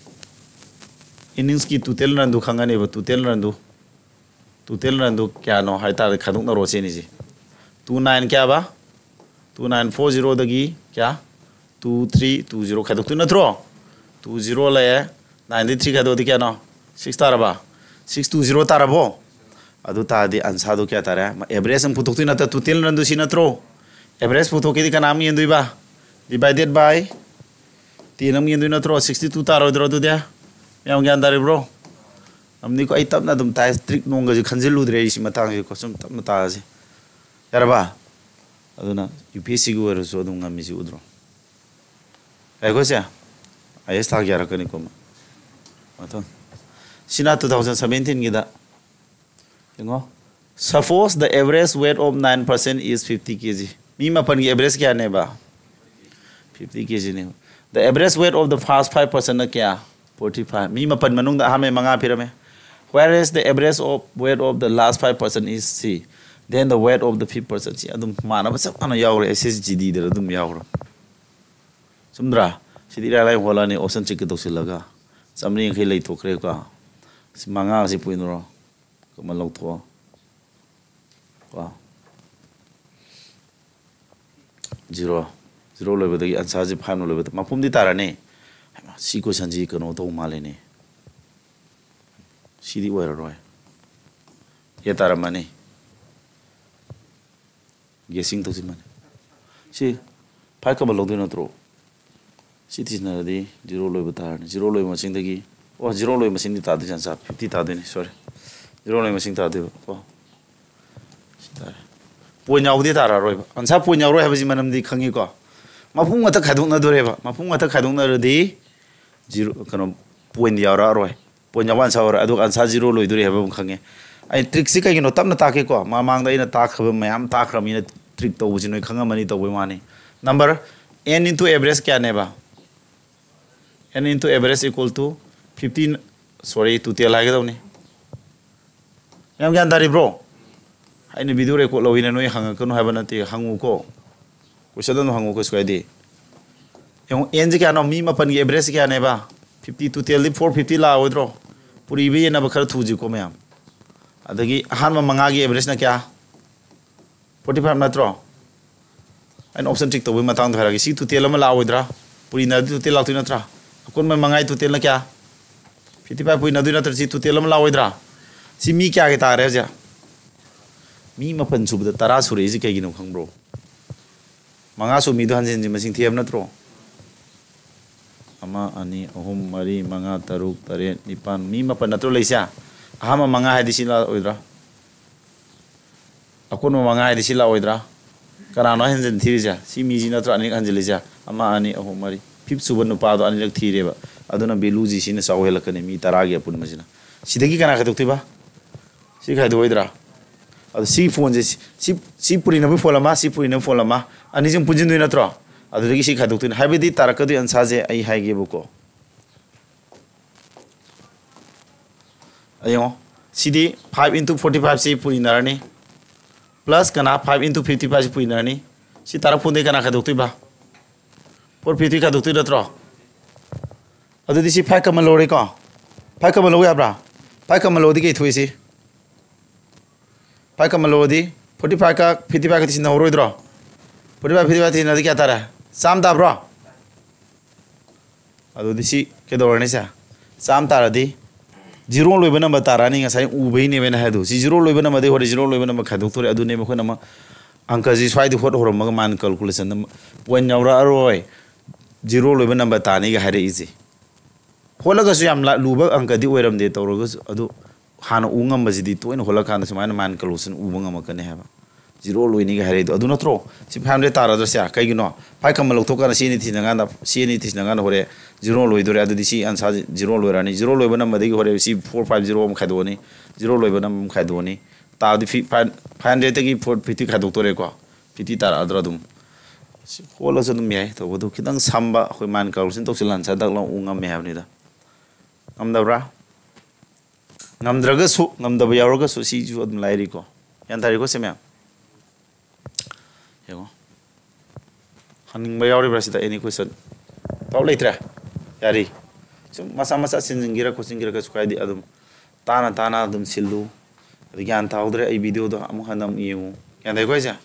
ꯏꯅꯤꯡꯁꯀꯤ ꯇꯣꯇꯦꯜ ꯔꯟꯗꯨ ꯈꯪꯉꯅꯦꯕ, ꯇꯣꯇꯦꯜ ꯔꯟꯗꯨ꯫ ꯇꯣꯇꯦꯜ ꯔꯟꯗꯨ ꯀꯌꯥꯅꯣ ꯍꯥꯏ ꯇꯥꯔꯗꯤ ꯈꯥꯏꯗꯣꯛꯅꯔꯣ ꯁꯤꯅꯤꯁꯦ꯫ ꯇꯨ ꯅꯥꯏꯟ ꯀꯌꯥꯕ? ꯇꯨ ꯅꯥꯏꯟ ꯐꯣꯔ ꯖꯤꯔꯣꯗꯒꯤ ꯀꯌꯥ? ꯇꯨ ꯊ꯭ꯔꯤ ꯇꯨ ꯖꯤꯔꯣ ꯈꯥꯏꯗꯣꯛꯇꯣꯏ ꯅꯠꯇ꯭ꯔꯣ? ꯇꯨ ꯖꯤꯔꯣ ꯂꯩꯔꯦ꯫ ꯅꯥꯏꯟꯗꯒꯤ ꯊ꯭ꯔꯤ ꯈꯥꯏꯗꯣꯛꯑꯗꯤ ꯀꯌꯥꯅꯣ? ꯁꯤꯛꯁ ꯇꯥꯔꯕ? ꯁꯤꯛꯁ ꯇꯨ ꯖꯤꯔꯣ ꯇꯥꯔꯕꯣ? ꯑꯗꯨ ꯇꯥꯔꯗꯤ ꯑꯟꯁꯥꯗꯨ ꯀꯌꯥ ꯇꯥꯔꯦ? ꯑꯦꯚꯔꯦꯖ ꯑꯃ ꯄꯨꯊꯣꯛꯇꯣꯏ ꯅꯠꯇ꯭ꯔꯣ? ꯇꯣꯇꯦꯜ ꯔꯟꯗꯨ ꯁꯤ ꯅꯠꯇ꯭ꯔꯣ? ꯑꯦꯚꯔꯦꯖ ꯄꯨꯊꯣꯛꯀꯦꯗꯤ ꯀꯅꯥ ꯑꯃ ꯌꯦꯟꯗꯣꯏꯕ? ꯗꯤꯚꯥꯏꯗꯦꯠ ꯕꯥꯏ ꯇꯦꯟ ꯑꯃ ꯌꯦꯟꯗꯣꯏ ꯅꯠꯇ꯭ꯔꯣ? ꯁꯤꯛꯁꯇꯤ ꯇꯨ ꯇꯥꯔꯣꯏꯗ꯭ꯔꯣ ꯑꯗꯨꯗꯤ? ꯃꯌꯥꯝ ꯒ꯭ꯌꯥꯟ ꯇꯥꯔꯤꯕ꯭ꯔꯣ? ꯑꯃꯅꯤꯀꯣ, ꯑꯩ ꯇꯞꯅ ꯑꯗꯨꯝ ꯇꯥꯏ, ꯇ꯭ꯔꯤꯛ ꯅꯣꯡꯒꯁꯦ ꯈꯟꯖꯤꯜꯂꯨꯗ꯭ꯔꯦ ꯑꯩ ꯁꯤ ꯃꯇꯥꯡꯁꯤꯀꯣ, ꯁꯨꯝ ꯇꯞꯅ ꯇꯥꯔꯁꯤ꯫ ꯌꯥꯔꯕ? ꯑꯗꯨꯅ ꯌꯨ ꯄꯤ ꯑꯦꯁ ꯁꯤꯒꯤ ꯑꯣꯏꯔꯁꯨ ꯑꯗꯨꯝ ꯉꯝꯃꯤꯁꯤ ꯎꯗ꯭ꯔꯣ? ꯉꯥꯏꯈꯣꯁꯦ, ꯑꯥꯏ ꯑꯦꯁ ꯊꯥ ꯌꯥꯔꯛꯀꯅꯤꯀꯣ꯫ ꯃꯊꯪ, ꯁꯤꯅ ꯇꯨ ꯊꯥꯎꯖꯟ ꯁꯕꯦꯟꯇꯤꯟꯒꯤꯗ ꯌꯦꯡꯉꯣ꯫ Suppose the average weight of nine person is fifty K G. ꯃꯤ ꯃꯥꯄꯟꯒꯤ ꯑꯦꯚꯔꯦꯖ ꯀꯌꯥꯅꯦꯕ? ꯐꯤꯐꯇꯤ ꯀꯦ ꯖꯤꯅꯦꯕ꯫ The average weight of the first five personꯅ ꯀꯌꯥ? Forty five. ꯃꯤ ꯃꯥꯄꯟ ꯃꯅꯨꯡꯗ ꯑꯍꯥꯟꯕ ꯃꯉꯥ ꯄꯤꯔꯝꯃꯦ꯫ Whereas the average of weight of the last five person is C. Then the weight of the fifth person, ꯁꯤ ꯑꯗꯨꯝ ꯃꯥꯟꯅꯕ ꯆꯞ ꯃꯥꯟꯅ ꯌꯥꯎꯔꯦ, ꯑꯦꯁ ꯑꯦꯁ ꯖꯤ ꯗꯤꯗ ꯑꯗꯨꯝ ꯌꯥꯎꯔꯦ꯫ ꯆꯨꯝꯗ꯭ꯔꯥ? ꯁꯤꯗꯤ ꯏꯔꯥꯏ ꯂꯥꯏ ꯍꯣꯠꯂꯅꯤ, ꯑꯣꯞꯁꯟ ꯆꯦꯛꯀ ꯇꯧꯁꯤꯜꯂꯒ ꯆꯥꯝꯃꯔꯤ ꯌꯥꯡꯈꯩ ꯂꯩꯊꯣꯛꯈ꯭ꯔꯦꯀꯣ꯫ ꯁꯤ ꯃꯉꯥꯁꯤ ꯄꯨꯏꯅꯔꯣ, ꯀꯃꯟ ꯂꯧꯊꯣꯛꯑꯣ꯫ ꯀꯣ, ꯖꯤꯔꯣ, ꯖꯤꯔꯣ ꯂꯣꯏꯕꯗꯒꯤ ꯑꯟꯁꯥꯔꯁꯤ ꯐꯥꯏꯚꯅ ꯂꯣꯏꯕꯗ ꯃꯄꯨꯝꯗꯤ ꯇꯥꯔꯅꯤ꯫ ꯍꯩꯃꯥ, ꯁꯤ ꯀꯣꯏꯁꯟꯁꯤ ꯀꯩꯅꯣ ꯇꯧ ꯃꯥꯜꯂꯦꯅꯦ꯫ ꯁꯤꯗꯤ ꯑꯣꯏꯔꯔꯣꯏ꯫ ꯑꯦ ꯇꯥꯔꯝꯃꯅꯤ꯫ ꯒꯦꯁꯤꯡ ꯇꯧꯁꯤꯟꯕꯅꯤ꯫ ꯁꯤ ꯐꯥꯏꯚ ꯀꯃꯟ ꯂꯧꯗꯣꯏ ꯅꯠꯇ꯭ꯔꯣ? ꯁꯤ ꯊꯤꯖꯤꯟꯅꯔꯗꯤ ꯖꯤꯔꯣ ꯂꯣꯏꯕ ꯇꯥꯔꯅꯤ꯫ ꯖꯤꯔꯣ ꯂꯣꯏꯕ ꯃꯁꯤꯡꯗꯒꯤ, ꯑꯣ, ꯖꯤꯔꯣ ꯂꯣꯏꯕ ꯃꯁꯤꯡꯗꯤ ꯇꯥꯗꯣꯏꯁꯦ, ꯑꯟꯁꯥꯔ ꯐꯤꯐꯇꯤ ꯇꯥꯗꯣꯏꯅꯤ, ꯁꯣꯔꯤ꯫ ꯖꯤꯔꯣ ꯂꯣꯏꯕ ꯃꯁꯤꯡ ꯇꯥꯗꯣꯏꯕ ꯀꯣ꯫ ꯁꯤ ꯇꯥꯔꯦ꯫ ꯄꯣꯏꯟ ꯌꯥꯎꯕꯗꯤ ꯇꯥꯔꯛꯑꯔꯣꯏꯕ꯫ ꯑꯟꯁꯥꯔ ꯄꯣꯏꯟ ꯌꯥꯎꯔꯣꯏ ꯍꯥꯏꯕꯁꯤ ꯃꯔꯝꯗꯤ ꯈꯪꯉꯤꯀꯣ꯫ ꯃꯄꯨꯝ ꯉꯥꯛꯇ ꯈꯥꯏꯗꯣꯛꯅꯗꯣꯔꯦꯕ꯫ ꯃꯄꯨꯝ ꯉꯥꯛꯇ ꯈꯥꯏꯗꯣꯛꯅꯔꯗꯤ ꯖꯤꯔꯣ, ꯀꯩꯅꯣ, ꯄꯣꯏꯟ ꯌꯥꯎꯔꯛꯑꯔꯣꯏ꯫ ꯄꯣꯏꯟ ꯌꯥꯎꯕ ꯑꯟꯁꯥꯔ ꯑꯣꯏꯔꯣꯏ, ꯑꯗꯨꯒ ꯑꯟꯁꯥꯔ ꯖꯤꯔꯣ ꯂꯣꯏꯗꯣꯔꯤ ꯍꯥꯏꯕ ꯑꯃ ꯈꯪꯉꯦ꯫ ꯑꯩ ꯇ꯭ꯔꯤꯛꯁꯤ ꯀꯩꯒꯤꯅꯣ ꯇꯞꯅ ꯇꯥꯛꯀꯦꯀꯣ, ꯃꯃꯥꯡꯗ ꯑꯩꯅ ꯇꯥꯛꯈ꯭ꯔꯕ ꯃꯌꯥꯝ ꯇꯥꯛꯈ꯭ꯔꯕꯅꯤꯅ ꯇ꯭ꯔꯤꯛ ꯇꯧꯕꯁꯤ ꯅꯣꯏ ꯈꯪꯉꯝꯃꯅꯤ ꯇꯧꯕꯩ ꯋꯥꯅꯤ꯫ Number, n into average ꯀꯌꯥꯅꯦꯕ? N into average equal to fifty, sorry, total ꯍꯥꯏꯒꯗꯧꯅꯤ꯫ ꯌꯥꯝ ꯒ꯭ꯌꯥꯟ ꯇꯥꯔꯤꯕ꯭ꯔꯣ? ꯑꯩꯅ ꯚꯤꯗꯤꯑꯣ ꯔꯦꯀꯣꯔꯗ ꯂꯧꯋꯤꯅ ꯅꯣꯏ ꯍꯪꯉꯛꯀꯅꯨ ꯍꯥꯏꯕ ꯅꯠꯇꯦ, ꯍꯪꯉꯨꯀꯣ꯫ ꯀꯣꯏꯁꯟ ꯑꯗꯨꯝ ꯍꯪꯉꯨ, ꯀꯩꯁꯨ ꯀꯥꯏꯗꯦ꯫ ꯌꯦꯡꯉꯨ, n ꯁꯦ ꯀꯌꯥꯅꯣ? ꯃꯤ ꯃꯥꯄꯟꯒꯤ average ꯁꯦ ꯀꯌꯥꯅꯦꯕ? Fifty, total ꯗꯤ four fifty ꯂꯥꯛꯑꯣꯏꯗ꯭ꯔꯣ? ꯄꯨꯔꯤꯕ ꯌꯦꯟꯅꯕ ꯈꯔ ꯊꯨꯁꯤꯀꯣ ꯃꯌꯥꯝ꯫ ꯑꯗꯒꯤ ꯑꯍꯥꯟꯕ ꯃꯉꯥꯒꯤ average ꯅ ꯀꯌꯥ? Forty five ꯅꯠꯇ꯭ꯔꯣ? ꯑꯩꯅ option trick ꯇꯧꯕꯒꯤ ꯃꯇꯥꯡꯗꯣ ꯍꯥꯏꯔꯛꯑꯒꯦ꯫ ꯁꯤ total ꯑꯃ ꯂꯥꯛꯑꯣꯏꯗ꯭ꯔꯥ? ꯄꯨꯔꯤꯅꯗꯤ total ꯂꯥꯛꯇꯣꯏ ꯅꯠꯇ꯭ꯔꯥ? ꯑꯀꯣꯟꯕ ꯃꯉꯥꯒꯤ total ꯅ ꯀꯌꯥ? Fifty five ꯄꯨꯔꯤꯅꯗꯣꯏ ꯅꯠꯇ꯭ꯔꯥ? ꯁꯤ total ꯑꯃ ꯂꯥꯛꯑꯣꯏꯗ꯭ꯔꯥ? ꯁꯤ ꯃꯤ ꯀꯌꯥꯒꯤ ꯇꯥꯔꯦ ꯍꯧꯖꯤꯛ? ꯃꯤ ꯃꯥꯄꯟ ꯁꯨꯕꯗ ꯇꯔꯥ ꯁꯨꯔꯛꯏꯁꯤ ꯀꯩꯒꯤꯅꯣ ꯈꯪꯕ꯭ꯔꯣ? ꯃꯉꯥ ꯁꯨꯕ ꯃꯤꯗꯣ ꯍꯟꯖꯤꯟ ꯍꯟꯖꯤꯟ ꯃꯁꯤꯡ ꯊꯤꯕ ꯅꯠꯇ꯭ꯔꯣ? ꯑꯃ, ꯑꯅꯤ, ꯑꯍꯨꯝ, ꯃꯔꯤ, ꯃꯉꯥ, ꯇꯔꯨꯛ, ꯇꯔꯦꯠ, ꯅꯤꯄꯥꯟ, ꯃꯤ ꯃꯥꯄꯟ ꯅꯠꯇ꯭ꯔꯣ ꯂꯩꯁꯦ? ꯑꯍꯥꯟꯕ ꯃꯉꯥ ꯍꯥꯏꯗꯤ ꯁꯤ ꯂꯥꯛꯑꯣꯏꯗ꯭ꯔꯥ? ꯑꯀꯣꯟꯕ ꯃꯉꯥ ꯍꯥꯏꯗꯤ ꯁꯤ ꯂꯥꯛꯑꯣꯏꯗ꯭ꯔꯥ? ꯀꯅꯥꯅꯣ ꯍꯦꯟꯖꯤꯟ ꯊꯤꯔꯤꯁꯦ? ꯁꯤ ꯃꯤꯁꯤ ꯅꯠꯇ꯭ꯔꯣ ꯑꯅꯤꯔꯛ ꯍꯟꯖꯤꯜꯂꯤꯁꯦ? ꯑꯃ, ꯑꯅꯤ, ꯑꯍꯨꯝ, ꯃꯔꯤ꯫ Fifth ꯁꯨꯕ ꯅꯨꯄꯥꯗꯣ ꯑꯅꯤꯔꯛ ꯊꯤꯔꯦꯕ꯫ ꯑꯗꯨꯅ value ꯁꯤ ꯁꯤꯅ ꯆꯥꯎ ꯍꯦꯜꯂꯛꯀꯅꯤ, ꯃꯤ ꯇꯔꯥꯒꯤ ꯑꯄꯨꯟꯕꯁꯤꯅ꯫ ꯁꯤꯗꯒꯤ ꯀꯅꯥ ꯈꯥꯏꯗꯣꯛꯇꯣꯏꯕ? ꯁꯤ ꯈꯥꯏꯗꯣꯛꯑꯣꯏꯗ꯭ꯔꯥ? ꯑꯗꯣ ꯁꯤ ꯐꯣꯟꯁꯦ, ꯁꯤ, ꯁꯤ, ꯁꯤ ꯄꯨꯔꯤꯅꯕ ꯐꯣꯟ ꯑꯃ, ꯁꯤ ꯄꯨꯔꯤꯅꯕ ꯐꯣꯟ ꯑꯃ, ꯑꯅꯤꯁꯤ ꯑꯃꯨꯛ ꯄꯨꯟꯁꯤꯟꯗꯣꯏ ꯅꯠꯇ꯭ꯔꯣ? ꯑꯗꯨꯗꯒꯤ ꯁꯤ ꯈꯥꯏꯗꯣꯛꯇꯣꯏꯅꯦ꯫ ꯍꯥꯏꯕꯗꯤ ꯇꯥꯔꯛꯀꯗꯣꯏ ꯑꯟꯁꯥꯔꯁꯦ ꯑꯩ ꯍꯥꯏꯒꯦꯕꯀꯣ꯫ ꯌꯦꯡꯉꯣ, ꯁꯤꯗꯤ five into forty five ꯁꯤ ꯄꯨꯔꯤꯅꯔꯅꯤ, plus ꯀꯅꯥ five into fifty five ꯁꯤ ꯄꯨꯔꯤꯅꯔꯅꯤ꯫ ꯁꯤ ꯇꯥꯔꯛ ꯐꯣꯟꯗꯩ ꯀꯅꯥ ꯈꯥꯏꯗꯣꯛꯇꯣꯏꯕ? Four fifty ꯈꯥꯏꯗꯣꯛꯇꯣꯏ ꯅꯠꯇ꯭ꯔꯣ? ꯑꯗꯨꯗꯤ ꯁꯤ five common ꯂꯧꯔꯦꯀꯣ? Five common ꯂꯧ ꯌꯥꯕ꯭ꯔꯥ? Five common ꯂꯧꯔꯗꯤ ꯀꯩ ꯊꯣꯛꯏ ꯁꯤ? Five common ꯂꯧꯔꯗꯤ forty five ꯀ fifty five ꯀ ꯇꯤꯁꯤꯟꯅꯍꯧꯔꯣꯏꯗ꯭ꯔꯣ? Forty five, fifty five ꯇꯤꯁꯤꯟꯅꯗꯤ ꯀꯌꯥ ꯇꯥꯔꯦ? ꯆꯥꯝꯃ ꯇꯥꯕ꯭ꯔꯣ? ꯑꯗꯨꯗꯤ ꯁꯤ ꯀꯩꯗꯧꯔꯅꯤ ꯁꯦ? ꯆꯥꯝꯃ ꯇꯥꯔꯗꯤ zero ꯂꯣꯏꯕ number ꯇꯥꯔꯛꯑꯅꯤ, ꯉꯁꯥꯏ ꯎꯕꯩꯅꯦꯕ ꯑꯩꯅ ꯍꯥꯏꯗꯣ꯫ ꯁꯤ zero ꯂꯣꯏꯕ number ꯗꯤ ꯍꯣꯔꯦꯟ zero ꯂꯣꯏꯕ number ꯈꯥꯏꯗꯣꯛꯇꯣꯔꯦ꯫ ꯑꯗꯨꯅꯦꯕ ꯑꯩꯈꯣꯏꯅ ꯑꯃꯨꯛ ꯑꯪꯀꯁꯤ ꯁ꯭ꯋꯥꯏꯗ ꯍꯣꯠ ꯍꯧꯔꯝꯃꯒ ꯃꯥꯏꯟ calculation ꯗ point ꯌꯥꯎꯔꯛꯑꯔꯣꯏ, zero ꯂꯣꯏꯕ number ꯇꯥꯅꯤꯒ ꯍꯥꯏꯔꯛꯏꯁꯦ꯫ ꯍꯣꯠꯂꯒꯁꯨ ꯌꯥꯝ ꯂꯥ-, ꯂꯨꯕ ꯑꯪꯀꯗꯤ ꯑꯣꯏꯔꯝꯗꯦ ꯇꯧꯔꯒꯁꯨ, ꯑꯗꯨ ꯍꯥꯟꯅ ꯎ ꯉꯝꯕꯁꯤꯗꯤ ꯇꯣꯏꯅ ꯍꯣꯠꯂꯀꯥꯟꯗ ꯁꯨꯃꯥꯏꯅ ꯃꯥꯏꯟ calculation ꯎꯕ ꯉꯝꯃꯛꯀꯅꯤ ꯍꯥꯏꯕ꯫ ꯖꯤꯔꯣ ꯂꯣꯏꯅꯤꯒ ꯍꯥꯏꯔꯛꯏꯗꯣ ꯑꯗꯨ ꯅꯠꯇ꯭ꯔꯣ? ꯁꯤ ꯐꯥꯏꯚ ꯍꯟꯗ꯭ꯔꯦꯠ ꯇꯥꯔꯗ꯭ꯔꯥ ꯁꯦ? ꯀꯩꯒꯤꯅꯣ? ꯐꯥꯏꯚ ꯀꯃꯟ ꯂꯧꯊꯣꯛꯀꯥꯟꯗ ꯁꯤ ꯑꯅꯤ ꯊꯤꯅꯀꯥꯟꯗ, ꯁꯤ ꯑꯅꯤ ꯊꯤꯅꯀꯥꯟꯗ ꯍꯣꯔꯦꯟ ꯖꯤꯔꯣ ꯂꯣꯏꯗꯣꯔꯦ꯫ ꯑꯗꯨꯗꯤ ꯁꯤ ꯑꯟꯁꯥꯔꯁꯤ ꯖꯤꯔꯣ ꯂꯣꯏꯔꯅꯤ꯫ ꯖꯤꯔꯣ ꯂꯣꯏꯕ ꯅꯝꯕꯗꯒꯤ ꯍꯣꯔꯦꯟ ꯁꯤ ꯐꯣꯔ ꯐꯥꯏꯚ ꯖꯤꯔꯣ ꯑꯃ ꯈꯥꯏꯗꯣꯛꯑꯅꯤ꯫ ꯖꯤꯔꯣ ꯂꯣꯏꯕ ꯅꯝꯕ ꯑꯃ ꯈꯥꯏꯗꯣꯛꯑꯅꯤ꯫ ꯇꯥꯕꯗꯤ ꯐꯤ-, ꯐꯥꯏꯚ, ꯐꯥꯏꯚ ꯍꯟꯗ꯭ꯔꯦꯠꯇꯒꯤ ꯐꯣꯔ ꯐꯤꯐꯇꯤ ꯈꯥꯏꯗꯣꯛꯇꯣꯔꯦꯀꯣ꯫ ꯐꯤꯐꯇꯤ ꯇꯥꯔꯛꯑꯗ꯭ꯔꯥ ꯑꯗꯨꯝ? ꯁꯤ ꯍꯣꯠꯂꯁꯨ ꯑꯗꯨꯝ ꯌꯥꯏ꯫ ꯇꯧꯕꯗꯨ ꯈꯤꯇꯪ ꯁꯝꯕ, ꯑꯩꯈꯣꯏ ꯃꯥꯏꯟ ꯀꯥꯜꯀꯨꯂꯦꯁꯟ ꯇꯧꯁꯤꯜꯂ ꯑꯟꯁꯥꯔ ꯗꯛ ꯂꯥꯎ ꯎ ꯉꯝꯃꯦ ꯍꯥꯏꯕꯅꯤꯗ꯫ ꯉꯝꯗꯕ꯭ꯔꯥ? ꯉꯝꯗ꯭ꯔꯒꯁꯨ, ꯉꯝꯗꯕ ꯌꯥꯎꯔꯒꯁꯨ ꯁꯤꯁꯨ ꯑꯗꯨꯝ ꯂꯥꯏꯔꯤꯀꯣ꯫ ꯒ꯭ꯌꯥꯟ ꯇꯥꯔꯤꯀꯣ ꯁꯦ ꯃꯌꯥꯝ? ꯌꯦꯡꯉꯣ꯫ ꯍꯪꯅꯤꯡꯕ ꯌꯥꯎꯔꯤꯕ꯭ꯔꯥ ꯁꯤꯗ? Any question? ꯗꯥꯎꯠ ꯂꯩꯇ꯭ꯔꯦ? ꯌꯥꯔꯤ꯫ ꯁꯨꯝ ꯃꯆꯥ ꯃꯆꯥ ꯁꯤꯟꯖꯤꯟꯒꯦꯔꯥ ꯈꯣꯠꯆꯤꯟꯒꯦꯔꯥ ꯀꯩꯁꯨ ꯀꯥꯏꯗꯦ꯫ ꯑꯗꯨꯝ ꯇꯥꯅ ꯇꯥꯅ ꯑꯗꯨꯝ ꯁꯤꯜꯂꯨ꯫ ꯑꯗꯨ ꯒ꯭ꯌꯥꯟ ꯇꯥꯍꯧꯗ꯭ꯔꯦ, ꯑꯩ ꯚꯤꯗꯤꯑꯣꯗꯣ ꯑꯃꯨꯛ ꯍꯟꯅ ꯑꯃꯨꯛ ꯌꯦꯡꯉꯨ꯫ ꯒ꯭ꯌꯥꯟ ꯇꯥꯏꯀꯣ ꯑꯩꯁꯦ?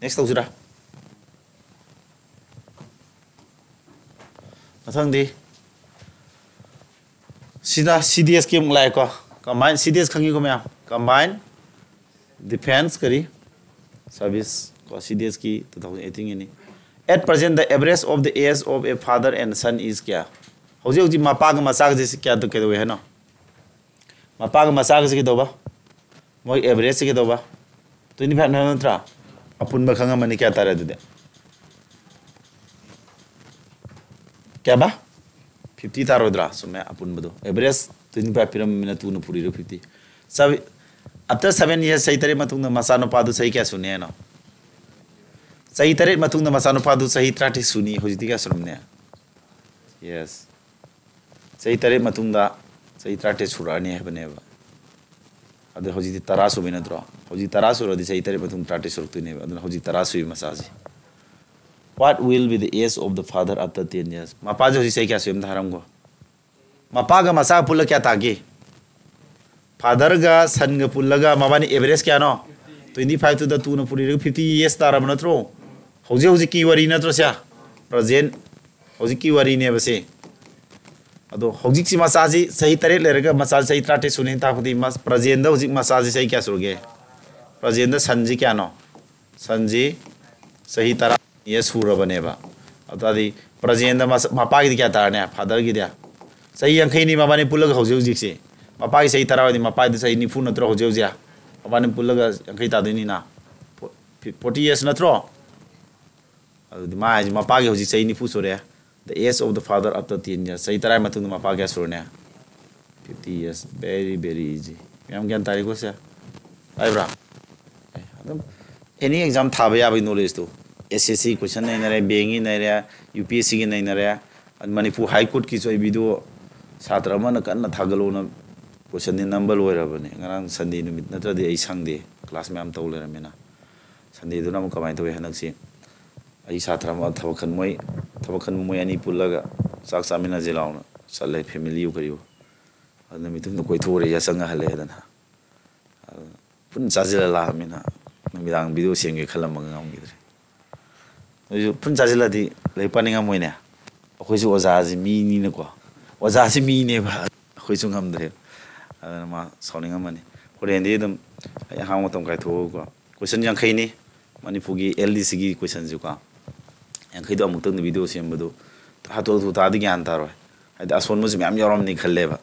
ꯅꯦꯛꯁ ꯇꯧꯁꯤꯔꯥ? ꯃꯊꯪꯗꯤ ꯁꯤꯗ ꯁꯤ ꯗꯤ ꯑꯦꯁꯀꯤ ꯑꯃꯨꯛ ꯂꯥꯛꯑꯦꯀꯣ꯫ ꯀꯝꯕꯥꯏꯟ ꯁꯤ ꯗꯤ ꯑꯦꯁ ꯈꯪꯉꯤꯀꯣ ꯃꯌꯥꯝ? ꯀꯝꯕꯥꯏꯟ ꯗꯤꯐꯦꯟꯁ ꯀꯔꯤ ꯁꯥꯔꯚꯤꯁ ꯀꯣ, ꯁꯤ ꯗꯤ ꯑꯦꯁꯀꯤ ꯇꯨ ꯊꯥꯎꯖꯟ ꯑꯩꯠꯇꯤꯟꯒꯤꯅꯤ꯫ At present, the average of the age of a father and son is ꯀꯌꯥ? ꯍꯧꯖꯤꯛ ꯍꯧꯖꯤꯛ ꯃꯄꯥꯒ ꯃꯆꯥꯒꯁꯦ ꯀꯌꯥ ꯀꯩꯗꯧꯋꯦ ꯍꯥꯏꯅꯣ? ꯃꯄꯥꯒ ꯃꯆꯥꯒꯁꯦ ꯀꯩꯗꯧꯕ? ꯃꯣꯏ ꯑꯦꯚꯔꯦꯖꯁꯦ ꯀꯩꯗꯧꯕ? ꯇ꯭ꯋꯦꯟꯇꯤ ꯐꯥꯏꯚ ꯍꯥꯏꯕ ꯅꯠꯇ꯭ꯔꯥ? ꯑꯄꯨꯟꯕ ꯈꯪꯉꯝꯃꯅꯤ꯫ ꯀꯌꯥ ꯇꯥꯔꯦ ꯑꯗꯨꯗꯤ? ꯀꯌꯥꯕ? ꯐꯤꯐꯇꯤ ꯇꯥꯔꯣꯏꯗ꯭ꯔꯥ? ꯆꯨꯝꯃꯦ, ꯑꯄꯨꯟꯕꯗꯣ꯫ ꯑꯦꯚꯔꯦꯖ ꯇ꯭ꯋꯦꯟꯇꯤ ꯐꯥꯏꯚ ꯄꯤꯔꯝꯃꯤꯅ ꯇꯨꯅ ꯄꯨꯔꯤꯔꯣ ꯐꯤꯐꯇꯤ? After seven years, ꯆꯍꯤ ꯇꯔꯦꯠ ꯃꯇꯨꯡꯗ ꯃꯆꯥꯅꯨꯄꯥꯗꯨ ꯆꯍꯤ ꯀꯌꯥ ꯁꯨꯅꯤ ꯍꯥꯏꯅꯣ? ꯆꯍꯤ ꯇꯔꯦꯠ ꯃꯇꯨꯡꯗ ꯃꯆꯥꯅꯨꯄꯥꯗꯨ ꯆꯍꯤ ꯇꯔꯥꯇꯔꯦꯠ ꯁꯨꯅꯤ꯫ ꯍꯧꯖꯤꯛꯇꯤ ꯀꯌꯥ ꯁꯨꯔꯝꯅꯤ? ꯌꯦꯁ꯫ ꯆꯍꯤ ꯇꯔꯦꯠ ꯃꯇꯨꯡꯗ ꯆꯍꯤ ꯇꯔꯥꯇꯔꯦꯠ ꯁꯨꯔꯛꯑꯅꯤ ꯍꯥꯏꯕꯅꯦꯕ꯫ ꯑꯗꯨ ꯍꯧꯖꯤꯛꯇꯤ ꯇꯔꯥ ꯁꯨꯕꯩ ꯅꯠꯇ꯭ꯔꯣ? ꯍꯧꯖꯤꯛ ꯇꯔꯥ ꯁꯨꯔꯗꯤ ꯆꯍꯤ ꯇꯔꯦꯠ ꯃꯇꯨꯡ ꯇꯔꯥꯇꯔꯦꯠ ꯁꯨꯔꯛꯇꯣꯏꯅꯦꯕ꯫ ꯑꯗꯨꯅ ꯍꯧꯖꯤꯛ ꯇꯔꯥ ꯁꯨꯏ ꯃꯆꯥꯁꯦ꯫ What will be the age of the father after ten years? ꯃꯄꯥꯁꯦ ꯍꯧꯖꯤꯛ ꯆꯍꯤ ꯀꯌꯥ ꯁꯨꯏ ꯑꯝꯇ ꯍꯥꯏꯔꯝꯒꯣ꯫ ꯃꯄꯥꯒ ꯃꯆꯥꯒ ꯄꯨꯜꯂ ꯀꯌꯥ ꯇꯥꯒꯦ? ꯐꯥꯗꯔꯒ ꯁꯟꯒ ꯄꯨꯜꯂꯒ ꯃꯕꯥꯅꯤ ꯑꯦꯚꯔꯦꯖ ꯀꯌꯥꯅꯣ? ꯇ꯭ꯋꯦꯟꯇꯤ ꯐꯥꯏꯚꯇꯨꯗ ꯇꯨꯅ ꯄꯨꯔꯤꯔꯒ ꯐꯤꯐꯇꯤ ꯌꯦꯁ ꯇꯥꯔꯕ ꯅꯠꯇ꯭ꯔꯣ? ꯍꯧꯖꯤꯛ ꯍꯧꯖꯤꯛꯀꯤ ꯋꯥꯔꯤ ꯅꯠꯇ꯭ꯔꯣ ꯁꯦ? ꯄ꯭ꯔꯖꯦꯟ ꯍꯧꯖꯤꯛꯀꯤ ꯋꯥꯔꯤꯅꯦꯕ ꯁꯤ꯫ ꯑꯗꯣ ꯍꯧꯖꯤꯛꯁꯤ ꯃꯆꯥꯁꯤ ꯆꯍꯤ ꯇꯔꯦꯠ ꯂꯩꯔꯒ ꯃꯆꯥꯁꯤ ꯆꯍꯤ ꯇꯔꯥꯇꯔꯦꯠ ꯁꯨꯅꯤ ꯇꯥꯛꯄꯗꯤ ꯃꯁ-, ꯄ꯭ꯔꯖꯦꯟꯗ ꯍꯧꯖꯤꯛ ꯃꯆꯥꯁꯤ ꯆꯍꯤ ꯀꯌꯥ ꯁꯨꯔꯒꯦ? ꯄ꯭ꯔꯖꯦꯟꯗ ꯁꯟꯁꯤ ꯀꯌꯥꯅꯣ? ꯁꯟꯁꯤ ꯆꯍꯤ ꯇꯔꯥ ꯁꯨꯔꯕꯅꯦꯕ꯫ ꯑꯗꯨ ꯇꯥꯔꯗꯤ ꯄ꯭ꯔꯖꯦꯟꯗ ꯃꯁ-, ꯃꯄꯥꯒꯤꯗꯤ ꯀꯌꯥ ꯇꯥꯔꯅꯤ? ꯐꯥꯗꯔꯒꯤꯗꯤ ꯆꯍꯤ ꯌꯥꯡꯈꯩꯅꯤ ꯃꯕꯥꯅꯤ ꯄꯨꯜꯂꯒ ꯍꯧꯖꯤꯛ ꯍꯧꯖꯤꯛꯁꯤ꯫ ꯃꯄꯥꯒꯤ ꯆꯍꯤ ꯇꯔꯥ ꯑꯣꯏꯗꯤ ꯃꯄꯥꯒꯤꯗꯤ ꯆꯍꯤ ꯅꯤꯐꯨ ꯅꯠꯇ꯭ꯔꯣ ꯍꯧꯖꯤꯛ ꯍꯧꯖꯤꯛ? ꯃꯕꯥꯅꯤ ꯄꯨꯜꯂꯒ ꯌꯥꯡꯈꯩ ꯇꯥꯗꯣꯏꯅꯤꯅ꯫ Forty years ꯅꯠꯇ꯭ꯔꯣ? ꯑꯗꯨꯗꯤ ꯃꯥ ꯍꯥꯏꯁꯦ ꯃꯄꯥꯒꯤ ꯍꯧꯖꯤꯛ ꯆꯍꯤ ꯅꯤꯐꯨ ꯁꯨꯔꯦ, the age of the father after ten years, ꯆꯍꯤ ꯇꯔꯥ ꯃꯇꯨꯡꯗ ꯃꯄꯥ ꯀꯌꯥ ꯁꯨꯔꯅꯤ? Fifty years, very very easy. ꯃꯌꯥꯝ ꯒ꯭ꯌꯥꯟ ꯇꯥꯔꯤꯀꯣ ꯁꯦ? ꯍꯥꯏꯕ꯭ꯔꯥ? ꯑꯦ, ꯑꯗꯨꯝ any exam ꯊꯥꯕ ꯌꯥꯕꯒꯤ knowledge ꯇꯣ, S S C question ꯅꯩꯅꯔꯦ, ꯕꯦꯡꯒꯤ ꯅꯩꯅꯔꯦ, U P S C ꯒꯤ ꯅꯩꯅꯔꯦ, ꯑꯗꯨ ꯃꯅꯤꯄꯨꯔ High Court ꯀꯤꯁꯨ ꯑꯩ video ꯁꯥꯇ꯭ꯔ ꯑꯃꯅ ꯀꯟꯅ ꯊꯥꯒꯠꯂꯣꯅ question ꯗꯤ ꯅꯝꯕ ꯂꯣꯏꯔꯕꯅꯦ꯫ ꯉꯔꯥꯡ Sunday ꯅꯨꯃꯤꯠ ꯅꯠꯇ꯭ꯔꯗꯤ ꯑꯩ ꯁꯪꯗꯦ, class ꯃꯌꯥꯝ ꯇꯧ ꯂꯩꯔꯝꯃꯤꯅ꯫ Sunday ꯗꯨꯅ ꯑꯃꯨꯛ ꯀꯃꯥꯏꯅ ꯇꯧꯏ ꯍꯟꯗꯛꯁꯤ? ꯑꯩ ꯁꯥꯇ꯭ꯔ ꯑꯃ ꯊꯕꯛ ꯈꯟ ꯃꯣꯏ ꯊꯕꯛ ꯈꯟꯕ ꯃꯣꯏ ꯑꯅꯤ ꯄꯨꯜꯂꯒ ꯆꯥꯛ ꯆꯥꯃꯤꯟꯅꯁꯦ ꯂꯥꯎꯅ ꯆꯠꯂꯦ, family ꯌꯨ ꯀꯔꯤꯌꯨ꯫ ꯑꯗꯨ ꯅꯨꯃꯤꯠꯇꯨꯗ ꯀꯣꯏꯊꯣꯛꯎꯔꯦ, ꯌꯥꯆꯪꯒ ꯍꯜꯂꯛꯑꯦꯗꯅ꯫ ꯑꯗꯨ ꯄꯨꯟꯅ ꯆꯥꯁꯤꯜꯂ ꯂꯥꯛꯑꯃꯤꯅ ꯅꯨꯃꯤꯗꯥꯡ video ꯁꯦꯝꯒꯦ ꯈꯜꯂꯝꯃꯒ ꯉꯝꯈꯤꯗ꯭ꯔꯦ꯫ ꯑꯗꯨꯁꯨ ꯄꯨꯟꯅ ꯆꯥꯁꯤꯜꯂꯗꯤ ꯂꯥꯏꯔꯤꯛ ꯄꯥꯅꯤꯡꯉꯝꯃꯣꯏꯅꯦ꯫ ꯑꯩꯈꯣꯏꯁꯨ ꯑꯣꯖꯥꯁꯤ ꯃꯤꯅꯤꯅꯀꯣ, ꯑꯣꯖꯥꯁꯤ ꯃꯤꯅꯦꯕ, ꯑꯩꯈꯣꯏꯁꯨ ꯉꯝꯗ꯭ꯔꯦ꯫ ꯑꯗꯨꯅ ꯃꯥ ꯁꯥꯎꯅꯤꯡꯉꯝꯃꯅꯤ꯫ ꯍꯣꯔꯦꯟꯗꯤ ꯑꯗꯨꯝ ꯑꯩ ꯑꯍꯥꯡꯕ ꯃꯇꯝ ꯀꯥꯏꯊꯣꯛꯑꯒꯀꯣ, question ꯌꯥꯡꯈꯩꯅꯤ ꯃꯅꯤꯄꯨꯔꯒꯤ L D C ꯒꯤ question ꯁꯤꯀꯣ, ꯌꯥꯡꯈꯩꯗꯣ ꯑꯃꯨꯛꯇꯪꯗ video ꯁꯦꯝꯕꯗꯨ ꯍꯥꯊꯨ ꯍꯥꯊꯨ ꯇꯥꯗꯤ ꯒ꯭ꯌꯥꯟ ꯇꯥꯔꯣꯏ꯫ ꯍꯥꯏꯗꯤ ꯑꯁꯣꯟꯕꯁꯨ ꯃꯌꯥꯝ ꯌꯥꯎꯔꯝꯅꯤ ꯈꯜꯂꯦꯕ꯫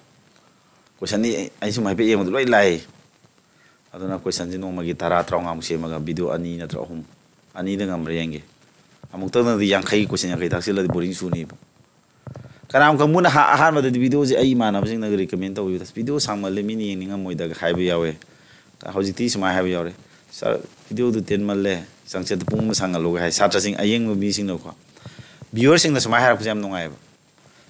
Question ꯗꯤ ꯑꯩ ꯁꯨꯝ ꯍꯥꯏꯐꯦꯠ ꯌꯦꯡꯕꯗ ꯂꯣꯏ ꯂꯥꯏ꯫ ꯑꯗꯨꯅ question ꯁꯤ ꯅꯣꯡꯃꯒꯤ ꯇꯔꯥ, ꯇꯔꯥꯃꯉꯥꯃꯨꯛ ꯁꯦꯝꯃꯒ video ꯑꯅꯤ ꯅꯠꯇ꯭ꯔ ꯑꯍꯨꯝ, ꯑꯅꯤꯗ ꯉꯝꯕ꯭ꯔꯥ ꯌꯦꯡꯒꯦ꯫ ꯑꯃꯨꯛꯇꯪꯗꯗꯤ ꯌꯥꯡꯈꯩ, question ꯌꯥꯡꯈꯩ ꯊꯥꯛꯆꯤꯜꯂꯗꯤ boring ꯆꯨꯅꯤꯕ꯫ ꯀꯅꯥꯒꯨꯝꯕ ꯀꯥꯡꯕꯨꯅ ꯑꯍꯥ-, ꯑꯍꯥꯟꯕꯗꯗꯤ video ꯁꯦ ꯑꯩ ꯏꯃꯥꯟꯅꯕꯁꯤꯡꯅ recommend ꯇꯧꯕꯤꯕꯗ, "Video ꯁꯥꯡꯃꯜꯂꯦ, ꯃꯤꯅ ꯌꯦꯡꯅꯤꯡꯉꯝꯃꯣꯏꯗ"ꯒ ꯍꯥꯏꯕ ꯌꯥꯎꯋꯦ꯫ ꯍꯧꯖꯤꯛꯇꯤ ꯁꯨꯃꯥꯏꯅ ꯍꯥꯏꯕ ꯌꯥꯎꯔꯦ, "Sir, video ꯗꯨ ꯇꯦꯟꯃꯜꯂꯦ, ꯆꯥꯡꯆꯠꯇ ꯄꯨꯡ ꯑꯃ ꯁꯥꯡꯍꯜꯂꯣꯒ" ꯍꯥꯏ꯫ ꯁꯥꯇ꯭ꯔꯁꯤꯡ, ꯑꯌꯦꯡꯕ ꯃꯤꯁꯤꯡꯅꯀꯣ, viewer ꯁꯤꯡꯅ ꯁꯨꯃꯥꯏꯅ ꯍꯥꯏꯔꯛꯄꯁꯦ ꯌꯥꯝ ꯅꯨꯡꯉꯥꯏꯌꯦꯕ꯫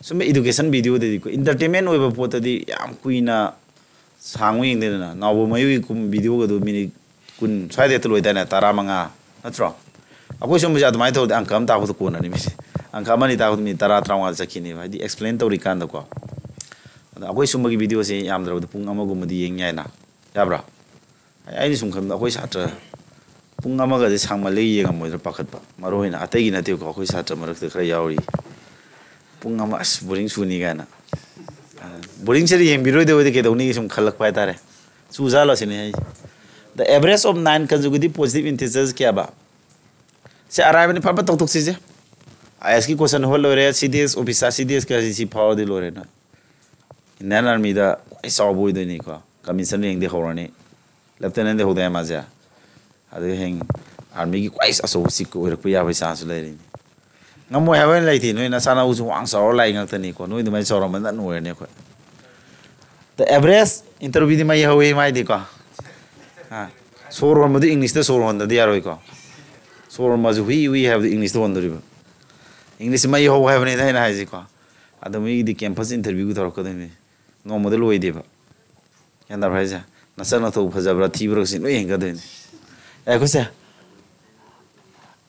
ꯁꯨꯝꯕ education video ꯗꯗꯤꯀꯣ, entertainment ꯑꯣꯏꯕ ꯄꯣꯠꯇꯗꯤ ꯌꯥꯝ ꯀꯨꯏꯅ ꯁꯥꯡꯕ ꯌꯦꯡꯗꯦꯗꯅ꯫ ꯅꯥꯎꯕ ꯃꯌꯨꯒꯤ ꯀꯨꯝ video ꯒꯗꯨ minute ꯀꯨꯟ ꯁ꯭ꯋꯥꯏꯗ ꯍꯦꯛꯇ ꯂꯣꯏꯗꯥꯏꯅꯦ, ꯇꯔꯥꯃꯉꯥ, ꯅꯠꯇ꯭ꯔꯣ? ꯑꯩꯈꯣꯏ ꯁꯨꯝꯕꯁꯦ ꯑꯗꯨꯃꯥꯏꯅ ꯇꯧꯔꯗꯤ ꯑꯪꯀ ꯑꯃ ꯇꯥꯛꯄꯗ ꯀꯣꯟꯅꯅꯤ ꯃꯤꯁꯦ꯫ ꯑꯪꯀ ꯑꯃ ꯑꯅꯤ ꯇꯥꯛꯄꯗ minute ꯇꯔꯥ, ꯇꯔꯥꯃꯉꯥ ꯆꯠꯈꯤꯅꯦꯕ, ꯍꯥꯏꯗꯤ explain ꯇꯧꯔꯤꯀꯥꯟꯗꯀꯣ꯫ ꯑꯗ ꯑꯩꯈꯣꯏ ꯁꯨꯝꯕꯒꯤ video ꯁꯦ ꯌꯥꯝꯗ꯭ꯔꯕꯗ ꯄꯨꯡ ꯑꯃꯒꯨꯝꯕꯗꯤ ꯌꯦꯡ ꯌꯥꯏꯅ, ꯌꯥꯕ꯭ꯔꯥ? ꯑꯩ-, ꯑꯩꯅ ꯁꯨꯝ ꯈꯟꯕꯗ ꯑꯩꯈꯣꯏ ꯁꯥꯇ꯭ꯔ ꯄꯨꯡ ꯑꯃꯒꯁꯦ ꯁꯥꯡꯃꯜꯂꯦ, ꯌꯦꯡꯉꯝꯃꯣꯏꯗ꯭ꯔꯥ ꯄꯥꯈꯠꯄ꯫ ꯃꯔꯨ ꯑꯣꯏꯅ ꯑꯇꯩꯒꯤ ꯅꯠꯇꯦꯀꯣ, ꯑꯩꯈꯣꯏ ꯁꯥꯇ꯭ꯔ ꯃꯔꯛꯇ ꯈꯔ ꯌꯥꯎꯔꯤ꯫ ꯄꯨꯡ ꯑꯃ, ꯑꯁ, boring ꯆꯨꯅꯤ ꯀꯥꯏꯅ꯫ Boring ꯁꯤꯗ ꯌꯦꯡꯕꯤꯔꯣꯏꯗꯣꯏ ꯑꯣꯏꯗꯤ ꯀꯩꯗꯧꯅꯤ ꯁꯨꯝ ꯈꯜꯂꯛꯄ ꯍꯥꯏꯇꯥꯔꯦ꯫ ꯆꯨꯖꯥꯠꯂꯣ ꯁꯤꯅꯤ ꯑꯩ꯫ The average of nine consecutive positive integers ꯀꯌꯥꯕ? ꯁꯦ ꯑꯔꯥꯏꯕꯅꯤ, ꯐꯠ ꯐꯠ ꯇꯧꯊꯣꯛꯁꯤꯁꯦ꯫ I S ꯀꯤ question ꯍꯣꯠ ꯂꯣꯏꯔꯦ, C D S officer, C D S ꯀ ꯁꯤ ꯐꯥꯎꯔꯗꯤ ꯂꯣꯏꯔꯦ ꯅꯣꯏ꯫ Indian Army ꯗ ꯈ꯭ꯋꯥꯏ ꯆꯥꯎꯕ ꯑꯣꯏꯗꯣꯏꯅꯤꯀꯣ, commission rank ꯗꯤ ꯍꯧꯔꯅꯤ, lieutenant ꯗꯤ ꯍꯧꯗ ꯌꯥꯏ ꯃꯥꯁꯦ꯫ ꯑꯗꯨꯒ ꯍꯌꯦꯡ ꯑꯥꯔꯃꯤꯒꯤ ꯈ꯭ꯋꯥꯏ ꯑꯆꯧꯕ ꯆꯤꯐꯀ ꯑꯣꯏꯔꯛꯄ ꯌꯥꯕꯒꯤ ꯆꯥꯟꯁꯁꯨ ꯂꯩꯔꯤꯅꯤ꯫ ꯉꯝꯃꯣꯏ ꯍꯥꯏꯕ ꯑꯣꯏꯅ ꯂꯩꯇꯦ꯫ ꯅꯣꯏ ꯅꯆꯥꯅꯎꯁꯨ ꯋꯥꯡ ꯆꯥꯎꯔ ꯂꯥꯛꯏ ꯉꯥꯛꯇꯅꯤꯀꯣ꯫ ꯅꯣꯏ ꯑꯗꯨꯃꯥꯏꯅ ꯆꯥꯎꯔꯝꯕꯅ ꯑꯣꯏꯔꯅꯤ ꯑꯩꯈꯣꯏ꯫ The average interview ꯗꯤ ꯃꯩ ꯍꯧꯋꯤ ꯃꯥꯏꯗꯤꯀꯣ꯫ ꯑꯥ, ꯁꯣꯔ ꯍꯣꯟꯕꯗꯨ ꯏꯪꯂꯤꯁꯇ ꯁꯣꯔ ꯍꯣꯟꯗꯗꯤ ꯌꯥꯔꯣꯏꯀꯣ꯫ ꯁꯣꯔ ꯍꯣꯟꯕꯁꯨ ꯍꯨꯏ ꯍꯨꯏ ꯍꯥꯏꯕꯗꯨ ꯏꯪꯂꯤꯁꯇ ꯍꯣꯟꯗꯣꯔꯤꯕ꯫ ꯏꯪꯂꯤꯁ ꯃꯩ ꯍꯧ ꯍꯥꯏꯕꯅꯤꯗ ꯑꯩꯅ ꯍꯥꯏꯁꯤꯀꯣ꯫ ꯑꯗꯣ ꯃꯤꯒꯤꯗꯤ campus interview ꯇꯧꯔꯛꯀꯗꯣꯏꯅꯤ꯫ ꯅꯣꯡꯃꯗ ꯂꯣꯏꯗꯦꯕ꯫ ꯒ꯭ꯌꯥꯟ ꯇꯥꯕ꯭ꯔꯥ ꯍꯥꯏꯁꯦ? ꯅꯁꯛ ꯅꯊꯧ ꯐꯖꯕ꯭ꯔꯥ ꯊꯤꯕ꯭ꯔꯥ ꯁꯤ ꯂꯣꯏ ꯌꯦꯡꯒꯗꯣꯏꯅꯤ꯫ ꯑꯦ, ꯑꯩꯈꯣꯏꯁꯦ,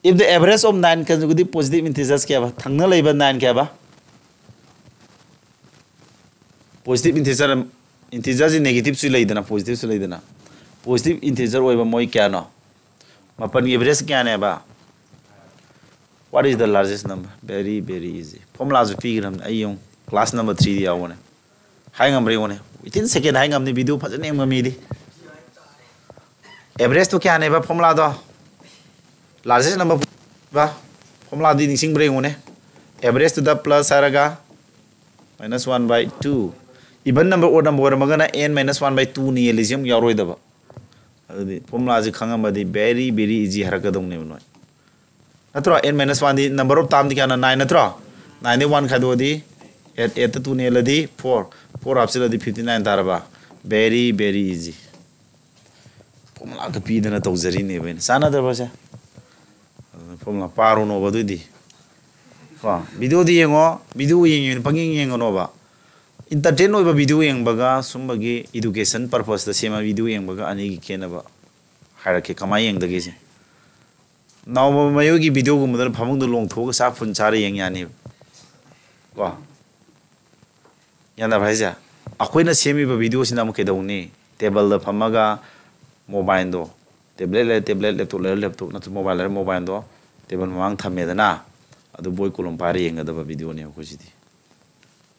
if the average of nine consecutive positive integers ꯀꯌꯥꯕ? ꯊꯪꯅ ꯂꯩꯕ nine ꯀꯌꯥꯕ? Positive integer, integer ꯁꯤ negative ꯁꯨ ꯂꯩꯗꯅ, positive ꯁꯨ ꯂꯩꯗꯅ꯫ Positive integer ꯑꯣꯏꯕ ꯃꯣꯏ ꯀꯌꯥꯅꯣ? ꯃꯥꯄꯟꯒꯤ average ꯀꯌꯥꯅꯦꯕ? What is the largest number? Very, very easy. Formula ꯁꯨ ꯄꯤꯈ꯭ꯔꯕꯅꯤ꯫ ꯑꯩ ꯌꯦꯡꯉꯨ, class number three ꯗ ꯌꯥꯎꯕꯅꯦ꯫ ꯍꯥꯏ ꯉꯝꯕ꯭ꯔꯥ ꯌꯦꯡꯉꯨꯅꯦ꯫ Within second ꯍꯥꯏ ꯉꯝꯅꯤ, video ꯐꯖꯅ ꯌꯦꯡꯕ ꯃꯤꯗꯤ꯫ Average ꯇꯣ ꯀꯌꯥꯅꯦꯕ formula ꯗꯣ? Largest number formula ꯗꯤ ꯅꯤꯡꯁꯤꯡꯕ꯭ꯔꯥ ꯌꯦꯡꯉꯨꯅꯦ꯫ Average ꯇꯨꯗ plus ꯍꯥꯏꯔꯒ minus one by two꯫ Even number, odd number ꯑꯣꯏꯔꯝꯃꯒꯅ n minus one by two ꯅ ꯍꯦꯜꯂꯤꯁꯤ ꯑꯃꯨꯛ ꯌꯥꯎꯔꯣꯏꯗꯕ꯫ ꯑꯗꯨꯗꯤ formula ꯁꯤ ꯈꯪꯉꯝꯃꯗꯤ very, very easy ꯍꯥꯏꯔꯛꯀꯗꯧꯅꯦꯕ ꯅꯣꯏ꯫ ꯅꯠꯇ꯭ꯔꯣ? N minus one D number of term ꯗꯤ ꯀꯌꯥꯅꯣ? Nine ꯅꯠꯇ꯭ꯔꯣ? Nine ꯗꯩ one ꯈꯥꯏꯗꯣꯛꯑꯗꯤ eight, eight ꯇ two ꯅ ꯍꯦꯜꯂꯗꯤ four, four ꯍꯥꯞꯆꯤꯜꯂꯗꯤ fifty nine ꯇꯥꯔꯕ? Very, very easy꯫ Formula ꯒ ꯄꯤꯗꯅ ꯇꯧꯖꯔꯤꯅꯦꯕ ꯑꯩꯅ꯫ ꯆꯥꯟꯅꯗꯕꯁꯦ? ꯑꯗꯨꯅ formula ꯄꯥꯔꯨꯅꯣꯕ ꯑꯗꯨꯏꯗꯤ꯫ ꯀꯣ, video ꯗꯤ ꯌꯦꯡꯉꯣ, video ꯌꯦꯡꯉꯤꯅ ꯄꯪꯌꯦꯡ ꯌꯦꯡꯒꯅꯣꯕ꯫ Entertain ꯑꯣꯏꯕ video ꯌꯦꯡꯕꯒ ꯁꯨꯝꯕꯒꯤ education purpose ꯇ ꯁꯦꯝꯕ video ꯌꯦꯡꯕꯒ ꯑꯅꯤꯒꯤ ꯈꯦꯠꯅꯕ ꯍꯥꯏꯔꯛꯀꯦ, ꯀꯃꯥꯏꯅ ꯌꯦꯡꯗꯒꯦꯁꯦ꯫ ꯅꯥꯎꯕ ꯃꯌꯣꯏꯒꯤ video ꯒꯨꯝꯕꯗꯅ ꯐꯃꯨꯡꯗ ꯂꯣꯡꯊꯣꯛꯑꯒ ꯆꯥꯛ ꯐꯨꯟ ꯆꯥꯔ ꯌꯦꯡ ꯌꯥꯅꯤꯕ꯫ ꯀꯣ? ꯒ꯭ꯌꯥꯟ ꯇꯥꯕ꯭ꯔꯥ ꯍꯥꯏꯁꯦ? ꯑꯩꯈꯣꯏꯅ ꯁꯦꯝꯃꯤꯕ video ꯁꯤꯅ ꯑꯃꯨꯛ ꯀꯩꯗꯧꯅꯤ? Table ꯗ ꯐꯝꯃꯒ mobile ꯗꯣ, tablet ꯂꯩꯔꯦ tablet, laptop ꯂꯩꯔꯦ laptop, ꯅꯠꯇ꯭ꯔꯒ mobile ꯂꯩꯔꯦ mobile ꯗꯣ table ꯃꯃꯥꯡ ꯊꯝꯃꯦꯗꯅ, ꯑꯗꯨ ꯕꯣꯏ ꯀꯣꯂꯣꯝ ꯄꯥꯏꯔ ꯌꯦꯡꯒꯗꯕ video ꯅꯦ ꯑꯩꯈꯣꯏ ꯁꯤꯗꯤ꯫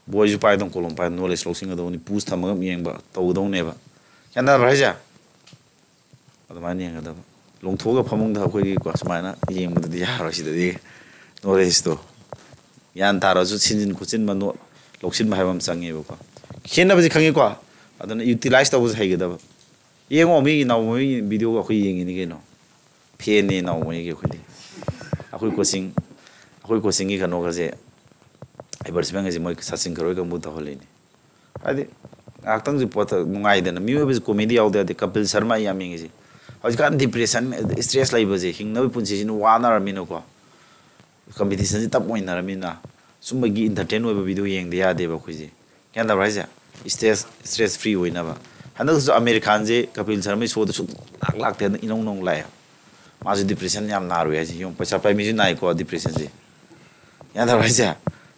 ꯕꯣꯏꯁꯨ ꯄꯥꯏꯗꯧ, ꯀꯣꯂꯣꯝ ꯄꯥꯏ, knowledge ꯂꯧꯁꯤꯟꯒꯗꯧꯅꯤ, ꯄꯨꯁ ꯊꯝꯃꯒ ꯑꯃꯨꯛ ꯌꯦꯡꯕ ꯇꯧꯒꯗꯧꯅꯦꯕ꯫ ꯒ꯭ꯌꯥꯟ ꯇꯥꯕ꯭ꯔꯥ ꯍꯥꯏꯁꯦ? ꯑꯗꯨꯃꯥꯏꯅ ꯌꯦꯡꯒꯗꯕ꯫ ꯂꯣꯡꯊꯣꯛꯑꯒ ꯐꯃꯨꯡꯗ ꯑꯩꯈꯣꯏꯒꯤ ꯀꯣ ꯁꯨꯃꯥꯏꯅ ꯌꯦꯡꯕꯗꯨꯗꯤ ꯌꯥꯔꯣꯏ꯫ ꯁꯤꯗꯗꯤ knowledge ꯇꯣ ꯒ꯭ꯌꯥꯟ ꯇꯥꯔꯁꯨ ꯁꯤꯟꯖꯤꯟ ꯈꯣꯠꯆꯤꯟꯕ, ꯅꯣꯠ ꯂꯧꯁꯤꯟꯕ ꯍꯥꯏꯕ ꯑꯃ ꯆꯪꯉꯦꯕꯀꯣ꯫ ꯈꯦꯠꯅꯕꯁꯤ ꯈꯪꯉꯤꯀꯣ? ꯑꯗꯨꯅ utilize ꯇꯧꯕꯁꯨ ꯍꯩꯒꯗꯕ꯫ ꯌꯦꯡꯉꯣ, ꯃꯤꯒꯤ ꯏꯅꯥꯎ ꯃꯤꯒꯤ video ꯒ ꯑꯩꯈꯣꯏ ꯌꯦꯡꯉꯤꯅꯤ ꯀꯩꯅꯣ꯫ ꯐꯦꯟꯅꯤ ꯅꯥꯎꯃꯩꯒꯤ ꯑꯩꯈꯣꯏꯗꯤ꯫ ꯑꯩꯈꯣꯏ ꯀꯣꯆꯤꯡ ꯑꯩꯈꯣꯏ ꯀꯣꯆꯤꯡꯒꯤ ꯀꯩꯅꯣꯒꯁꯦ, ꯑꯦꯗꯚꯔꯇꯤꯁꯃꯦꯟꯒꯁꯦ ꯃꯣꯏ ꯁꯥꯆꯤꯟ ꯈꯔꯣꯏ ꯀꯥꯡꯕꯨ ꯇꯧꯍꯜꯂꯤꯅꯤ꯫ ꯍꯥꯏꯗꯤ ꯉꯥꯏꯍꯥꯛꯇꯪꯁꯨ ꯄꯣꯊ ꯅꯨꯡꯉꯥꯏꯗꯅ, ꯃꯤꯑꯣꯏꯕꯁꯤ ꯀꯣꯃꯦꯗꯤ ꯌꯥꯎꯗ ꯌꯥꯗꯦ꯫ ꯀꯄꯤꯜ ꯁꯔꯃ ꯑꯩ ꯌꯥꯝ ꯌꯦꯡꯉꯤꯁꯦ꯫ ꯍꯧꯖꯤꯛꯀꯥꯟ ꯗꯤꯄ꯭ꯔꯦꯁꯟ, ꯏꯁꯇ꯭ꯔꯦꯁ ꯂꯩꯕꯁꯦ, ꯍꯤꯡꯅꯕꯒꯤ ꯄꯨꯟꯁꯤꯁꯤꯅ ꯋꯥꯅꯔꯕꯅꯤꯅꯀꯣ, ꯀꯝꯄꯤꯇꯤꯁꯟꯁꯤ ꯇꯞ ꯑꯣꯏꯅꯔꯕꯅꯤꯅ ꯁꯨꯝꯕꯒꯤ ꯏꯟꯇꯔꯇꯦꯟ ꯑꯣꯏꯕ ꯚꯤꯗꯤꯑꯣ ꯌꯦꯡꯗ ꯌꯥꯗꯦꯕ ꯑꯩꯈꯣꯏꯁꯦ꯫ ꯒ꯭ꯌꯥꯟ ꯇꯥꯕ꯭ꯔꯥ ꯍꯥꯏꯁꯦ? ꯏꯁꯇ꯭ꯔꯦꯁ ꯏꯁꯇ꯭ꯔꯦꯁ ꯐ꯭ꯔꯤ ꯑꯣꯏꯅꯕ꯫ ꯍꯟꯗꯛꯁꯨ ꯑꯃꯤꯔ ꯈꯥꯟꯁꯦ ꯀꯄꯤꯜ ꯁꯔꯃꯒꯤ ꯁꯣꯗ ꯁꯨꯝ ꯂꯥꯛ ꯂꯥꯛꯇꯦ, ꯍꯟꯗꯛ ꯏꯅꯧ ꯅꯧ ꯂꯥꯛꯑꯦ꯫ ꯃꯥꯁꯨ ꯗꯤꯄ꯭ꯔꯦꯁꯟ ꯌꯥꯝ ꯅꯥꯔꯨꯏ ꯍꯥꯏꯁꯦ꯫ ꯌꯦꯡꯉꯨ, ꯄꯩꯁꯥ ꯄꯥꯏ ꯃꯤꯁꯨ ꯅꯥꯏꯀꯣ ꯗꯤꯄ꯭ꯔꯦꯁꯟꯁꯦ꯫ ꯒ꯭ꯌꯥꯟ ꯇꯥꯕ꯭ꯔꯥ ꯍꯥꯏꯁꯦ?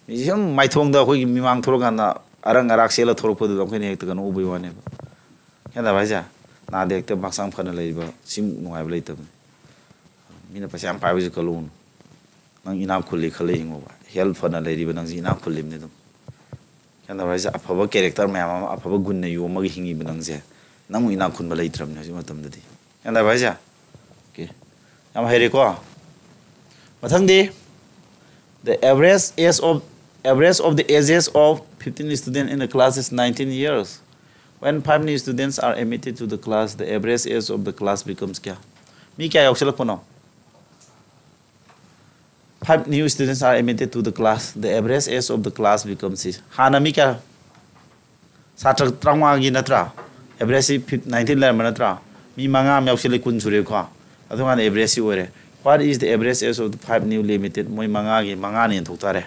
ꯃꯤꯁꯦ ꯁꯨꯝ ꯃꯥꯏꯊꯣꯡꯗ ꯑꯩꯈꯣꯏꯒꯤ ꯃꯤꯃꯥꯡ ꯊꯣꯛꯂꯀꯥꯟꯗ ꯑꯔꯪ ꯑꯔꯥꯛ ꯆꯦꯜꯂ ꯊꯣꯛꯂꯛꯄꯗꯨꯗ ꯑꯩꯈꯣꯏꯅ ꯍꯦꯛꯇ ꯀꯩꯅꯣ ꯎꯕꯩ ꯋꯥꯅꯦꯕ꯫ ꯒ꯭ꯌꯥꯟ ꯇꯥꯕ꯭ꯔꯥ ꯍꯥꯏꯁꯦ? ꯅꯥꯗ ꯍꯦꯛꯇ ꯍꯛꯆꯥꯡ ꯐꯅ ꯂꯩꯔꯤꯕ ꯁꯤꯃꯨꯛ ꯅꯨꯡꯉꯥꯏꯕ ꯂꯩꯇꯕꯅꯤ꯫ ꯃꯤꯅ ꯄꯩꯁꯥ ꯌꯥꯝ ꯄꯥꯏꯕꯁꯨ ꯈꯜꯂꯨꯅꯨ꯫ ꯅꯪ ꯏꯅꯥꯛ ꯈꯨꯜꯂꯤ ꯈꯜꯂ ꯍꯤꯡꯉꯣꯕ꯫ ꯍꯦꯜꯊ ꯐꯅ ꯂꯩꯔꯤꯕ ꯅꯪꯁꯦ ꯏꯅꯥꯛ ꯈꯨꯜꯂꯤꯕꯅꯤ ꯑꯗꯨꯝ꯫ ꯒ꯭ꯌꯥꯟ ꯇꯥꯕ꯭ꯔꯥ ꯍꯥꯏꯁꯦ? ꯑꯐꯕ ꯀꯦꯔꯦꯛꯇꯔ ꯃꯌꯥꯝ ꯑꯃ, ꯑꯐꯕ ꯒꯨꯟꯅ ꯌꯣꯝꯃꯒ ꯍꯤꯡꯉꯤꯕ ꯅꯪꯁꯦ, ꯅꯪꯕꯨ ꯏꯅꯥꯛ ꯈꯨꯟꯕ ꯂꯩꯇ꯭ꯔꯕꯅꯦ ꯍꯧꯖꯤꯛ ꯃꯇꯝꯗꯗꯤ꯫ ꯒ꯭ꯌꯥꯟ ꯇꯥꯕ꯭ꯔꯥ ꯍꯥꯏꯁꯦ? ꯑꯣꯀꯦ꯫ ꯌꯥꯝ ꯍꯩꯔꯦꯀꯣ? ꯃꯊꯪꯗꯤ, the average age of, average of the ages of fifteen students in the class is nineteen years. When five new students are admitted to the class, the average age of the class becomes ꯀꯌꯥ? ꯃꯤ ꯀꯌꯥ ꯌꯥꯎꯁꯜꯂꯛꯄꯅꯣ? Five new students are admitted to the class. The average age of the class becomes ꯁꯤ꯫ ꯍꯥꯟꯅ ꯃꯤ ꯀꯌꯥ? ꯁꯥꯇ꯭ꯔ ꯇꯔꯥꯃꯉꯥꯒꯤ ꯅꯠꯇ꯭ꯔꯥ? ꯑꯦꯚꯔꯦꯖꯁꯤ fifth-, nineteen ꯂꯩꯔꯝꯕ ꯅꯠꯇ꯭ꯔꯥ? ꯃꯤ ꯃꯉꯥ ꯑꯃ ꯌꯥꯎꯁꯤꯜꯂꯦ, ꯀꯨꯟ ꯁꯨꯔꯦꯀꯣ꯫ ꯑꯗꯨꯀꯥꯟꯗ ꯑꯦꯚꯔꯦꯖꯁꯤ ꯑꯣꯏꯔꯦ꯫ What is the average age of the five newly admitted? ꯃꯣꯏ ꯃꯉꯥꯒꯤ, ꯃꯉꯥꯅ ꯌꯦꯟꯊꯣꯛ ꯇꯥꯔꯦ꯫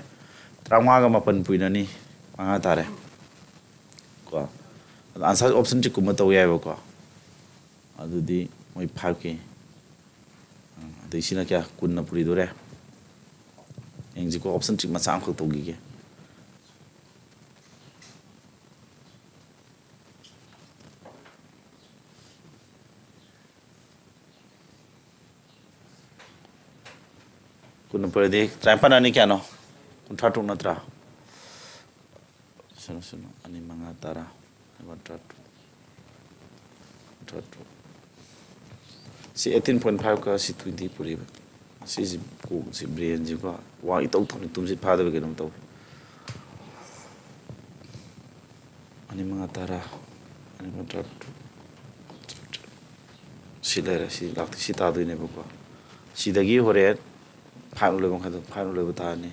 ꯇꯔꯥꯃꯉꯥꯒ ꯃꯥꯄꯟ ꯄꯨꯏꯅꯅꯤ, ꯃꯉꯥ ꯇꯥꯔꯦ꯫ ꯀꯣ꯫ ꯑꯗꯣ ꯑꯟꯁꯔ ꯑꯣꯞꯁꯟ ꯇ꯭ꯔꯤꯛꯀꯨꯝꯕ ꯇꯧ ꯌꯥꯏꯕꯀꯣ꯫ ꯑꯗꯨꯗꯤ ꯃꯣꯏ ꯐꯥꯏꯚꯀꯤ꯫ ꯑꯗꯩ ꯁꯤꯅ ꯀꯌꯥ? ꯀꯨꯟꯅ ꯄꯨꯔꯤꯗꯣꯔꯦ꯫ ꯌꯦꯡꯁꯤꯀꯣ, ꯑꯣꯞꯁꯟ ꯇ꯭ꯔꯤꯛ ꯃꯆꯥ ꯑꯃꯈꯛ ꯇꯧꯈꯤꯒꯦ꯫ ꯀꯨꯟꯅ ꯄꯨꯔꯗꯤ ꯇꯔꯥꯅꯤꯄꯥꯟ ꯑꯅꯤ ꯀꯌꯥꯅꯣ? ꯀꯨꯟꯊ꯭ꯔꯥ ꯇꯔꯨꯛ ꯅꯠꯇ꯭ꯔꯥ? ꯁꯤꯅꯣ, ꯁꯤꯅꯣ, ꯑꯅꯤ, ꯃꯉꯥ, ꯇꯔꯥ, ꯃꯥꯄꯟ, ꯇꯔꯥ ꯇꯔꯨꯛ, ꯇꯔꯥ ꯇꯔꯨꯛ꯫ ꯁꯤ eighteen point five ꯀ ꯁꯤ twenty ꯄꯨꯔꯤꯕ꯫ ꯁꯤꯁꯤ ꯀꯣꯛꯁꯤ, ꯕ꯭ꯔꯦꯟꯁꯤꯀꯣ, ꯋꯥ ꯏꯇꯧ ꯇꯧꯅ ꯇꯨꯝꯁꯤꯠ ꯐꯥꯗꯕ ꯀꯩꯅꯣꯝ ꯇꯧꯋꯤ꯫ ꯑꯅꯤ, ꯃꯉꯥ, ꯇꯔꯥ, ꯑꯅꯤ, ꯃꯉꯥ, ꯇꯔꯥ ꯇꯔꯨꯛ꯫ ꯁꯤ ꯂꯩꯔꯦ, ꯁꯤ ꯂꯥꯛꯇꯣꯏ ꯁꯤ ꯇꯥꯗꯣꯏꯅꯦꯕꯀꯣ꯫ ꯁꯤꯗꯒꯤ ꯍꯣꯔꯦꯟ five ꯂꯣꯏꯕ ꯃꯈꯩꯗꯣ, five ꯂꯣꯏꯕ ꯇꯥꯔꯅꯤ꯫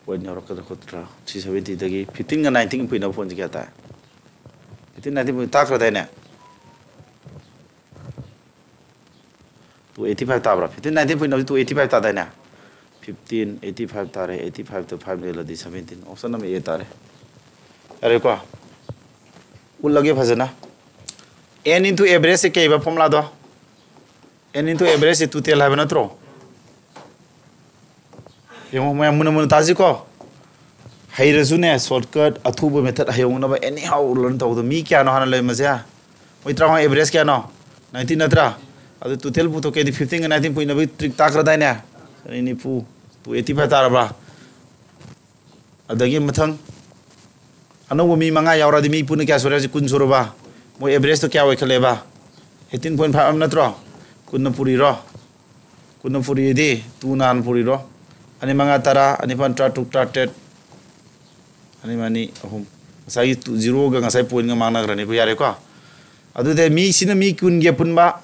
Point ꯌꯥꯎꯔꯛꯀꯗ꯭ꯔꯥ ꯈꯣꯠꯇ꯭ꯔꯥ? Three seventyꯗꯒꯤ fifteenꯒ nineteenꯒ point ꯅꯕ point ꯁꯦ ꯀꯌꯥ ꯇꯥꯏ? Fifteen nineteen point ꯇꯥꯛꯈ꯭ꯔꯗꯥꯏꯅꯦ? Two eighty five ꯇꯥꯕ꯭ꯔꯥ? Fifteen nineteen point ꯅꯕꯁꯤ two eighty five ꯇꯥꯗꯥꯏꯅꯦ? Fifteen eighty five ꯇꯥꯔꯦ, eighty five ꯇ five ꯂꯩꯍꯜꯂꯗꯤ seventeen, option number A ꯇꯥꯔꯦ꯫ ꯌꯥꯔꯦꯀꯣ? ꯎꯠꯂꯒꯦ ꯐꯖꯅ꯫ N into average ꯁꯦ ꯀꯩꯕ formulaꯗꯣ? N into average ꯁꯦ total ꯍꯥꯏꯕ ꯅꯠꯇ꯭ꯔꯣ? ꯌꯦꯡꯉꯣ, ꯃꯌꯥꯝ ꯃꯨꯟꯅ ꯃꯨꯟꯅ ꯇꯥꯁꯤꯀꯣ꯫ ꯍꯩꯔꯁꯨꯅꯦ, shortcut, ꯑꯊꯨꯕ method ꯍꯩꯍꯧꯅꯕ anyhow learn ꯇꯧꯕꯗꯣ꯫ ꯃꯤ ꯀꯌꯥꯅꯣ ꯍꯥꯟꯅ ꯂꯩꯔꯝꯕꯁꯦ? ꯃꯣꯏ ꯇꯔꯥꯃꯉꯥ average ꯀꯌꯥꯅꯣ? Nineteen ꯅꯠꯇ꯭ꯔꯥ? ꯑꯗꯨ total ꯄꯨꯊꯣꯛꯀꯦꯗꯤ fifteenꯒ nineteen point ꯅꯕꯒꯤ trick ꯇꯥꯛꯈ꯭ꯔꯗꯥꯏꯅꯦ? ꯆꯅꯤ ꯅꯤꯐꯨ, two eighty five ꯇꯥꯔꯕ꯭ꯔꯥ? ꯑꯗꯒꯤ ꯃꯊꯪ ꯑꯅꯧꯕ ꯃꯤ ꯃꯉꯥ ꯌꯥꯎꯔꯗꯤ ꯃꯤ ꯄꯨꯟꯅ ꯀꯌꯥ ꯁꯨꯔꯦ? ꯍꯧꯖꯤꯛ ꯀꯨꯟ ꯁꯨꯔꯕ? ꯃꯣꯏ averageꯇꯣ ꯀꯌꯥ ꯑꯣꯏꯈꯠꯂꯦꯕ? Eighteen point five ꯍꯥꯏꯕ ꯅꯠꯇ꯭ꯔꯣ? ꯀꯨꯟꯅ ꯄꯨꯔꯤꯔꯣ? ꯀꯨꯟꯅ ꯄꯨꯔꯤꯗꯤ twoꯅ ꯍꯥꯟꯅ ꯄꯨꯔꯤꯔꯣ? ꯑꯅꯤ ꯃꯉꯥ ꯇꯔꯥ, ꯑꯅꯤ ꯄꯥꯟ ꯇꯔꯥ ꯇꯔꯨꯛ, ꯇꯔꯥ ꯇꯔꯦꯠ, ꯑꯅꯤ ꯑꯅꯤ ꯑꯍꯨꯝ꯫ ꯉꯁꯥꯏꯒꯤ two, zeroꯒ ꯉꯁꯥꯏ pointꯒ ꯃꯥꯡꯅꯈ꯭ꯔꯅꯤꯀꯣ, ꯌꯥꯔꯦꯀꯣ? ꯑꯗꯨꯗꯤ ꯃꯤ, ꯁꯤꯅ ꯃꯤ ꯀꯨꯟꯒꯤ ꯑꯄꯨꯟꯕ,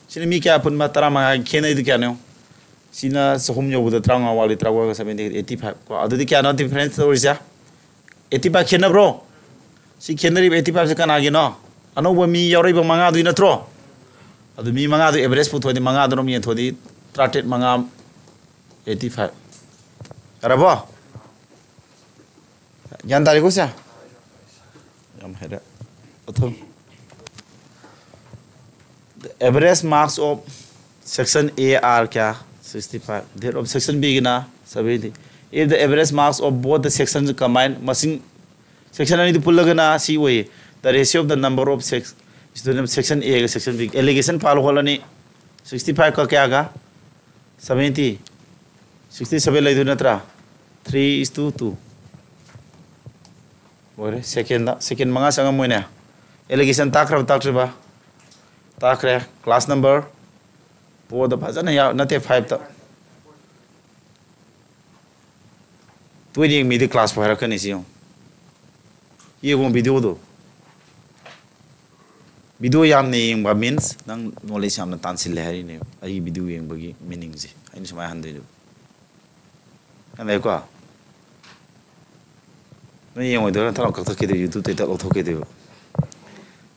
ꯁꯤꯅ ꯃꯤ ꯀꯌꯥ ꯑꯄꯨꯟꯕ? ꯇꯔꯥꯃꯉꯥꯒꯤ ꯈꯦꯠꯅꯩꯗꯨ ꯀꯌꯥꯅꯣ? ꯁꯤꯅ ꯆꯍꯨꯝ ꯌꯧꯕꯗ ꯇꯔꯥꯃꯉꯥ ꯋꯥꯠꯂꯤ, ꯇꯔꯥꯃꯉꯥꯒ seventy, eighty five ꯀꯣ꯫ ꯑꯗꯨꯗꯤ ꯀꯌꯥꯅꯣ difference ꯇꯧꯔꯤꯁꯦ? Eighty five ꯈꯦꯠꯅꯕ꯭ꯔꯣ? ꯁꯤ ꯈꯦꯠꯅꯔꯤꯕ eighty fiveꯁꯦ ꯀꯅꯥꯒꯤꯅꯣ? ꯑꯅꯧꯕ ꯃꯤ ꯌꯥꯎꯔꯛꯏꯕ ꯃꯉꯥꯗꯨꯒꯤ ꯅꯠꯇ꯭ꯔꯣ? ꯑꯗꯨ ꯃꯤ ꯃꯉꯥꯗꯨ average ꯄꯨꯊꯣꯛꯑꯗꯤ, ꯃꯉꯥꯗꯨꯅ ꯑꯃꯨꯛ ꯌꯦꯟꯊꯣꯛꯑꯗꯤ, ꯇꯔꯥꯇꯔꯦꯠ ꯃꯉꯥ eighty five꯫ ꯌꯥꯔꯕꯣ? ꯒ꯭ꯌꯥꯟ ꯇꯥꯔꯦꯀꯣ ꯁꯦ? ꯌꯥꯝ ꯍꯩꯔꯦ꯫ ꯑꯊꯨꯝ꯫ The average marks of section A are ꯀꯌꯥ? Sixty five꯫ That of section Bꯒꯤꯅ seventy꯫ If the average marks of both the sections combined, ꯃꯁꯤꯡ section ꯑꯅꯤꯗꯨ ꯄꯨꯜꯂꯒꯅ ꯁꯤ ꯑꯣꯏꯌꯦ, the ratio of the number of sex-, student section Aꯒ section B꯫ Allegation ꯄꯥꯜꯂ ꯍꯣꯠꯂꯅꯤ꯫ Sixty fiveꯀ ꯀꯌꯥꯒ? Seventy꯫ Sixty seven ꯂꯩꯗꯣꯏ ꯅꯠꯇ꯭ꯔꯥ? Three is to two꯫ ꯂꯣꯏꯔꯦ꯫ Secondꯗ, second ꯃꯉꯥ ꯆꯪꯉꯝꯃꯣꯏꯅꯦ꯫ Allegation ꯇꯥꯛꯈ꯭ꯔꯕ ꯇꯥꯛꯇ꯭ꯔꯤꯕ? ꯇꯥꯛꯈ꯭ꯔꯦ꯫ Class number fourꯗ ꯐꯖꯅ ꯌꯥꯎ-, ꯅꯠꯇꯦ, fiveꯇ꯫ ꯇꯣꯏꯅ ꯌꯦꯡꯕ ꯃꯤꯗꯤ class four ꯍꯥꯏꯔꯛꯀꯅꯤ, ꯁꯤ ꯌꯦꯡꯉꯨ꯫ ꯌꯦꯡꯉꯣ videoꯗꯣ꯫ ꯚꯤꯗꯤꯑꯣ ꯌꯥꯝꯅ ꯌꯦꯡꯕ means ꯅꯪ knowledge ꯌꯥꯝꯅ ꯇꯥꯟꯁꯤꯜꯂꯦ ꯍꯥꯏꯔꯤꯅꯦꯕ꯫ ꯑꯩꯒꯤ ꯚꯤꯗꯤꯑꯣ ꯌꯦꯡꯕꯒꯤ meaningꯁꯦ ꯑꯩꯅ ꯁꯨꯃꯥꯏꯅ ꯍꯟꯗꯣꯏꯅꯦꯕ꯫ ꯍꯟꯗꯩꯀꯣ, ꯅꯣꯏ ꯌꯦꯡꯉꯣꯏꯗꯣꯏꯔꯣ? ꯅꯊꯟ ꯀꯛꯊꯠꯈꯤꯗꯣꯏ, YouTubeꯇꯩ ꯇꯛ ꯂꯧꯊꯣꯛꯈꯤꯗꯣꯏꯕ꯫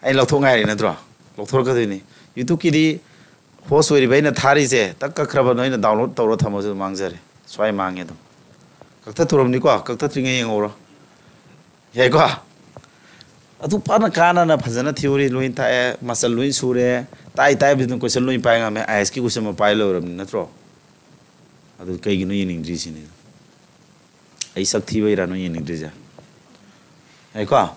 ꯑꯩ ꯂꯧꯊꯣꯛ ꯉꯥꯏꯔꯤ ꯅꯠꯇ꯭ꯔꯣ? ꯂꯧꯊꯣꯔꯛꯀꯗꯣꯏꯅꯤ꯫ YouTubeꯀꯤꯗꯤ host ꯑꯣꯏꯔꯤꯕ ꯑꯩꯅ ꯊꯥꯔꯤꯁꯦ ꯇꯛ ꯀꯛꯈ꯭ꯔꯕ, ꯅꯣꯏꯅ download ꯇꯧꯔ ꯊꯝꯃꯁꯨ ꯑꯗꯨꯝ ꯃꯥꯡꯖꯔꯦ꯫ ꯁ꯭ꯋꯥꯏ ꯃꯥꯡꯉꯦ ꯑꯗꯨꯝ꯫ ꯀꯛꯊꯠꯇꯣꯔꯕꯅꯤꯀꯣ, ꯀꯛꯊꯠꯇ꯭ꯔꯤꯉꯩ ꯌꯦꯡꯍꯧꯔꯣ꯫ ꯌꯥꯏꯀꯣ? ꯑꯗꯨ ꯐꯅ ꯀꯥꯟꯅꯅ ꯐꯖꯅ theory ꯂꯣꯏ ꯇꯥꯛꯑꯦ, ꯃꯆꯜ ꯂꯣꯏ ꯁꯨꯔꯦ, ꯇꯥꯛꯏ ꯇꯥꯛꯏꯕꯗꯨꯅ question ꯂꯣꯏ ꯄꯥꯏ ꯉꯝꯃꯦ, IASꯀꯤ question ꯑꯃ ꯄꯥꯏ ꯂꯣꯏꯔꯕꯅꯤ ꯅꯠꯇ꯭ꯔꯣ? ꯑꯗꯨ ꯀꯩꯒꯤꯅꯣ ꯌꯦꯡꯅꯤꯡꯗ꯭ꯔꯤꯁꯤꯅꯤ? ꯑꯩ ꯁꯛ ꯊꯤꯕꯩꯔꯥ ꯅꯣꯏ ꯌꯦꯡꯅꯤꯡꯗ꯭ꯔꯤꯁꯦ? ꯌꯥꯏꯀꯣ?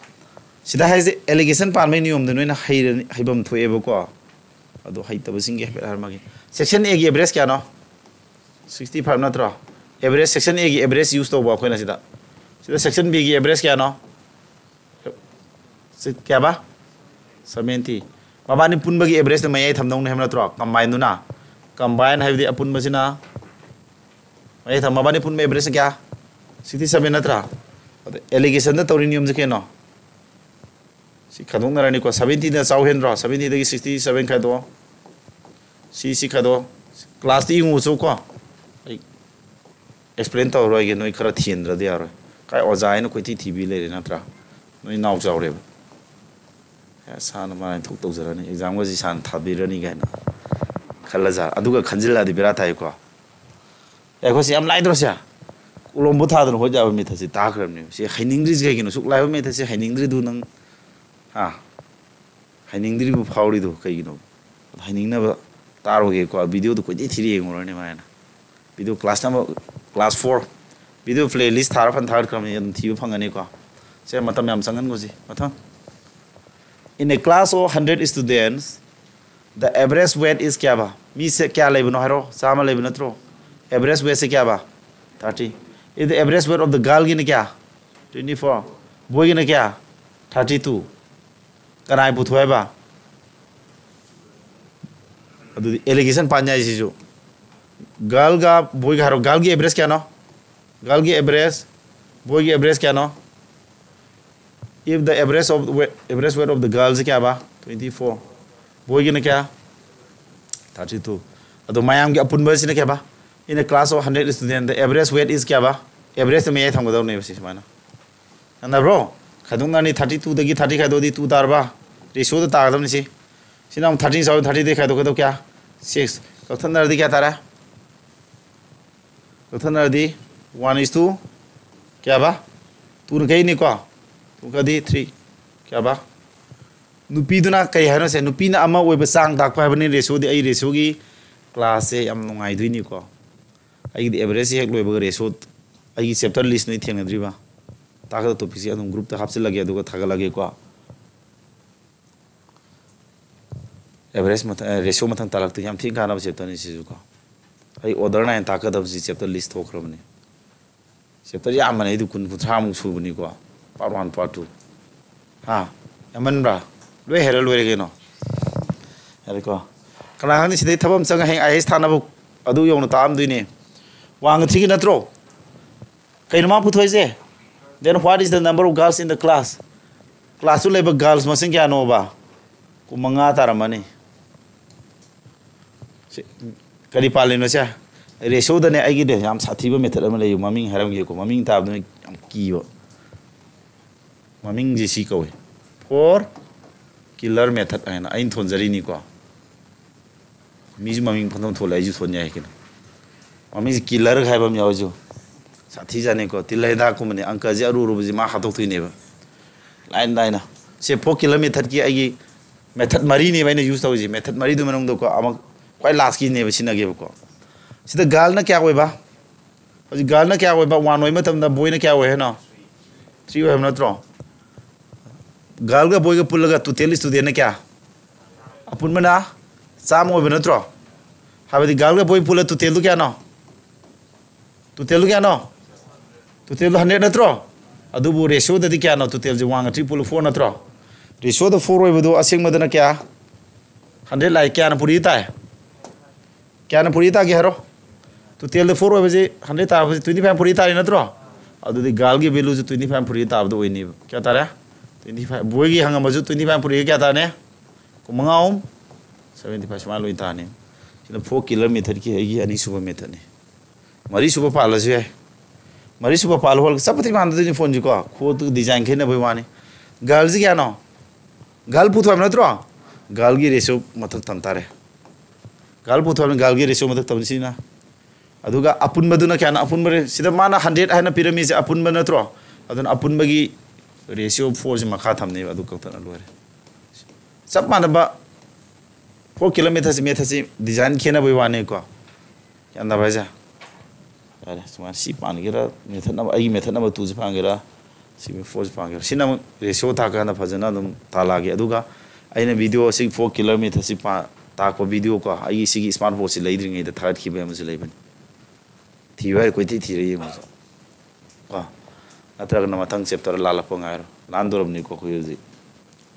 ꯁꯤꯗ ꯍꯥꯏꯁꯦ allegation ꯄꯥꯟꯕꯩ ꯅꯤꯌꯣꯝꯗ ꯅꯣꯏꯅ ꯍꯩꯔꯅꯤ, ꯍꯩꯐꯝ ꯊꯣꯛꯑꯦꯕꯀꯣ꯫ ꯑꯗꯣ ꯍꯩꯇꯕꯁꯤꯡꯒꯤ ꯍꯥꯏꯐꯦꯠ ꯍꯥꯏꯔꯝꯃꯒꯦ꯫ Section Aꯒꯤ average ꯀꯌꯥꯅꯣ? Sixty five ꯅꯠꯇ꯭ꯔꯣ? Average, Section Aꯒꯤ average use ꯇꯧꯕ ꯑꯩꯈꯣꯏꯅ ꯁꯤꯗ꯫ ꯁꯤꯗ Section Bꯒꯤ average ꯀꯌꯥꯅꯣ? ꯁꯤ ꯀꯌꯥꯕ? Seventy꯫ ꯃꯕꯥꯅꯤ ꯄꯨꯟꯕꯒꯤ averageꯅ ꯃꯌꯥꯏ ꯊꯝꯗꯧꯅꯤ ꯍꯥꯏꯕ ꯅꯠꯇ꯭ꯔꯣ? Combineꯗꯨꯅ꯫ Combine ꯍꯥꯏꯕꯗꯤ ꯑꯄꯨꯟꯕꯁꯤꯅ ꯃꯌꯥꯏ ꯊꯝ-, ꯃꯕꯥꯅꯤ ꯄꯨꯟꯕ averageꯅ ꯀꯌꯥ? Sixty seven ꯅꯠꯇ꯭ꯔꯥ? ꯑꯗ allegationꯗ ꯇꯧꯔꯤ ꯅꯤꯌꯣꯝꯁꯦ ꯀꯩꯅꯣ? ꯁꯤ ꯈꯥꯏꯗꯣꯛꯅꯔꯅꯤꯀꯣ꯫ Seventyꯅ ꯆꯥꯎ ꯍꯦꯟꯗ꯭ꯔꯣ? Seventyꯗꯒꯤ sixty seven ꯈꯥꯏꯗꯣꯛꯑꯣ꯫ ꯁꯤ, ꯁꯤ ꯈꯥꯏꯗꯣꯛꯑꯣ꯫ Classꯇ ꯌꯦꯡꯉꯨ ꯆꯣꯀꯣ꯫ ꯑꯩ explain ꯇꯧꯔꯔꯣꯏꯒꯦ, ꯅꯣꯏ ꯈꯔ ꯊꯤꯍꯟꯗ꯭ꯔꯗꯤ ꯌꯥꯔꯣꯏ꯫ ꯀꯥꯏ ꯑꯣꯖꯥ ꯍꯥꯏꯅ ꯀꯣꯏꯊꯤ ꯊꯤꯕꯤ ꯂꯩꯔꯦ ꯅꯠꯇ꯭ꯔꯥ? ꯅꯣꯏ ꯅꯥꯎ ꯆꯥꯎꯔꯦꯕ꯫ ꯑꯦ, ꯁꯥꯔꯅ ꯃꯔꯥꯏ ꯊꯣꯛ ꯇꯧꯖꯔꯅꯤ, examꯒꯁꯤ ꯁꯥꯔꯅ ꯊꯥꯕꯤꯔꯅꯤ ꯀꯥꯏꯅ ꯈꯜꯂꯖꯥꯠ꯫ ꯑꯗꯨꯒ ꯈꯟꯖꯤꯜꯂꯛꯑꯗꯤ ꯕꯦꯔꯥ ꯇꯥꯏꯀꯣ꯫ ꯑꯦ, ꯑꯩꯈꯣꯏꯁꯤ ꯌꯥꯝ ꯂꯥꯏꯗ꯭ꯔꯣ ꯁꯦ? ꯀꯣꯂꯣꯝꯕꯨ ꯊꯥꯗꯅ ꯍꯣꯠ ꯌꯥꯕ methodꯁꯤ ꯇꯥꯈ꯭ꯔꯕꯅꯦꯕ꯫ ꯁꯤ ꯍꯩꯅꯤꯡꯗ꯭ꯔꯤꯁꯤ ꯀꯩꯒꯤꯅꯣ? ꯁꯨꯛ ꯂꯥꯏꯕ methodꯁꯤ ꯍꯩꯅꯤꯡꯗ꯭ꯔꯤꯗꯨ ꯅꯪ, ꯍꯥ? ꯍꯩꯅꯤꯡꯗ꯭ꯔꯤꯕ ꯐꯥꯎꯔꯤꯗꯣ ꯀꯩꯒꯤꯅꯣ? ꯍꯩꯅꯤꯡꯅꯕ ꯇꯥꯔꯣꯒꯦꯀꯣ꯫ Videoꯗꯨ ꯀꯣꯏꯊꯤ ꯊꯤꯔ ꯌꯦꯡꯉꯨꯔꯅꯤ ꯃꯥꯏꯅ꯫ Video class number, class four꯫ Video playlist ꯊꯥꯔ ꯐꯅ ꯊꯥꯒꯠꯈ꯭ꯔꯕꯅꯤ, ꯑꯗꯨꯝ ꯊꯤꯕ ꯐꯪꯒꯅꯤꯀꯣ꯫ ꯁꯦ, ꯃꯇꯝ ꯌꯥꯝ ꯆꯪꯍꯟꯒꯨꯁꯤ꯫ ꯃꯊꯪ꯫ In a class of hundred students, the average weight is ꯀꯌꯥꯕ? ꯃꯤꯁꯦ ꯀꯌꯥ ꯂꯩꯕꯅꯣ ꯍꯥꯏꯔꯣ? ꯆꯥꯝꯃ ꯂꯩꯕ ꯅꯠꯇ꯭ꯔꯣ? Average weightꯁꯦ ꯀꯌꯥꯕ? Thirty꯫ If the average weight of the girlꯒꯤꯅ ꯀꯌꯥ? Twenty four꯫ Boyꯒꯤꯅ ꯀꯌꯥ? Thirty two꯫ ꯀꯅꯥꯏ ꯄꯨꯊꯣꯛꯑꯦꯕ? ꯑꯗꯨꯗꯤ allegation ꯄꯥꯟ ꯌꯥꯏ ꯁꯤꯁꯨ꯫ Girlꯒ boyꯒ ꯍꯥꯏꯔꯣ꯫ Girlꯒꯤ average ꯀꯌꯥꯅꯣ? Girlꯒꯤ average, boyꯒꯤ average ꯀꯌꯥꯅꯣ? If the average of weight, average weight of the girls ꯀꯌꯥꯕ? Twenty four. Boyꯒꯤꯅ ꯀꯌꯥ? Thirty two. ꯑꯗꯣ ꯃꯌꯥꯝꯒꯤ ꯑꯄꯨꯟꯕꯁꯤꯅ ꯀꯌꯥꯕ? In a class of hundred student, the average weight is ꯀꯌꯥꯕ? Average ꯇ ꯃꯌꯥꯏ ꯊꯝꯒꯗꯕꯅꯦꯕ ꯁꯤ ꯁꯨꯃꯥꯏꯅ꯫ ꯈꯪꯅꯕ꯭ꯔꯣ? ꯈꯥꯏꯗꯣꯛꯅꯔꯅꯤ, thirty two ꯗꯒꯤ thirty ꯈꯥꯏꯗꯣꯛꯑꯗꯤ two ꯇꯥꯔꯕ? Ratio ꯗ ꯇꯥꯒꯗꯕꯅꯤ ꯁꯤ꯫ ꯁꯤꯅ ꯑꯃꯨꯛ thirty ꯆꯥꯎꯔ thirty ꯗꯒꯤ ꯈꯥꯏꯗꯣꯛꯀꯗꯕ ꯀꯌꯥ? Six꯫ ꯀꯛꯊꯠꯅꯔꯗꯤ ꯀꯌꯥ ꯇꯥꯔꯦ? ꯀꯛꯊꯠꯅꯔꯗꯤ one is to ꯀꯌꯥꯕ? Two ꯅ ꯀꯩꯅꯤꯀꯣ? Two ꯀꯗꯤ three꯫ ꯀꯌꯥꯕ? ꯅꯨꯄꯤꯗꯨꯅ ꯀꯩ ꯍꯥꯏꯅꯣ ꯁꯦ? ꯅꯨꯄꯤꯅ ꯑꯃ ꯑꯣꯏꯕ ꯆꯥꯡ ꯇꯥꯛꯄ ꯍꯥꯏꯕꯅꯤ ratio ꯗꯤ꯫ ꯑꯩ ratio ꯒꯤ class ꯁꯦ ꯌꯥꯝ ꯅꯨꯡꯉꯥꯏꯗꯣꯏꯅꯤꯀꯣ꯫ ꯑꯩꯒꯤꯗꯤ average ꯁꯤ ꯍꯦꯛ ꯂꯣꯏꯕꯒ ratio, ꯑꯩꯒꯤ chapter list ꯅꯣꯏ ꯊꯦꯡꯅꯗ꯭ꯔꯤꯕ? ꯇꯥꯛꯀꯗꯕ topic ꯁꯤ ꯑꯗꯨꯝ group ꯇ ꯍꯥꯞꯆꯤꯜꯂꯒꯦ, ꯑꯗꯨꯒ ꯊꯥꯒꯠꯂꯒꯦꯀꯣ꯫ Average ꯃꯊꯪ, ꯑ, ratio ꯃꯊꯪ ꯇꯥꯔꯛꯇꯣꯏ ꯌꯥꯝ ꯊꯤꯅ ꯀꯥꯟꯅꯕ chapter ꯅꯤ ꯁꯤꯁꯨꯀꯣ꯫ ꯑꯩ order ꯅꯥꯏꯅ ꯇꯥꯛꯀꯗꯕꯁꯤ chapter list ꯊꯣꯛꯈ꯭ꯔꯕꯅꯤ꯫ Chapter ꯌꯥꯝꯕꯅꯦ, ꯑꯩꯗꯤ ꯀꯨꯟ, ꯀꯨꯟꯊ꯭ꯔꯥꯃꯨꯛ ꯁꯨꯕꯅꯤꯀꯣ꯫ Part one, part two꯫ ꯍꯥ? ꯌꯥꯝꯃꯟꯕ꯭ꯔꯥ? ꯂꯣꯏ ꯍꯩꯔ ꯂꯣꯏꯔꯦ ꯀꯩꯅꯣ꯫ ꯌꯥꯔꯦꯀꯣ? ꯀꯅꯥ ꯈꯪꯅꯤ ꯁꯤꯗꯩ ꯊꯕꯛ ꯑꯃ ꯆꯪꯉ ꯍꯌꯦꯡ I A S ꯊꯥꯅꯕ ꯑꯗꯨ ꯌꯧꯅ ꯇꯥꯛꯑꯝꯗꯣꯏꯅꯦ꯫ ꯋꯥꯡꯒ ꯊ꯭ꯔꯤꯒꯤ ꯅꯠꯇ꯭ꯔꯣ? ꯀꯩꯅꯣ ꯃꯥ ꯄꯨꯊꯣꯛꯏꯁꯦ? Then what is the number of girls in the class? Class two ꯂꯩꯕ girls ꯃꯁꯤꯡ ꯀꯌꯥꯅꯣꯕ? ꯀꯨꯟꯃꯉꯥ ꯇꯥꯔꯝꯃꯅꯤ꯫ ꯁꯤ ꯀꯔꯤ ꯄꯥꯜꯂꯤꯅꯣ ꯁꯦ? Ratio ꯗꯅꯦ ꯑꯩꯒꯤꯅꯦ ꯌꯥꯝ ꯁꯥꯊꯤꯕ method ꯑꯃ ꯂꯩꯌꯦ, ꯃꯃꯤꯡ ꯍꯥꯏꯔꯝꯒꯦꯀꯣ, ꯃꯃꯤꯡ ꯇꯥꯕꯗ ꯅꯣꯏ ꯌꯥꯝ ꯀꯤꯕ꯫ ꯃꯃꯤꯡꯁꯦ ꯁꯤ ꯀꯧꯏ, four killer method ꯍꯥꯏꯅ ꯑꯩꯅ ꯊꯣꯟꯖꯔꯤꯅꯤꯀꯣ꯫ ꯃꯤꯁꯨ ꯃꯃꯤꯡ ꯐꯖꯅ ꯊꯣꯜꯂꯦ, ꯑꯩꯁꯨ ꯊꯣꯟ ꯌꯥꯏ ꯀꯩꯅꯣ꯫ ꯃꯃꯤꯡꯁꯦ killer ꯍꯥꯏꯕ ꯑꯃ ꯌꯥꯎꯔꯤꯁꯨ꯫ ꯁꯥꯊꯤꯖꯥꯠꯅꯤꯀꯣ, ꯇꯤꯜ ꯍꯤꯗꯥꯛꯀꯨꯝꯕꯅꯦ, ꯑꯪꯀꯁꯦ ꯑꯔꯨ ꯑꯔꯨꯕꯁꯦ ꯃꯥ ꯍꯥꯠꯇꯣꯛꯇꯣꯏꯅꯦꯕ꯫ ꯂꯥꯏꯅ ꯂꯥꯏꯅ꯫ ꯁꯦ four killer method ꯀꯤ ꯑꯩꯒꯤ method ꯃꯔꯤꯅꯦꯕ ꯑꯩꯅ use ꯇꯧꯔꯤꯁꯦ꯫ Method ꯃꯔꯤꯗꯨ ꯃꯅꯨꯡꯗꯀꯣ ꯑꯃ ꯈ꯭ꯋꯥꯏ last ꯀꯤꯅꯦꯕ ꯁꯤꯟꯅꯒꯦꯕꯀꯣ꯫ ꯁꯤꯗ girl ꯅ ꯀꯌꯥ ꯑꯣꯏꯕ? ꯍꯧꯖꯤꯛ girl ꯅ ꯀꯌꯥ ꯑꯣꯏꯕ? One ꯑꯣꯏꯕ ꯃꯇꯝꯗ boy ꯅ ꯀꯌꯥ ꯑꯣꯏ ꯍꯥꯏꯅꯣ? Three ꯑꯣꯏ ꯍꯥꯏꯕ ꯅꯠꯇ꯭ꯔꯣ? Girl ꯒ boy ꯒ ꯄꯨꯜꯂꯒ total student ꯅ ꯀꯌꯥ? ꯑꯄꯨꯟꯕꯅ ꯆꯥꯝꯃ ꯑꯣꯏꯕ ꯅꯠꯇ꯭ꯔꯣ? ꯍꯥꯏꯕꯗꯤ girl ꯒ boy ꯄꯨꯜꯂ total ꯗꯨ ꯀꯌꯥꯅꯣ? Total ꯗꯨ ꯀꯌꯥꯅꯣ? Total ꯗꯨ hundred ꯅꯠꯇ꯭ꯔꯣ? ꯑꯗꯨꯕꯨ ratio ꯗꯗꯤ ꯀꯌꯥꯅꯣ? Total ꯁꯦ one ꯒ three ꯄꯨꯜꯂ four ꯅꯠꯇ꯭ꯔꯣ? Ratio ꯗ four ꯑꯣꯏꯕꯗꯨ ꯑꯁꯦꯡꯕꯗꯅ ꯀꯌꯥ? Hundred ꯂꯥꯛꯑꯦ꯫ ꯀꯌꯥꯅ ꯄꯨꯔꯤ ꯇꯥꯏ? ꯀꯌꯥꯅ ꯐꯨꯔꯤ ꯇꯥꯒꯦ ꯍꯥꯏꯔꯣ? Total ꯗ four ꯑꯣꯏꯕꯁꯤ hundred ꯇꯥꯕꯁꯤ twenty five ꯐꯨꯔꯤ ꯇꯥꯔꯤ ꯅꯠꯇ꯭ꯔꯣ? ꯑꯗꯨꯗꯤ girl ꯒꯤ value ꯁꯤ twenty five ꯐꯨꯔꯤ ꯇꯥꯕꯗ ꯑꯣꯏꯅꯦꯕ꯫ ꯀꯌꯥ ꯇꯥꯔꯦ? Twenty five, ꯕꯣꯏꯒꯤ ꯍꯪꯉꯝꯕꯁꯨ twenty five ꯄꯨꯔꯛꯏ, ꯀꯌꯥ ꯇꯥꯔꯅꯤ? ꯀꯨꯟꯃꯉꯥ ꯑꯍꯨꯝ, seventy five, ꯁꯨꯃꯥꯏꯅ ꯂꯣꯏ ꯇꯥꯔꯅꯤ꯫ ꯁꯤꯅ four killer methodꯀꯤ ꯑꯩꯒꯤ ꯑꯅꯤꯁꯨꯕ methodꯅꯤ꯫ ꯃꯔꯤꯁꯨꯕ ꯄꯥꯜꯂꯁꯨ ꯌꯥꯏ꯫ ꯃꯔꯤꯁꯨꯕ ꯄꯥꯜꯂꯨ ꯍꯣꯜ ꯆꯞ ꯃꯥꯟꯅꯗꯣꯏꯅꯤ ꯐꯣꯟꯁꯤꯀꯣ, ꯈꯨꯠꯇꯨ design ꯈꯦꯠꯅꯕꯩ ꯋꯥꯅꯤ꯫ ꯒꯥꯔꯜꯁꯤ ꯀꯌꯥꯅꯣ? ꯒꯥꯔꯜ ꯄꯨꯊꯣꯛ ꯍꯥꯏꯕ ꯅꯠꯇ꯭ꯔꯣ? ꯒꯥꯔꯜꯒꯤ ratio ꯃꯊꯛ ꯊꯝ ꯇꯥꯔꯦ꯫ ꯒꯥꯔꯜ ꯄꯨꯊꯣꯛ ꯍꯥꯏꯕꯅꯤ, ꯒꯥꯔꯜꯒꯤ ratio ꯃꯊꯛ ꯊꯝꯅꯤ ꯁꯤꯅ꯫ ꯑꯗꯨꯒ ꯑꯄꯨꯟꯕꯗꯨꯅ ꯀꯌꯥꯅꯣ? ꯑꯄꯨꯟꯕ ꯔꯦ-, ꯁꯤꯗ ꯃꯥꯅ hundred ꯍꯥꯏꯅ ꯄꯤꯔꯝꯃꯤꯁꯦ ꯑꯄꯨꯟꯕ ꯅꯠꯇ꯭ꯔꯣ? ꯑꯗꯨꯅ ꯑꯄꯨꯟꯕꯒꯤ ratio fourꯁꯤ ꯃꯈꯥ ꯊꯝꯅꯦꯕ, ꯑꯗꯨ ꯀꯛꯊꯠꯂ ꯂꯣꯏꯔꯦ꯫ ꯆꯞ ꯃꯥꯟꯅꯕ four killer methodꯁꯤ, methodꯁꯤ design ꯈꯦꯠꯅꯕꯒꯤ ꯋꯥꯅꯤꯀꯣ꯫ ꯒ꯭ꯌꯥꯟ ꯇꯥꯕ꯭ꯔꯥ ꯍꯥꯏꯁꯦ? ꯌꯥꯔꯦ, ꯁꯨꯃꯥꯏꯅ ꯁꯤ ꯄꯥꯟꯒꯦꯔꯥ, method number, ꯑꯩꯒꯤ method number twoꯁꯤ ꯄꯥꯟꯒꯦꯔꯥ, ꯁꯤ fourꯁꯤ ꯄꯥꯟꯒꯦꯔꯥ, ꯁꯤ ꯅꯪ ratio ꯇꯥꯛꯀꯥꯟꯗ ꯐꯖꯅ ꯑꯗꯨꯝ ꯇꯥꯛꯂꯛꯑꯒꯦ꯫ ꯑꯗꯨꯒ ꯑꯩꯅ video ꯑꯁꯤ four killer methodꯁꯤ ꯄꯥ-, ꯇꯥꯛꯄ video ꯀꯣ, ꯑꯩꯒꯤ ꯁꯤꯒꯤ smart boardꯁꯤ ꯂꯩꯗ꯭ꯔꯤꯉꯩꯗ ꯊꯥꯒꯠꯈꯤꯕ ꯑꯃꯁꯨ ꯂꯩꯕꯅꯤ꯫ ꯊꯤꯕ ꯍꯥꯏꯔ ꯀꯣꯏꯊꯤ ꯊꯤꯔ ꯌꯦꯡꯉꯨꯁꯨ ꯀꯣ, ꯅꯠꯇ꯭ꯔꯒꯅ ꯃꯊꯪ chapter ꯂꯥꯜꯂꯛꯄ ꯉꯥꯏꯔꯣ꯫ ꯂꯥꯟꯗꯣꯔꯕꯅꯤꯀꯣ, ꯑꯩꯈꯣꯏ ꯍꯧꯖꯤꯛ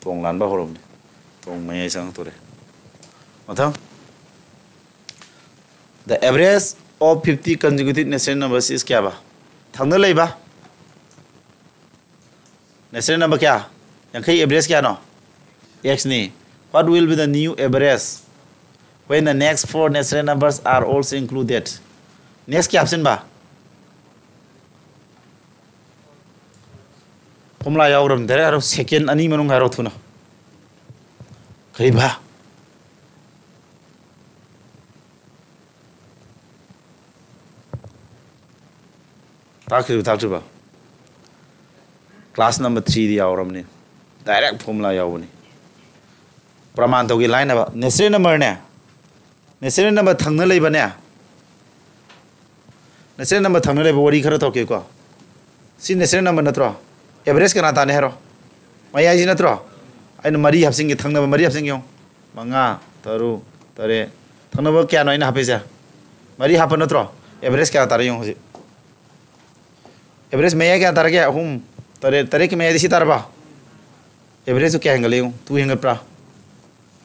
ꯊꯣꯡ ꯂꯥꯟꯕ ꯍꯧꯔꯕꯅꯤ, ꯊꯣꯡ ꯃꯌꯥꯏ ꯆꯪꯉꯛꯇꯣꯔꯦ꯫ ꯃꯊꯪ, the average of fifty consecutive natural numbers is ꯀꯌꯥꯕ? ꯊꯪꯅ ꯂꯩꯕ natural number ꯀꯌꯥ? ꯌꯥꯡꯈꯩ average ꯀꯌꯥꯅꯣ? Xꯅꯤ꯫ What will be the new average when the next four natural numbers are also included? Next ꯀꯌꯥ ꯍꯥꯞꯆꯤꯟꯕ? Formula ꯌꯥꯎꯔꯝ, direct ꯍꯥꯏꯔꯣ, second ꯑꯅꯤ ꯃꯅꯨꯡ ꯍꯥꯏꯔꯣ ꯊꯨꯅ꯫ ꯀꯔꯤꯕ? ꯇꯥꯛꯇ꯭ꯔꯤꯕ, ꯇꯥꯛꯇ꯭ꯔꯤꯕ? Class number threeꯗꯤ ꯌꯥꯎꯔꯕꯅꯤ, direct formula ꯌꯥꯎꯕꯅꯤ꯫ ꯄ꯭ꯔꯃꯥꯟ ꯇꯧꯒꯦ ꯂꯥꯏꯅꯕ, natural numberꯅꯦ, natural number ꯊꯪꯅ ꯂꯩꯕꯅꯦ, natural number ꯊꯪꯅ ꯂꯩꯕ ꯋꯥꯔꯤ ꯈꯔ ꯇꯧꯔꯛꯀꯦꯀꯣ꯫ ꯁꯤ natural number ꯅꯠꯇ꯭ꯔꯣ? Average ꯀꯅꯥ ꯇꯥꯅꯤ ꯍꯥꯏꯔꯣ? ꯃꯌꯥꯏꯁꯤ ꯅꯠꯇ꯭ꯔꯣ? ꯑꯩꯅ ꯃꯔꯤ ꯍꯥꯞꯆꯤꯟꯒꯦ, ꯊꯪꯅꯕ ꯃꯔꯤ ꯍꯥꯞꯆꯤꯟꯒꯦ ꯌꯦꯡꯉꯣ꯫ ꯃꯉꯥ, ꯇꯔꯨꯛ, ꯇꯔꯦꯠ꯫ ꯊꯪꯅꯕ ꯀꯌꯥꯅꯣ ꯑꯩꯅ ꯍꯥꯞꯄꯤꯁꯦ? ꯃꯔꯤ ꯍꯥꯞꯄ ꯅꯠꯇ꯭ꯔꯣ? Average ꯀꯌꯥ ꯇꯥꯔꯦ ꯌꯦꯡꯉꯣ ꯍꯧꯖꯤꯛ꯫ Average ꯃꯌꯥꯏ ꯀꯌꯥ ꯇꯥꯔꯒꯦ? ꯑꯍꯨꯝ, ꯇꯔꯦꯠ, ꯇꯔꯦꯠꯀꯤ ꯃꯌꯥꯏꯗꯤ ꯁꯤ ꯇꯥꯔꯕ? Averageꯇꯨ ꯀꯌꯥ ꯍꯦꯟꯒꯠꯂꯦ ꯌꯦꯡꯉꯨ꯫ Two ꯍꯦꯟꯒꯠꯄ꯭ꯔꯥ?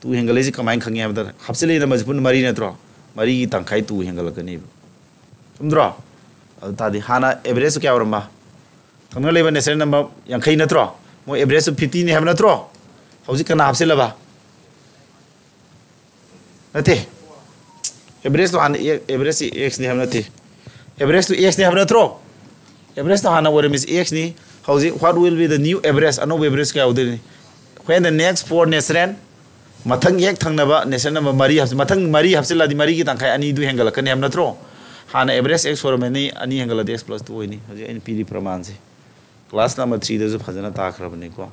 Two ꯍꯦꯟꯒꯠꯂꯛꯏꯁꯤ ꯀꯃꯥꯏꯅ ꯈꯪꯉꯤ ꯍꯥꯏꯕꯗ, ꯍꯥꯞꯆꯤꯜꯂꯛꯏ numberꯁꯤ ꯄꯨꯟꯅ ꯃꯔꯤ ꯅꯠꯇ꯭ꯔꯣ? ꯃꯔꯤꯒꯤ ꯇꯪꯈꯥꯏ two ꯍꯦꯟꯒꯠꯂꯛꯀꯅꯦꯕ꯫ ꯆꯨꯝꯗ꯭ꯔꯣ? ꯑꯗꯨ ꯇꯥꯔꯗꯤ ꯍꯥꯟꯅ averageꯇꯨ ꯀꯌꯥ ꯑꯣꯏꯔꯝꯕ? ꯊꯪꯅ ꯂꯩꯕ natural number ꯌꯥꯡꯈꯩ ꯅꯠꯇ꯭ꯔꯣ? ꯃꯣꯏ average ꯇꯨ fifty ꯅꯤ ꯍꯥꯏꯕ ꯅꯠꯇ꯭ꯔꯣ? ꯍꯧꯖꯤꯛ ꯀꯅꯥ ꯍꯥꯞꯆꯤꯜꯂꯕ? ꯅꯠꯇꯦ, average ꯇꯣ ꯍꯥꯟꯅ, average ꯁꯤ x ꯅꯤ ꯍꯥꯏꯕ ꯅꯠꯇꯦ꯫ Average ꯇꯨ x ꯅꯤ ꯍꯥꯏꯕ ꯅꯠꯇ꯭ꯔꯣ? Average ꯇꯣ ꯍꯥꯟꯅ ꯑꯣꯏꯔꯝꯃꯤꯁꯤ x ꯅꯤ꯫ ꯍꯧꯖꯤꯛ what will be the new average? ꯑꯅꯧꯕ average ꯀꯌꯥ ꯑꯣꯏꯗꯣꯏꯅꯤ? When the next four natural, ꯃꯊꯪ ꯍꯦꯛ ꯊꯪꯅꯕ natural number ꯃꯔꯤ ꯍꯥꯞꯆꯤꯜ-, ꯃꯊꯪ ꯃꯔꯤ ꯍꯥꯞꯆꯤꯜꯂꯗꯤ ꯃꯔꯤꯒꯤ ꯇꯪꯈꯥꯏ ꯑꯅꯤꯗꯨ ꯍꯦꯟꯒꯠꯂꯛꯀꯅꯤ ꯍꯥꯏꯕ ꯅꯠꯇ꯭ꯔꯣ? ꯍꯥꯟꯅ average x ꯑꯣꯏꯔꯝꯃꯅꯤ, ꯑꯅꯤ ꯍꯦꯟꯒꯠꯂꯗꯤ x plus two ꯑꯣꯏꯅꯤ꯫ ꯍꯧꯖꯤꯛ ꯑꯩꯅ ꯄꯤꯔꯤ ꯄ꯭ꯔꯃꯥꯟꯁꯦ class number three ꯗꯁꯨ ꯐꯖꯅ ꯇꯥꯈ꯭ꯔꯕꯅꯤꯀꯣ꯫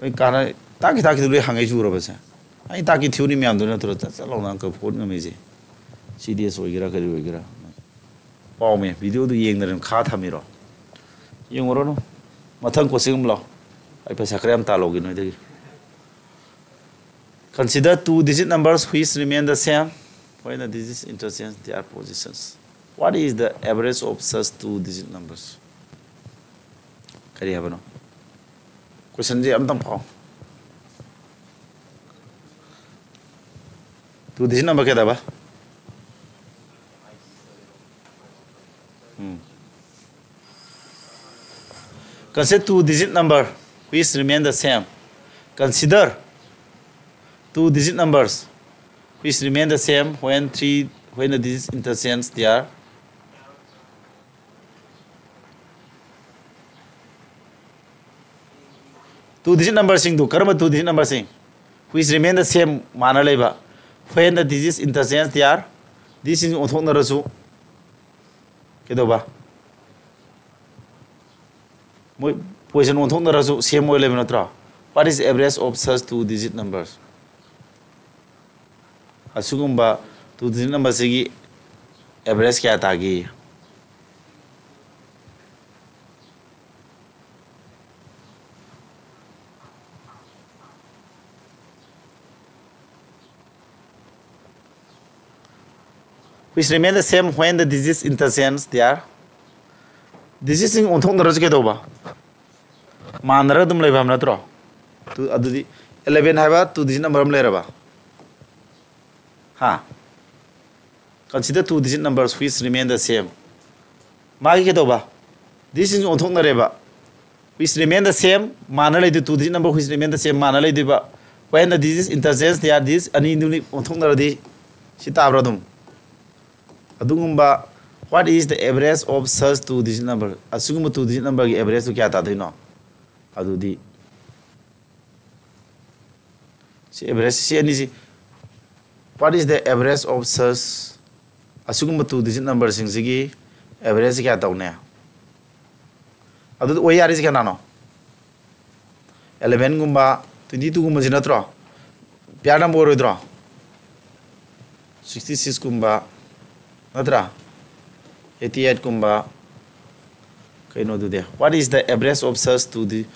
ꯂꯣꯏ ꯀꯥꯟꯅ-, ꯇꯥꯛꯈꯤ ꯇꯥꯛꯈꯤꯗꯨ ꯂꯣꯏ ꯍꯪꯉꯛꯏ ꯆꯨꯔꯕꯁꯦ꯫ ꯑꯩ ꯇꯥꯛꯈꯤ theory ꯃꯌꯥꯝꯗꯨ ꯅꯠꯇ꯭ꯔꯣ ꯆꯠ ꯆꯠ ꯂꯥꯎꯅ ꯑꯪꯀ ꯐꯣꯠ ꯉꯝꯃꯤꯁꯦ? C D S ꯑꯣꯏꯒꯦꯔꯥ ꯀꯔꯤ ꯑꯣꯏꯒꯦꯔꯥ꯫ ꯄꯥꯎꯃꯦ, video ꯗꯨ ꯌꯦꯡꯗꯅ ꯈꯥ ꯊꯝꯃꯤꯔꯣ? ꯌꯦꯡꯉꯨꯔꯅꯨ꯫ ꯃꯊꯪ coaching ꯑꯃ ꯂꯥꯛꯑꯣ꯫ ꯑꯩ ꯄꯩꯁꯥ ꯈꯔ ꯌꯥꯝ ꯇꯥꯜꯍꯧꯒꯦ ꯅꯣꯏꯗꯒꯤ꯫ Consider two digit numbers which remain the same when the digits interchange their positions. What is the average of such two digit numbers? ꯀꯔꯤ ꯍꯥꯏꯕꯅꯣ? Question ꯁꯦ ꯑꯝꯇꯪ ꯄꯥꯎ꯫ Two digit number ꯀꯩꯗꯧꯕ? ꯎꯝ꯫ Consider two digit number which remain the same. Consider two digit numbers which remain the same when three, when the digits interchange their two digit number ꯁꯤꯡꯗꯨ, ꯀꯔꯝꯕ two digit number ꯁꯤꯡ? Which remain the same, ꯃꯥꯟꯅ ꯂꯩꯕ꯫ When the digits interchange their, digit ꯁꯤꯡ ꯑꯣꯟꯊꯣꯛꯅꯔꯁꯨ ꯀꯩꯗꯧꯕ? ꯃꯣꯏ position ꯑꯣꯟꯊꯣꯛꯅꯔꯁꯨ same ꯑꯣꯏ ꯂꯩꯕ ꯅꯠꯇ꯭ꯔꯣ? What is average of such two digit numbers? ꯑꯁꯤꯒꯨꯝꯕ two digit number ꯁꯤꯒꯤ average ꯀꯌꯥ ꯇꯥꯒꯦ? Which remain the same when the digits interchange their, digit ꯁꯤꯡ ꯑꯣꯟꯊꯣꯛꯅꯔꯁꯨ ꯀꯩꯗꯧꯕ? ꯃꯥꯟꯅꯔꯒ ꯑꯗꯨꯝ ꯂꯩꯕ ꯍꯥꯏꯕ ꯅꯠꯇ꯭ꯔꯣ? Two, ꯑꯗꯨꯗꯤ eleven ꯍꯥꯏꯕ two digit number ꯑꯃ ꯂꯩꯔꯕ? ꯍꯥ? Consider two digit numbers which remain the same. ꯃꯥꯒꯤ ꯀꯩꯗꯧꯕ? Digit ꯁꯤꯡ ꯑꯣꯟꯊꯣꯛꯅꯔꯦꯕ꯫ Which remain the same, ꯃꯥꯟꯅ ꯂꯩꯗꯣꯏ, two digit number which remain the same, ꯃꯥꯟꯅ ꯂꯩꯗꯣꯏꯕ꯫ When the digits interchange, they are this, ꯑꯅꯤꯗꯨꯅꯤ ꯑꯣꯟꯊꯣꯛꯅꯔꯗꯤ ꯁꯤ ꯇꯥꯕ꯭ꯔꯥ ꯑꯗꯨꯝ? ꯑꯗꯨꯒꯨꯝꯕ, what is the average of such two digit number? ꯑꯁꯤꯒꯨꯝꯕ two digit numberꯒꯤ averageꯇꯨ ꯀꯌꯥ ꯇꯥꯗꯣꯏꯅꯣ? ꯑꯗꯨꯗꯤ ꯁꯤ average, ꯁꯤ ꯑꯅꯤꯁꯤ, what is the average of such, ꯑꯁꯤꯒꯨꯝꯕ two digit numberꯁꯤꯡꯁꯤꯒꯤ average ꯀꯌꯥ ꯇꯧꯅꯤ? ꯑꯗꯨꯗꯤ ꯑꯣꯏ ꯌꯥꯔꯤꯁꯤ ꯀꯅꯥꯅꯣ? Elevenꯒꯨꯝꯕ, twenty twoꯒꯨꯝꯕꯁꯤ ꯅꯠꯇ꯭ꯔꯣ? Pair number ꯑꯣꯏꯔꯣꯏꯗ꯭ꯔꯣ? Sixty sixꯀꯨꯝꯕ ꯅꯠꯇ꯭ꯔꯥ? Eighty eightꯀꯨꯝꯕ꯫ ꯀꯩꯅꯣꯗꯨꯗꯤ, what is the average of such two digit,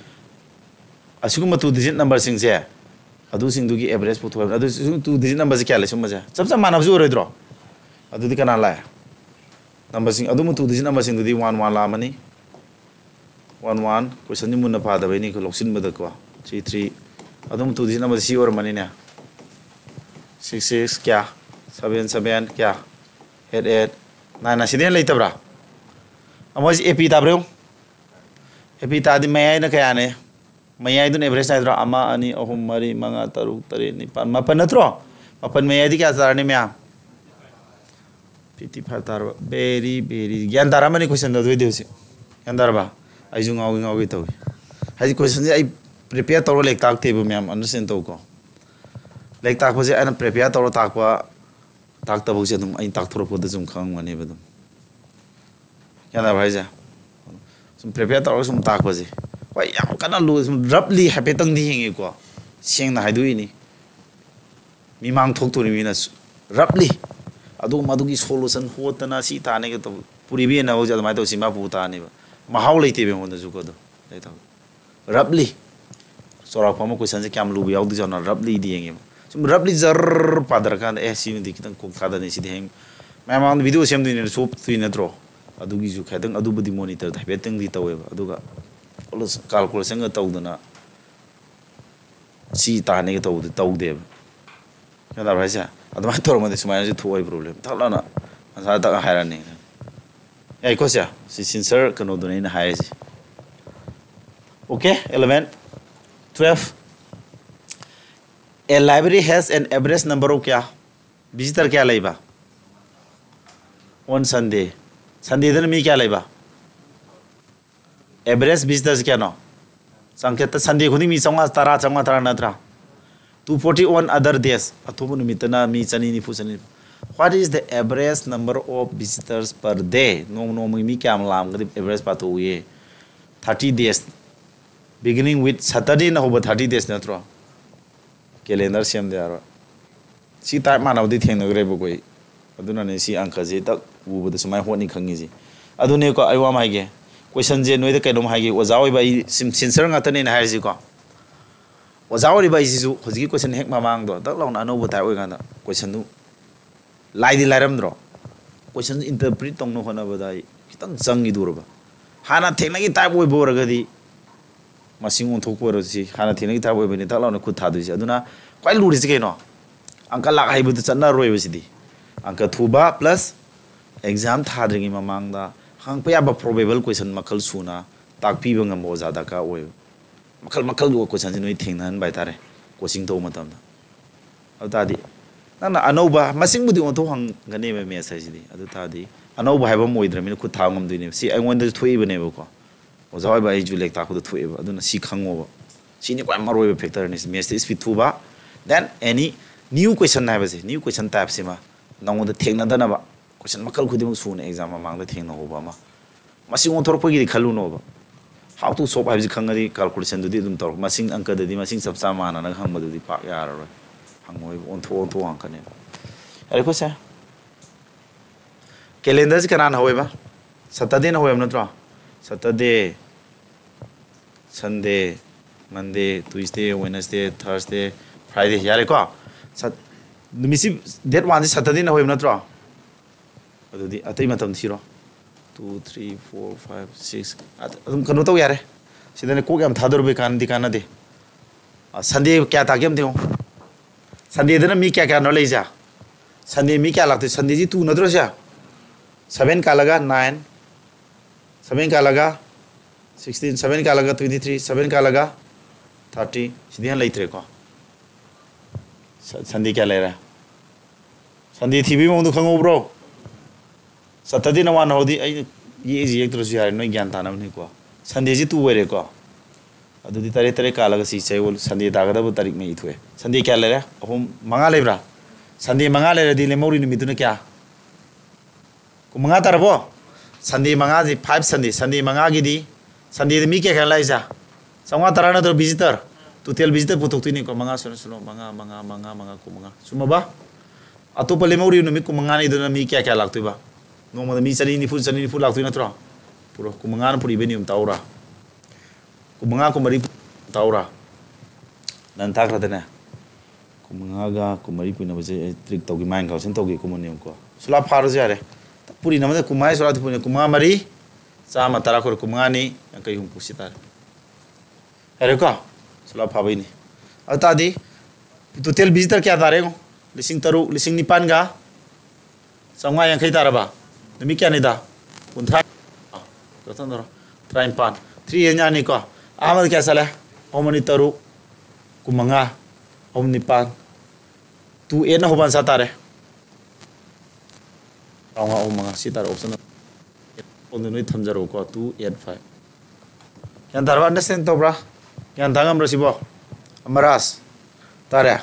ꯑꯁꯤꯒꯨꯝꯕ two digit numberꯁꯤꯡꯁꯦ, ꯑꯗꯨꯁꯤꯡꯗꯨꯒꯤ average ꯄꯨꯊꯣꯛꯑꯦ꯫ ꯑꯗꯨ two digit numberꯁꯦ ꯀꯌꯥ ꯂꯩ? ꯁꯨꯝꯕꯁꯦ ꯆꯞ ꯆꯞ ꯃꯥꯟꯅꯕꯁꯨ ꯑꯣꯏꯔꯣꯏꯗ꯭ꯔꯣ? ꯑꯗꯨꯗꯤ ꯀꯅꯥ ꯂꯥꯛꯑꯦ? Numberꯁꯤꯡ, ꯑꯗꯨꯝꯕ two digit numberꯁꯤꯡꯗꯨꯗꯤ one one ꯂꯥꯛꯑꯃꯅꯤ꯫ One one, questionꯗꯤ ꯃꯨꯟꯅ ꯄꯥꯗꯕꯩꯅꯤ ꯑꯩꯈꯣꯏ ꯂꯧꯁꯤꯟꯕꯗꯀꯣ꯫ Three three, ꯑꯗꯨꯝ two digit number ꯁꯤ ꯑꯣꯏꯔꯝꯃꯅꯤꯅꯦ꯫ Six six ꯀꯌꯥ? Seven seven ꯀꯌꯥ? Eight eight, nine nine, ꯁꯤꯗꯩ ꯍꯦꯟꯅ ꯂꯩꯇꯕ꯭ꯔꯥ? ꯑꯃ ꯁꯤ AP ꯇꯥꯕ꯭ꯔꯥ ꯌꯦꯡꯉꯨ꯫ AP ꯇꯥꯗꯤ ꯃꯌꯥꯏꯅ ꯀꯌꯥꯅꯦ? ꯃꯌꯥꯏꯗꯨꯅ average ꯅꯥꯏꯗ꯭ꯔꯣ? ꯑꯃ, ꯑꯅꯤ, ꯑꯍꯨꯝ, ꯃꯔꯤ, ꯃꯉꯥ, ꯇꯔꯨꯛ, ꯇꯔꯦꯠ, ꯅꯤꯄꯥꯜ, ꯃꯥꯄꯜ ꯅꯠꯇ꯭ꯔꯣ? ꯃꯥꯄꯜ ꯃꯌꯥꯏꯗꯤ ꯀꯌꯥ ꯇꯥꯔꯅꯤ ꯃꯌꯥꯝ? Fifty five ꯇꯥꯔꯕ? Very, very. ꯒ꯭ꯌꯥꯟ ꯇꯥꯔꯝꯃꯅꯤ questionꯗꯣ ꯑꯗꯨ ꯑꯣꯏꯗꯤ ꯍꯧꯖꯤꯛ꯫ ꯒ꯭ꯌꯥꯟ ꯇꯥꯔꯕ? ꯑꯩꯁꯨ ꯉꯥꯎꯒꯦ ꯉꯥꯎꯒꯦ ꯇꯧꯏ꯫ ꯍꯥꯏꯗꯤ questionꯁꯦ ꯑꯩ prepare ꯇꯧꯔ ꯂꯥꯏꯔꯤꯛ ꯇꯥꯛꯇꯦꯕ ꯃꯌꯥꯝ, understand ꯇꯧꯀꯣ꯫ ꯂꯥꯏꯔꯤꯛ ꯇꯥꯛꯄꯁꯦ ꯑꯩꯅ prepare ꯇꯧꯔ ꯇꯥꯛꯄ, ꯇꯥꯛꯇꯕꯁꯦ ꯑꯗꯨꯝ ꯑꯩꯅ ꯇꯥꯛꯊꯣꯔꯛꯄꯗ ꯁꯨꯝ ꯈꯪꯉꯝꯒꯅꯦꯕ ꯑꯗꯨꯝ꯫ ꯒ꯭ꯌꯥꯟ ꯇꯥꯕ꯭ꯔꯥ ꯍꯥꯏꯁꯦ? ꯁꯨꯝ prepare ꯇꯧꯔꯒ ꯁꯨꯝ ꯇꯥꯛꯄꯁꯦ꯫ ꯍꯣꯏ, ꯌꯥꯝ ꯀꯟꯅ ꯂꯨ-, ꯁꯨꯝ roughly ꯍꯥꯏꯐꯦꯠꯇꯪꯗꯤ ꯌꯦꯡꯉꯦꯀꯣ꯫ ꯁꯦꯡꯅ ꯍꯥꯏꯗꯣꯛꯏꯅꯤ꯫ ꯃꯤꯃꯥꯡ ꯊꯣꯛꯇꯣꯔꯤꯕꯅꯤꯅ roughly꯫ ꯑꯗꯨꯒ ꯃꯗꯨꯒꯤ solution ꯍꯣꯠꯇꯅ ꯁꯤ ꯇꯥꯅꯤꯒ ꯇꯧ-, ꯄꯨꯔꯤꯕ ꯌꯦꯟꯅꯕ ꯍꯧꯖꯤꯛ ꯑꯗꯨꯃꯥꯏꯅ ꯇꯧꯁꯤ ꯃꯥ ꯄꯨ ꯇꯥꯅꯦꯕ꯫ ꯃꯍꯥꯎ ꯂꯩꯇꯦꯕ ꯑꯩꯉꯣꯟꯗꯁꯨꯀꯣ ꯑꯗꯣ꯫ ꯀꯩ ꯇꯧ-, roughly꯫ ꯆꯥꯎꯔꯥꯛꯄ ꯑꯃ questionꯁꯦ ꯀꯌꯥꯝ ꯂꯨꯕ ꯌꯥꯎꯗꯣꯏꯖꯥꯠꯅꯣ roughlyꯗꯤ ꯌꯦꯡꯉꯦꯕ꯫ ꯁꯨꯝ roughly ꯖꯔ ꯄꯥꯊꯔꯀꯥꯟꯗ, "ꯑꯦ, ꯁꯤꯃꯗꯤ ꯈꯤꯇꯪ ꯀꯣꯛ ꯊꯥꯗꯅꯤ, ꯁꯤꯗꯤ ꯍꯌꯦꯡ ꯃꯌꯥꯝ ꯃꯃꯥꯡꯗ video ꯁꯦꯝꯗꯣꯏꯅꯦꯅ ꯆꯣꯞꯇꯣꯏ ꯅꯠꯇ꯭ꯔꯣ?" ꯑꯗꯨꯒꯤꯁꯨ ꯈꯤꯇꯪ ꯑꯗꯨꯕꯨꯗꯤ monitor ꯍꯥꯏꯐꯦꯠꯇꯪꯗꯤ ꯇꯧꯋꯦꯕ꯫ ꯑꯗꯨꯒ calculationꯒ ꯇꯧꯗꯅ ꯁꯤ ꯇꯥꯅꯤꯒ ꯇꯧꯕꯗꯤ ꯇꯧꯗꯦꯕ꯫ ꯒ꯭ꯌꯥꯟ ꯇꯥꯕ꯭ꯔꯥ ꯍꯥꯏꯁꯦ? ꯑꯗꯨꯃꯥꯏꯅ ꯇꯧꯔꯝꯃꯗꯤ ꯁꯨꯃꯥꯏꯅꯁꯨ ꯊꯣꯛꯑꯣꯏ problem꯫ ꯊꯛ ꯂꯥꯎꯅ ꯉꯁꯥꯏ ꯇꯛ ꯍꯥꯏꯔꯛꯑꯅꯤ꯫ ꯌꯥꯏꯀꯣ ꯁꯦ? ꯁꯤ sensor ꯀꯩꯅꯣꯗꯨꯅꯦ ꯑꯩꯅ ꯍꯥꯏꯔꯤꯁꯦ꯫ Okay, eleven, twelve. A library has an average number of ꯀꯌꯥ? Visitor ꯀꯌꯥ ꯂꯩꯕ? On Sunday. Sundayꯗꯅ ꯃꯤ ꯀꯌꯥ ꯂꯩꯕ? Average visitorꯁꯤ ꯀꯌꯥꯅꯣ? ꯆꯥꯡꯆꯠꯇ Sunday ꯈꯨꯗꯤꯡ ꯃꯤ ꯆꯥꯝꯃꯉꯥ ꯇꯔꯥ, ꯆꯥꯝꯃꯉꯥ ꯇꯔꯥ ꯅꯠꯇ꯭ꯔꯥ? Two forty on other days. ꯑꯇꯣꯞꯄ ꯅꯨꯃꯤꯠꯇꯅ ꯃꯤ ꯆꯅꯤ ꯅꯤꯐꯨ, ꯆꯅꯤ ꯅꯤꯐꯨ꯫ What is the average number of visitors per day? ꯅꯣꯡꯃ ꯅꯣꯡꯃꯒꯤ ꯃꯤ ꯀꯌꯥꯝ ꯂꯥꯛꯑꯝꯒꯅꯤ? Average ꯄꯥꯊꯣꯛꯎꯌꯦ꯫ Thirty days. Beginning with Saturdayꯅ ꯍꯧꯕ thirty days ꯅꯠꯇ꯭ꯔꯣ? Calendar ꯁꯦꯝꯗ ꯌꯥꯔꯣꯏ꯫ ꯁꯤ type ꯃꯥꯟꯅꯕꯗꯤ ꯊꯦꯡꯅꯈ꯭ꯔꯦꯕꯀꯣ ꯑꯩ꯫ ꯑꯗꯨꯅꯅꯦ ꯁꯤ ꯑꯪꯀꯁꯦ ꯇꯛ ꯎꯕꯗ ꯁꯨꯃꯥꯏꯅ ꯍꯣꯠꯅꯤ ꯈꯪꯉꯤꯁꯦ꯫ ꯑꯗꯨꯅꯦꯀꯣ, ꯑꯩ ꯋꯥ ꯑꯃ ꯍꯥꯏꯒꯦ꯫ Questionꯁꯦ ꯅꯣꯏꯗ ꯀꯩꯅꯣꯝ ꯍꯥꯏꯒꯦ꯫ ꯑꯣꯖꯥ ꯑꯣꯏꯕ ꯑꯩ sim-, sincere ꯉꯥꯛꯇꯅꯦꯅ ꯍꯥꯏꯔꯤꯁꯤꯀꯣ꯫ ꯑꯣꯖꯥ ꯑꯣꯏꯔꯤꯕ ꯑꯩꯁꯤꯁꯨ ꯍꯧꯖꯤꯛꯀꯤ question ꯍꯦꯛ ꯃꯃꯥꯡꯗꯣ ꯗꯛ ꯂꯥꯎꯅ ꯑꯅꯧꯕ type ꯑꯣꯏꯀꯥꯟꯗ questionꯗꯨ ꯂꯥꯏꯗꯤ ꯂꯥꯏꯔꯝꯗ꯭ꯔꯣ? Question interpret ꯇꯧꯅ ꯍꯣꯠꯅꯕꯗ ꯑꯩ ꯈꯤꯇꯪ ꯆꯪꯈꯤꯗꯣꯔꯕ꯫ ꯍꯥꯟꯅ ꯊꯦꯡꯅꯈꯤ type ꯑꯣꯏꯕ ꯑꯣꯏꯔꯒꯗꯤ ꯃꯁꯤꯡ ꯑꯣꯟꯊꯣꯛꯄ ꯑꯣꯏꯔꯁꯤ, ꯍꯥꯟꯅ ꯊꯦꯡꯅꯈꯤ type ꯑꯣꯏꯕꯅꯤ ꯇꯛ ꯂꯥꯎꯅ ꯈꯨꯠ ꯊꯥꯗꯣꯏꯁꯦ꯫ ꯑꯗꯨꯅ ꯈ꯭ꯋꯥꯏ ꯂꯨꯔꯤꯁꯤ ꯀꯩꯅꯣ? ꯑꯪꯀ ꯂꯥꯛ ꯍꯩꯕꯗꯨ ꯆꯠꯅꯔꯣꯏꯕ ꯁꯤꯗꯤ꯫ ꯑꯪꯀ ꯊꯨꯕ plus exam ꯊꯥꯗ꯭ꯔꯤꯉꯩ ꯃꯃꯥꯡꯗ ꯍꯪꯉꯛꯄ ꯌꯥꯕ probable question ꯃꯈꯜ ꯁꯨꯅ ꯇꯥꯛꯄꯤꯕ ꯉꯝꯕ ꯑꯣꯖꯥ ꯗꯔꯀꯥꯔ ꯑꯣꯏꯕ꯫ ꯃꯈꯜ ꯃꯈꯜꯒꯤ questionꯁꯦ ꯅꯣꯏ ꯊꯦꯡꯅꯍꯟꯕ ꯍꯥꯏꯇꯥꯔꯦ, coaching ꯇꯧꯕ ꯃꯇꯝꯗ꯫ ꯑꯗꯨ ꯇꯥꯔꯗꯤ ꯅꯪꯅ ꯑꯅꯧꯕ, ꯃꯁꯤꯡꯕꯨꯗꯤ ꯑꯣꯟꯊꯣꯛ ꯍꯪꯒꯅꯦꯕ maths ꯍꯥꯏꯁꯤꯗꯤ꯫ ꯑꯗꯨ ꯇꯥꯔꯗꯤ ꯑꯅꯧꯕ ꯍꯥꯏꯕ ꯑꯃ ꯑꯣꯏꯗ꯭ꯔꯕꯅꯤꯅ ꯈꯨꯠ ꯊꯥꯕ ꯉꯝꯗꯣꯏꯅꯦꯕ꯫ ꯁꯤ ꯑꯩꯉꯣꯟꯗꯁꯨ ꯊꯣꯛꯏꯕꯅꯦꯕꯀꯣ꯫ ꯑꯣꯖꯥ ꯑꯣꯏꯕ ꯑꯩꯁꯨ ꯂꯥꯏꯔꯤꯛ ꯇꯥꯛꯄꯗ ꯊꯣꯛꯑꯦꯕ꯫ ꯑꯗꯨꯅ ꯁꯤ ꯈꯪꯉꯣꯕ꯫ ꯁꯤꯅꯤ ꯈ꯭ꯋꯥꯏ ꯃꯔꯨꯑꯣꯏꯕ factorꯅꯤ꯫ Mathsꯇ speed ꯊꯨꯕ, then any new question ꯍꯥꯏꯕꯁꯦ, new question typeꯁꯤꯃ ꯅꯉꯣꯟꯗ ꯊꯦꯡꯅꯗꯅꯕ, question ꯃꯈꯜ ꯈꯨꯗꯤꯡꯃꯛ ꯁꯨꯅ exam ꯃꯃꯥꯡꯗ ꯊꯦꯡꯅꯍꯧꯕ ꯑꯃ꯫ ꯃꯁꯤꯡ ꯑꯣꯟꯊꯣꯔꯛꯄꯒꯤꯗꯤ ꯈꯜꯂꯨꯅꯣꯕ꯫ How to solve ꯍꯥꯏꯕꯁꯤ ꯈꯪꯉꯗꯤ calculationꯗꯨꯗꯤ ꯑꯗꯨꯝ ꯇꯧꯔꯛ-, ꯃꯁꯤꯡ ꯑꯪꯀꯗꯗꯤ ꯃꯁꯤꯡ ꯆꯞ ꯆꯥ ꯃꯥꯟꯅꯅ ꯍꯪꯕꯗꯨꯗꯤ ꯄꯥꯛ ꯌꯥꯔꯔꯣꯏ꯫ ꯍꯪꯉꯣꯏꯕ, ꯑꯣꯟꯊꯣꯛ ꯑꯣꯟꯊꯣꯛ ꯍꯪꯉꯛꯀꯅꯦꯕ꯫ ꯌꯥꯔꯦꯀꯣ ꯁꯦ? Calendarꯁꯤ ꯀꯅꯥꯅ ꯍꯧꯋꯦꯕ? Saturdayꯅ ꯍꯧꯋꯦꯕ ꯅꯠꯇ꯭ꯔꯣ? Saturday, Sunday, Monday, Tuesday, Wednesday, Thursday, Friday꯫ ꯌꯥꯔꯦꯀꯣ? Sat-, ꯅꯨꯃꯤꯠꯁꯤ, date oneꯁꯤ Saturdayꯅ ꯍꯧꯋꯦꯕ ꯅꯠꯇ꯭ꯔꯣ? ꯑꯗꯨꯗꯤ ꯑꯇꯩ ꯃꯇꯝ ꯊꯤꯔꯣ꯫ Two, three, four, five, six꯫ ꯑꯗ-, ꯑꯗꯨꯝ ꯀꯩꯅꯣ ꯇꯧ ꯌꯥꯔꯦ꯫ ꯁꯤꯗꯅꯦ ꯀꯣꯛ ꯌꯥꯝ ꯊꯥꯗꯣꯔꯕꯩ ꯀꯥꯟꯅꯗꯤ ꯀꯥꯟꯅꯗꯦ꯫ ꯑ, Sunday ꯀꯌꯥ ꯇꯥꯒꯦ ꯑꯝꯇ ꯌꯦꯡꯉꯣ꯫ Sundayꯗꯅ ꯃꯤ ꯀꯌꯥ ꯀꯌꯥꯅꯣ ꯂꯩꯁꯦ? Sunday ꯃꯤ ꯀꯌꯥ ꯂꯥꯛꯇꯣꯏ? Sundayꯁꯤ two ꯅꯠꯇ꯭ꯔꯣ ꯁꯦ? Seven ꯀꯥꯜꯂꯒ nine, seven ꯀꯥꯜꯂꯒ Sixteen, seven ꯀꯥꯜꯂꯒ twenty three, seven ꯀꯥꯜꯂꯒ thirty, ꯁꯤꯗꯤ ꯍꯦꯟꯅ ꯂꯩꯇ꯭ꯔꯦꯀꯣ꯫ ꯁ-, Sunday ꯀꯌꯥ ꯂꯩꯔꯦ? Sunday ꯊꯤꯕꯒꯤ ꯃꯑꯣꯡꯗꯣ ꯈꯪꯍꯧꯕ꯭ꯔꯣ? Saturdayꯅ one ꯍꯧꯔꯗꯤ ꯑꯩꯅ ꯌꯦꯛꯏꯁꯤ ꯌꯦꯛꯇ꯭ꯔꯁꯨ ꯌꯥꯔꯦ, ꯅꯣꯏ ꯒ꯭ꯌꯥꯟ ꯇꯥꯅꯕꯅꯤꯀꯣ꯫ Sundayꯁꯤ two ꯑꯣꯏꯔꯦꯀꯣ꯫ ꯑꯗꯨꯗꯤ ꯇꯔꯦꯠ, ꯇꯔꯦꯠ ꯀꯥꯜꯂꯒ ꯁꯤ ꯆꯌꯣꯜ Sunday ꯇꯥꯒꯗꯕ ꯇꯥꯔꯤꯛ ꯃꯔꯤ ꯊꯣꯛꯑꯦ꯫ Sunday ꯀꯌꯥ ꯂꯩꯔꯦ? ꯑꯍꯨꯝ, ꯃꯉꯥ ꯂꯩꯕ꯭ꯔꯥ? Sunday ꯃꯉꯥ ꯂꯩꯔꯗꯤ ꯂꯦꯝꯍꯧꯔꯤ ꯅꯨꯃꯤꯠꯇꯨꯅ ꯀꯌꯥ? ꯀꯨꯟꯃꯉꯥ ꯇꯥꯔꯕꯣ? Sunday ꯃꯉꯥꯁꯤ five Sunday, Sunday ꯃꯉꯥꯒꯤꯗꯤ, Sundayꯗ ꯃꯤ ꯀꯌꯥ ꯀꯌꯥ ꯂꯥꯛꯏꯁꯦ? ꯆꯥꯝꯃꯉꯥ ꯇꯔꯥ ꯅꯠꯇ꯭ꯔꯣ visitor? Total visitor ꯄꯨꯊꯣꯛꯇꯣꯏꯅꯤꯀꯣ, ꯃꯉꯥ ꯁꯨꯅ ꯁꯨꯅ ꯃꯉꯥ, ꯃꯉꯥ, ꯃꯉꯥ, ꯃꯉꯥ, ꯀꯨꯟꯃꯉꯥ꯫ ꯆꯨꯝꯃꯕ? ꯑꯇꯣꯞꯄ ꯂꯦꯝꯍꯧꯔꯤꯕ ꯅꯨꯃꯤꯠ ꯀꯨꯟꯃꯉꯥꯅꯤ ꯑꯗꯨꯅ ꯃꯤ ꯀꯌꯥ ꯀꯌꯥ ꯂꯥꯛꯇꯣꯏꯕ? ꯅꯣꯡꯃꯗ ꯃꯤ ꯆꯅꯤ ꯅꯤꯐꯨ, ꯆꯅꯤ ꯅꯤꯐꯨ ꯂꯥꯛꯇꯣꯏ ꯅꯠꯇ꯭ꯔꯣ? ꯄꯨꯔꯣ, ꯀꯨꯟꯃꯉꯥꯅ ꯄꯨꯔꯤꯕꯩ ꯅꯤꯌꯣꯝ ꯇꯥꯛꯎꯔꯥ? ꯀꯨꯟꯃꯉꯥ, ꯀꯨꯟꯃꯔꯤ ꯇꯥꯛꯎꯔꯥ? ꯅꯪ ꯇꯥꯛꯈ꯭ꯔꯗꯅꯦ꯫ ꯀꯨꯟꯃꯉꯥꯒ ꯀꯨꯟꯃꯔꯤ ꯄꯨꯅꯕꯁꯦ ꯑꯩ trick ꯇꯧꯒꯦ, mind calculation ꯇꯧꯒꯦ, ꯀꯨꯝꯕꯅꯦꯕꯀꯣ꯫ ꯁꯨꯂꯥꯞ ꯐꯥꯔꯁꯨ ꯌꯥꯔꯦ꯫ ꯄꯨꯔꯤꯅ ꯑꯃꯗ ꯀꯨꯟꯃꯉꯥ ꯁꯨꯂꯥꯞꯇꯤ ꯄꯨꯔꯤꯅ ꯀꯨꯟꯃꯉꯥ ꯃꯔꯤ, ꯆꯥꯝꯃ ꯇꯔꯥ ꯈꯣꯏ ꯀꯨꯟꯃꯉꯥꯅꯤ, ꯌꯥꯡꯈꯩ ꯍꯨꯝꯐꯨ ꯁꯤ ꯇꯥꯔꯦ꯫ ꯌꯥꯔꯦꯀꯣ? ꯁꯨꯂꯥꯞ ꯐꯥꯕꯩꯅꯤ꯫ ꯑꯗꯨ ꯇꯥꯔꯗꯤ total visitor ꯀꯌꯥ ꯇꯥꯔꯦ ꯌꯦꯡꯉꯣ꯫ ꯂꯤꯁꯤꯡ ꯇꯔꯨꯛ, ꯂꯤꯁꯤꯡ ꯅꯤꯄꯥꯟꯒ ꯆꯥꯝꯃꯉꯥ ꯌꯥꯡꯈꯩ ꯇꯥꯔꯕ? ꯅꯨꯃꯤꯠ ꯀꯌꯥꯅꯤꯗ? ꯀꯨꯟꯊ꯭ꯔꯥ꯫ ꯇꯔꯥꯅꯤꯄꯥꯟ꯫ Three ꯍꯦꯟ ꯌꯥꯅꯤꯀꯣ? ꯑꯍꯥꯟꯕꯗ ꯀꯌꯥ ꯆꯠꯂꯦ? ꯑꯍꯨꯝ ꯑꯅꯤ ꯇꯔꯨꯛ, ꯀꯨꯟꯃꯉꯥ, ꯑꯍꯨꯝ ꯅꯤꯄꯥꯟ, two eight ꯅ ꯍꯧꯕꯥꯟ ꯁꯥ ꯇꯥꯔꯦ꯫ ꯆꯥꯝꯃꯉꯥ ꯑꯍꯨꯝ ꯃꯉꯥ ꯁꯤ ꯇꯥꯔꯦ option꯫ ꯑꯗꯨ ꯅꯣꯏ ꯊꯝꯖꯔꯛꯎꯀꯣ, two eight five꯫ ꯒ꯭ꯌꯥꯟ ꯇꯥꯔꯕ? Understand ꯇꯧꯕ꯭ꯔꯥ? ꯒ꯭ꯌꯥꯟ ꯇꯥ ꯉꯝꯕ꯭ꯔꯥ ꯁꯤꯕꯣ? ꯑꯃꯔꯥꯖ꯫ ꯇꯥꯔꯦ?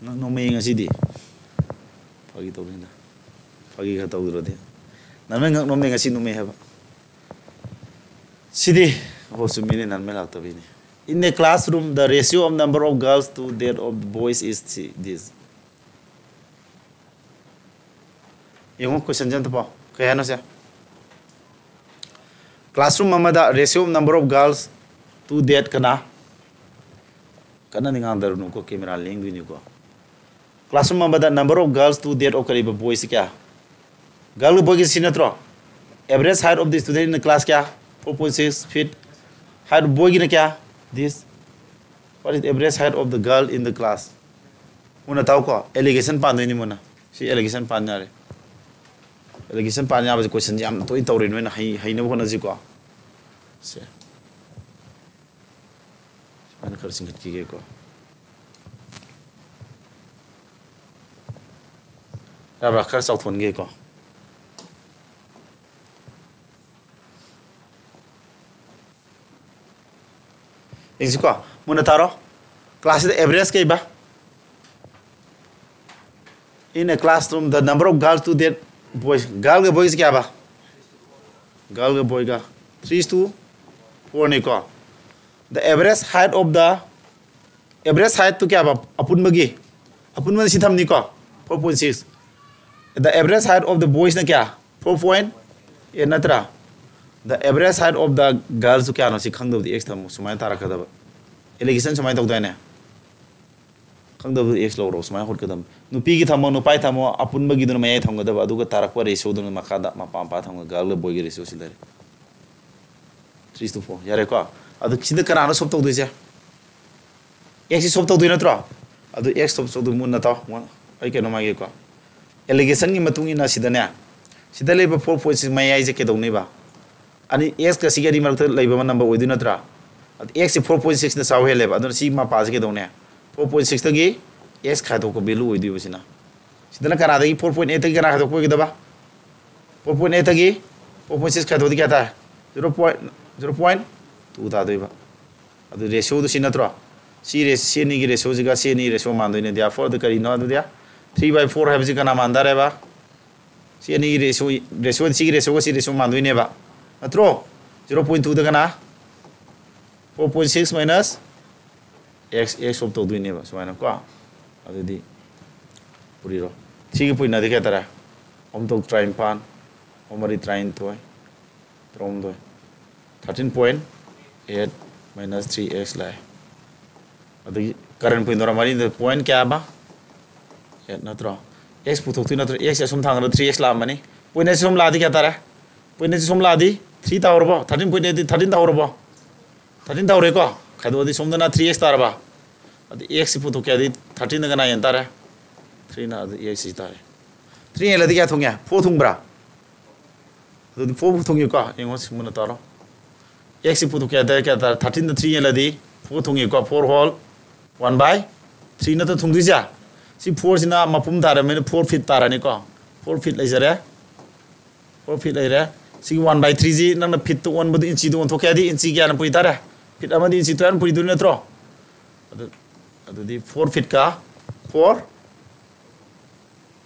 ꯅꯪ ꯅꯣꯡꯃꯩ ꯉꯁꯤꯗꯤ꯫ ꯐꯥꯒꯤ ꯇꯧꯕꯅꯤꯗ꯫ ꯐꯥꯒꯤ ꯈꯔ ꯇꯧꯗ꯭ꯔꯗꯤ꯫ ꯅꯪ ꯅꯣꯡꯃꯩ ꯉꯁꯤ ꯅꯣꯡꯃꯩ ꯍꯥꯏꯕ꯫ ꯁꯤꯗꯤ, ꯑꯣ, ꯆꯨꯝꯃꯤꯅꯦ, ꯅꯟꯃꯩ ꯂꯥꯛꯇꯕꯩꯅꯦ꯫ In a classroom, the ratio of number of girls to that of the boys is thi-, this. ꯌꯦꯡꯉꯣ, question ꯁꯦ ꯑꯝꯇ ꯄꯥꯎ꯫ ꯀꯩ ꯍꯥꯏꯅꯣ ꯁꯦ? Classroom ꯑꯃꯗ ratio of number of girls to that ꯀꯅꯥ? ꯀꯟꯅꯗꯤ ꯉꯥꯡꯗꯔꯨꯅꯨꯀꯣ, camera ꯂꯦꯡꯗꯣꯏꯅꯤꯀꯣ꯫ Classroom ꯑꯃꯗ number of girls to that of ꯀꯔꯤꯕ boys ꯀꯌꯥ? Girl boy ꯒꯤ ꯁꯤ ꯅꯠꯇ꯭ꯔꯣ? Average height of the student in the class ꯀꯌꯥ? Four point six feet꯫ Height boy ꯒꯤꯅ ꯀꯌꯥ? This꯫ What is average height of the girl in the class? ꯃꯨꯟꯅ ꯇꯥꯎꯀꯣ, allegation ꯄꯥꯟꯗꯣꯏꯅꯤ ꯃꯨꯟꯅ꯫ ꯁꯤ allegation ꯄꯥꯟ ꯌꯥꯔꯦ꯫ Allegation ꯄꯥꯟ ꯌꯥꯕꯁꯦ question ꯁꯦ ꯌꯥꯝꯅ ꯇꯣꯏꯅ ꯇꯧꯔꯦ, ꯅꯣꯏꯅ ꯍꯩ-, ꯍꯩꯅꯕ ꯍꯣꯠꯅꯁꯤꯀꯣ꯫ ꯁꯦ, ꯁꯨꯃꯥꯏꯅ ꯈꯔ ꯆꯤꯡꯈꯠꯈꯤꯒꯦꯀꯣ꯫ ꯌꯥꯕ꯭ꯔꯥ? ꯈꯔ ꯆꯥꯎꯊꯣꯛꯍꯟꯒꯦꯀꯣ꯫ ꯌꯦꯡꯁꯤꯀꯣ, ꯃꯨꯟꯅ ꯇꯥꯔꯣ꯫ ꯀ꯭ꯂꯥꯁꯁꯤꯗ ꯑꯦꯚꯔꯦꯖ ꯀꯩꯕ? In a classroom, the number of girls to that boys. ꯒꯔꯜꯒ ꯕꯣꯏꯒꯁꯦ ꯀꯌꯥꯕ? ꯒꯔꯜꯒ ꯕꯣꯏꯒ three is to four ꯅꯤꯀꯣ꯫ The average height of the, average height ꯇꯨ ꯀꯌꯥꯕ? ꯑꯄꯨꯟꯕꯒꯤ, ꯑꯄꯨꯟꯕꯗ ꯁꯤ ꯊꯝꯅꯤꯀꯣ, four point six꯫ The average height of the boys ꯅ ꯀꯌꯥ? Four point eight ꯅꯠꯇ꯭ꯔꯥ? The average height of the girls two ꯀꯌꯥꯅꯣ? ꯁꯤ ꯈꯪꯗꯕꯗꯤ ꯑꯦꯛꯁ ꯊꯝꯃꯣ꯫ ꯁꯨꯃꯥꯏꯅ ꯇꯥꯔꯛꯀꯗꯕ꯫ ꯑꯦꯂꯤꯒꯦꯁꯟ ꯁꯨꯃꯥꯏꯅ ꯇꯧꯗꯥꯏꯅꯦ? ꯈꯪꯗꯕꯗꯨ ꯑꯦꯛꯁ ꯂꯧꯔꯣ꯫ ꯁꯨꯃꯥꯏꯅ ꯍꯣꯠꯀꯗꯕꯅꯤ꯫ ꯅꯨꯄꯤꯒꯤ ꯊꯝꯃꯣ, ꯅꯨꯄꯥꯒꯤ ꯊꯝꯃꯣ, ꯑꯄꯨꯟꯕꯒꯤꯗꯨꯅ ꯃꯌꯥꯏ ꯊꯝꯒꯗꯕ, ꯑꯗꯨꯒ ꯇꯥꯔꯛꯄ ꯔꯦꯁꯤꯌꯣꯗꯨꯅ ꯃꯈꯥꯗ ꯃꯄꯥ ꯃꯄꯥ ꯊꯝꯒ ꯒꯔꯜꯒ ꯕꯣꯏꯒꯤ ꯔꯦꯁꯤꯌꯣ ꯁꯤ ꯂꯩꯔꯦ꯫ Three is to four꯫ ꯌꯥꯔꯦꯀꯣ? ꯑꯗꯨ ꯁꯤꯗ ꯀꯅꯥꯅꯣ ꯁꯣꯞ ꯇꯧꯗꯣꯏꯁꯦ? ꯑꯦꯛꯁꯁꯤ ꯁꯣꯞ ꯇꯧꯗꯣꯏ ꯅꯠꯇ꯭ꯔꯣ? ꯑꯗꯨ ꯑꯦꯛꯁ ꯁꯣꯞ ꯇꯧꯗꯣꯏ ꯃꯨꯟꯅ ꯇꯥꯎ꯫ ꯃꯨꯟ-, ꯑꯩ ꯀꯩꯅꯣꯝ ꯍꯥꯏꯒꯦꯀꯣ꯫ ꯑꯦꯂꯤꯒꯦꯁꯟꯒꯤ ꯃꯇꯨꯡ ꯏꯟꯅ ꯁꯤꯗꯅꯦ, ꯁꯤꯗ ꯂꯩꯕ four point six ꯃꯌꯥꯏꯁꯦ ꯀꯩꯗꯧꯅꯦꯕ? ꯑꯅꯤ, ꯑꯦꯛꯁꯀ ꯁꯤꯒꯤ ꯑꯅꯤ ꯃꯔꯛꯇ ꯂꯩꯕ ꯅꯝꯕꯔ ꯑꯣꯏꯗꯣꯏ ꯅꯠꯇ꯭ꯔꯥ? ꯑꯗꯨ ꯑꯦꯛꯁꯁꯦ four point six ꯅ ꯆꯥꯎ ꯍꯦꯜꯂꯦꯕ꯫ ꯑꯗꯨꯅ ꯁꯤ ꯃꯄꯥꯁꯦ ꯀꯩꯗꯧꯅꯦ? Four point six ꯇꯒꯤ ꯑꯦꯛꯁ ꯈꯥꯏꯗꯣꯛꯄ ꯚꯦꯂꯨ ꯑꯣꯏꯗꯣꯏꯕ ꯁꯤꯅ꯫ ꯁꯤꯗꯅ ꯀꯅꯥꯗꯒꯤ, four point eight ꯇꯒꯤ ꯀꯅꯥ ꯈꯥꯏꯗꯣꯛꯄ ꯑꯣꯏꯒꯗꯕ? Four point eight ꯇꯒꯤ four point six ꯈꯥꯏꯗꯣꯛꯑꯗꯤ ꯀꯌꯥ ꯇꯥꯏ? Zero point, zero point two ꯇꯥꯗꯣꯏꯕ꯫ ꯑꯗꯨ ꯔꯦꯁꯤꯌꯣꯗꯨ ꯁꯤ ꯅꯠꯇ꯭ꯔꯣ? ꯁꯤ ꯔꯦ-, ꯁꯤ ꯑꯅꯤꯒꯤ ꯔꯦꯁꯤꯌꯣꯁꯤꯒ ꯁꯤ ꯑꯅꯤꯒꯤ ꯔꯦꯁꯤꯌꯣ ꯃꯥꯟꯗꯣꯏꯅꯦ꯫ Therefore ꯑꯗꯨ ꯀꯔꯤꯅꯣ ꯑꯗꯨꯗꯤ? Three by four ꯍꯥꯏꯕꯁꯤ ꯀꯅꯥ ꯃꯥꯟ ꯇꯥꯔꯦꯕ? ꯁꯤ ꯑꯅꯤꯒꯤ ꯔꯦꯁꯤꯌꯣ, ꯔꯦꯁꯤꯌꯣ, ꯁꯤꯒꯤ ꯔꯦꯁꯤꯌꯣꯒ ꯁꯤ ꯔꯦꯁꯤꯌꯣ ꯃꯥꯟꯗꯣꯏꯅꯦꯕ, ꯅꯠꯇ꯭ꯔꯣ? Zero point two ꯗ ꯀꯅꯥ? Four point six minus x, x ꯁꯣꯞ ꯇꯧꯗꯣꯏꯅꯦꯕ ꯁꯨꯃꯥꯏꯅ ꯀꯣ꯫ ꯑꯗꯨꯗꯤ ꯄꯨꯔꯤꯔꯣ꯫ ꯁꯤꯒꯤ ꯄꯨꯏꯅꯗꯤ ꯀꯌꯥ ꯇꯥꯔꯦ? ꯑꯍꯨꯝ ꯇꯧ ꯇꯔꯥꯅꯤꯄꯥꯟ, ꯑꯍꯨꯝ ꯃꯔꯤ ꯇꯔꯥꯅꯤꯊꯣꯏ, ꯇꯔꯥꯍꯨꯝꯗꯣꯏ, thirteen point eight minus three x ꯂꯥꯛꯑꯦ꯫ ꯑꯗꯒꯤ ꯀꯔꯟ ꯄꯨꯏꯅꯔ ꯃꯔꯤꯗ ꯄꯣꯏꯟ ꯀꯌꯥ ꯑꯃ? Eight ꯅꯠꯇ꯭ꯔꯣ? X ꯄꯨꯊꯣꯛꯇꯣꯏ ꯅꯠꯇ꯭ꯔꯣ? X ꯑꯁꯨꯝ ꯊꯥꯡꯒꯗ three x ꯂꯥꯛꯑꯝꯕꯅꯤ꯫ ꯄꯣꯏꯟ ꯑꯁꯤ ꯁꯨꯝ ꯂꯥꯛꯑꯗꯤ ꯀꯌꯥ ꯇꯥꯔꯦ? ꯄꯣꯏꯟ ꯑꯁꯤ ꯁꯨꯝ ꯂꯥꯛꯑꯗꯤ three ꯇꯥꯍꯧꯔꯕꯣ? Thirteen point eight ꯗꯤ thirteen ꯇꯥꯍꯧꯔꯕꯣ? Thirteen ꯇꯥꯍꯧꯔꯦꯀꯣ? ꯈꯥꯏꯗꯣꯛꯑꯗꯤ ꯁꯣꯝꯗꯅ three x ꯇꯥꯔꯕ? ꯑꯗꯨ x ꯁꯤ ꯄꯨꯊꯣꯛꯀꯦ ꯍꯥꯏꯗꯤ thirteen ꯅ ꯀꯅꯥ ꯍꯦꯟ ꯇꯥꯔꯦ? Three ꯅ꯫ ꯑꯗꯨ x ꯁꯤ ꯇꯥꯔꯦ꯫ Three ꯍꯦꯜꯂꯗꯤ ꯀꯌꯥ ꯊꯨꯡꯉꯦ? Four ꯊꯨꯡꯕ꯭ꯔꯥ? ꯑꯗꯨꯗꯤ four ꯊꯨꯡꯉꯤꯀꯣ? ꯌꯦꯡꯉꯣ, ꯁꯤ ꯃꯨꯟꯅ ꯇꯥꯔꯣ꯫ X ꯁꯤ ꯄꯨꯊꯣꯛꯀꯦ ꯍꯥꯏ ꯇꯥꯔꯦ, ꯀꯌꯥ ꯇꯥꯔꯦ? Thirteen the three ꯌꯦꯜꯂꯗꯤ four ꯊꯨꯡꯉꯤꯀꯣ, four whole one by three ꯅꯠꯇ꯭ꯔ ꯊꯨꯡꯗꯣꯏꯁꯦ? ꯁꯤ four ꯁꯤꯅ ꯃꯄꯨꯝ ꯇꯥꯔꯕꯅꯤꯅ four feet ꯇꯥꯔꯅꯤꯀꯣ, four feet ꯂꯩꯖꯔꯦ, four feet ꯂꯩꯔꯦ꯫ ꯁꯤꯒꯤ one by three ꯁꯤ ꯅꯪꯅ feet ꯇ ꯑꯣꯟꯕꯗꯨ inch ꯇ ꯑꯣꯟꯊꯣꯛꯀꯦ ꯍꯥꯏꯗꯤ inch ꯀꯌꯥꯅ ꯄꯨꯏ ꯇꯥꯔꯦ? Feet ꯑꯃꯗꯤ inch twelve ꯅ ꯄꯨꯏꯗꯣꯏ ꯅꯠꯇ꯭ꯔꯣ? ꯑꯗꯨ, ꯑꯗꯨꯗꯤ four feet ꯀ four,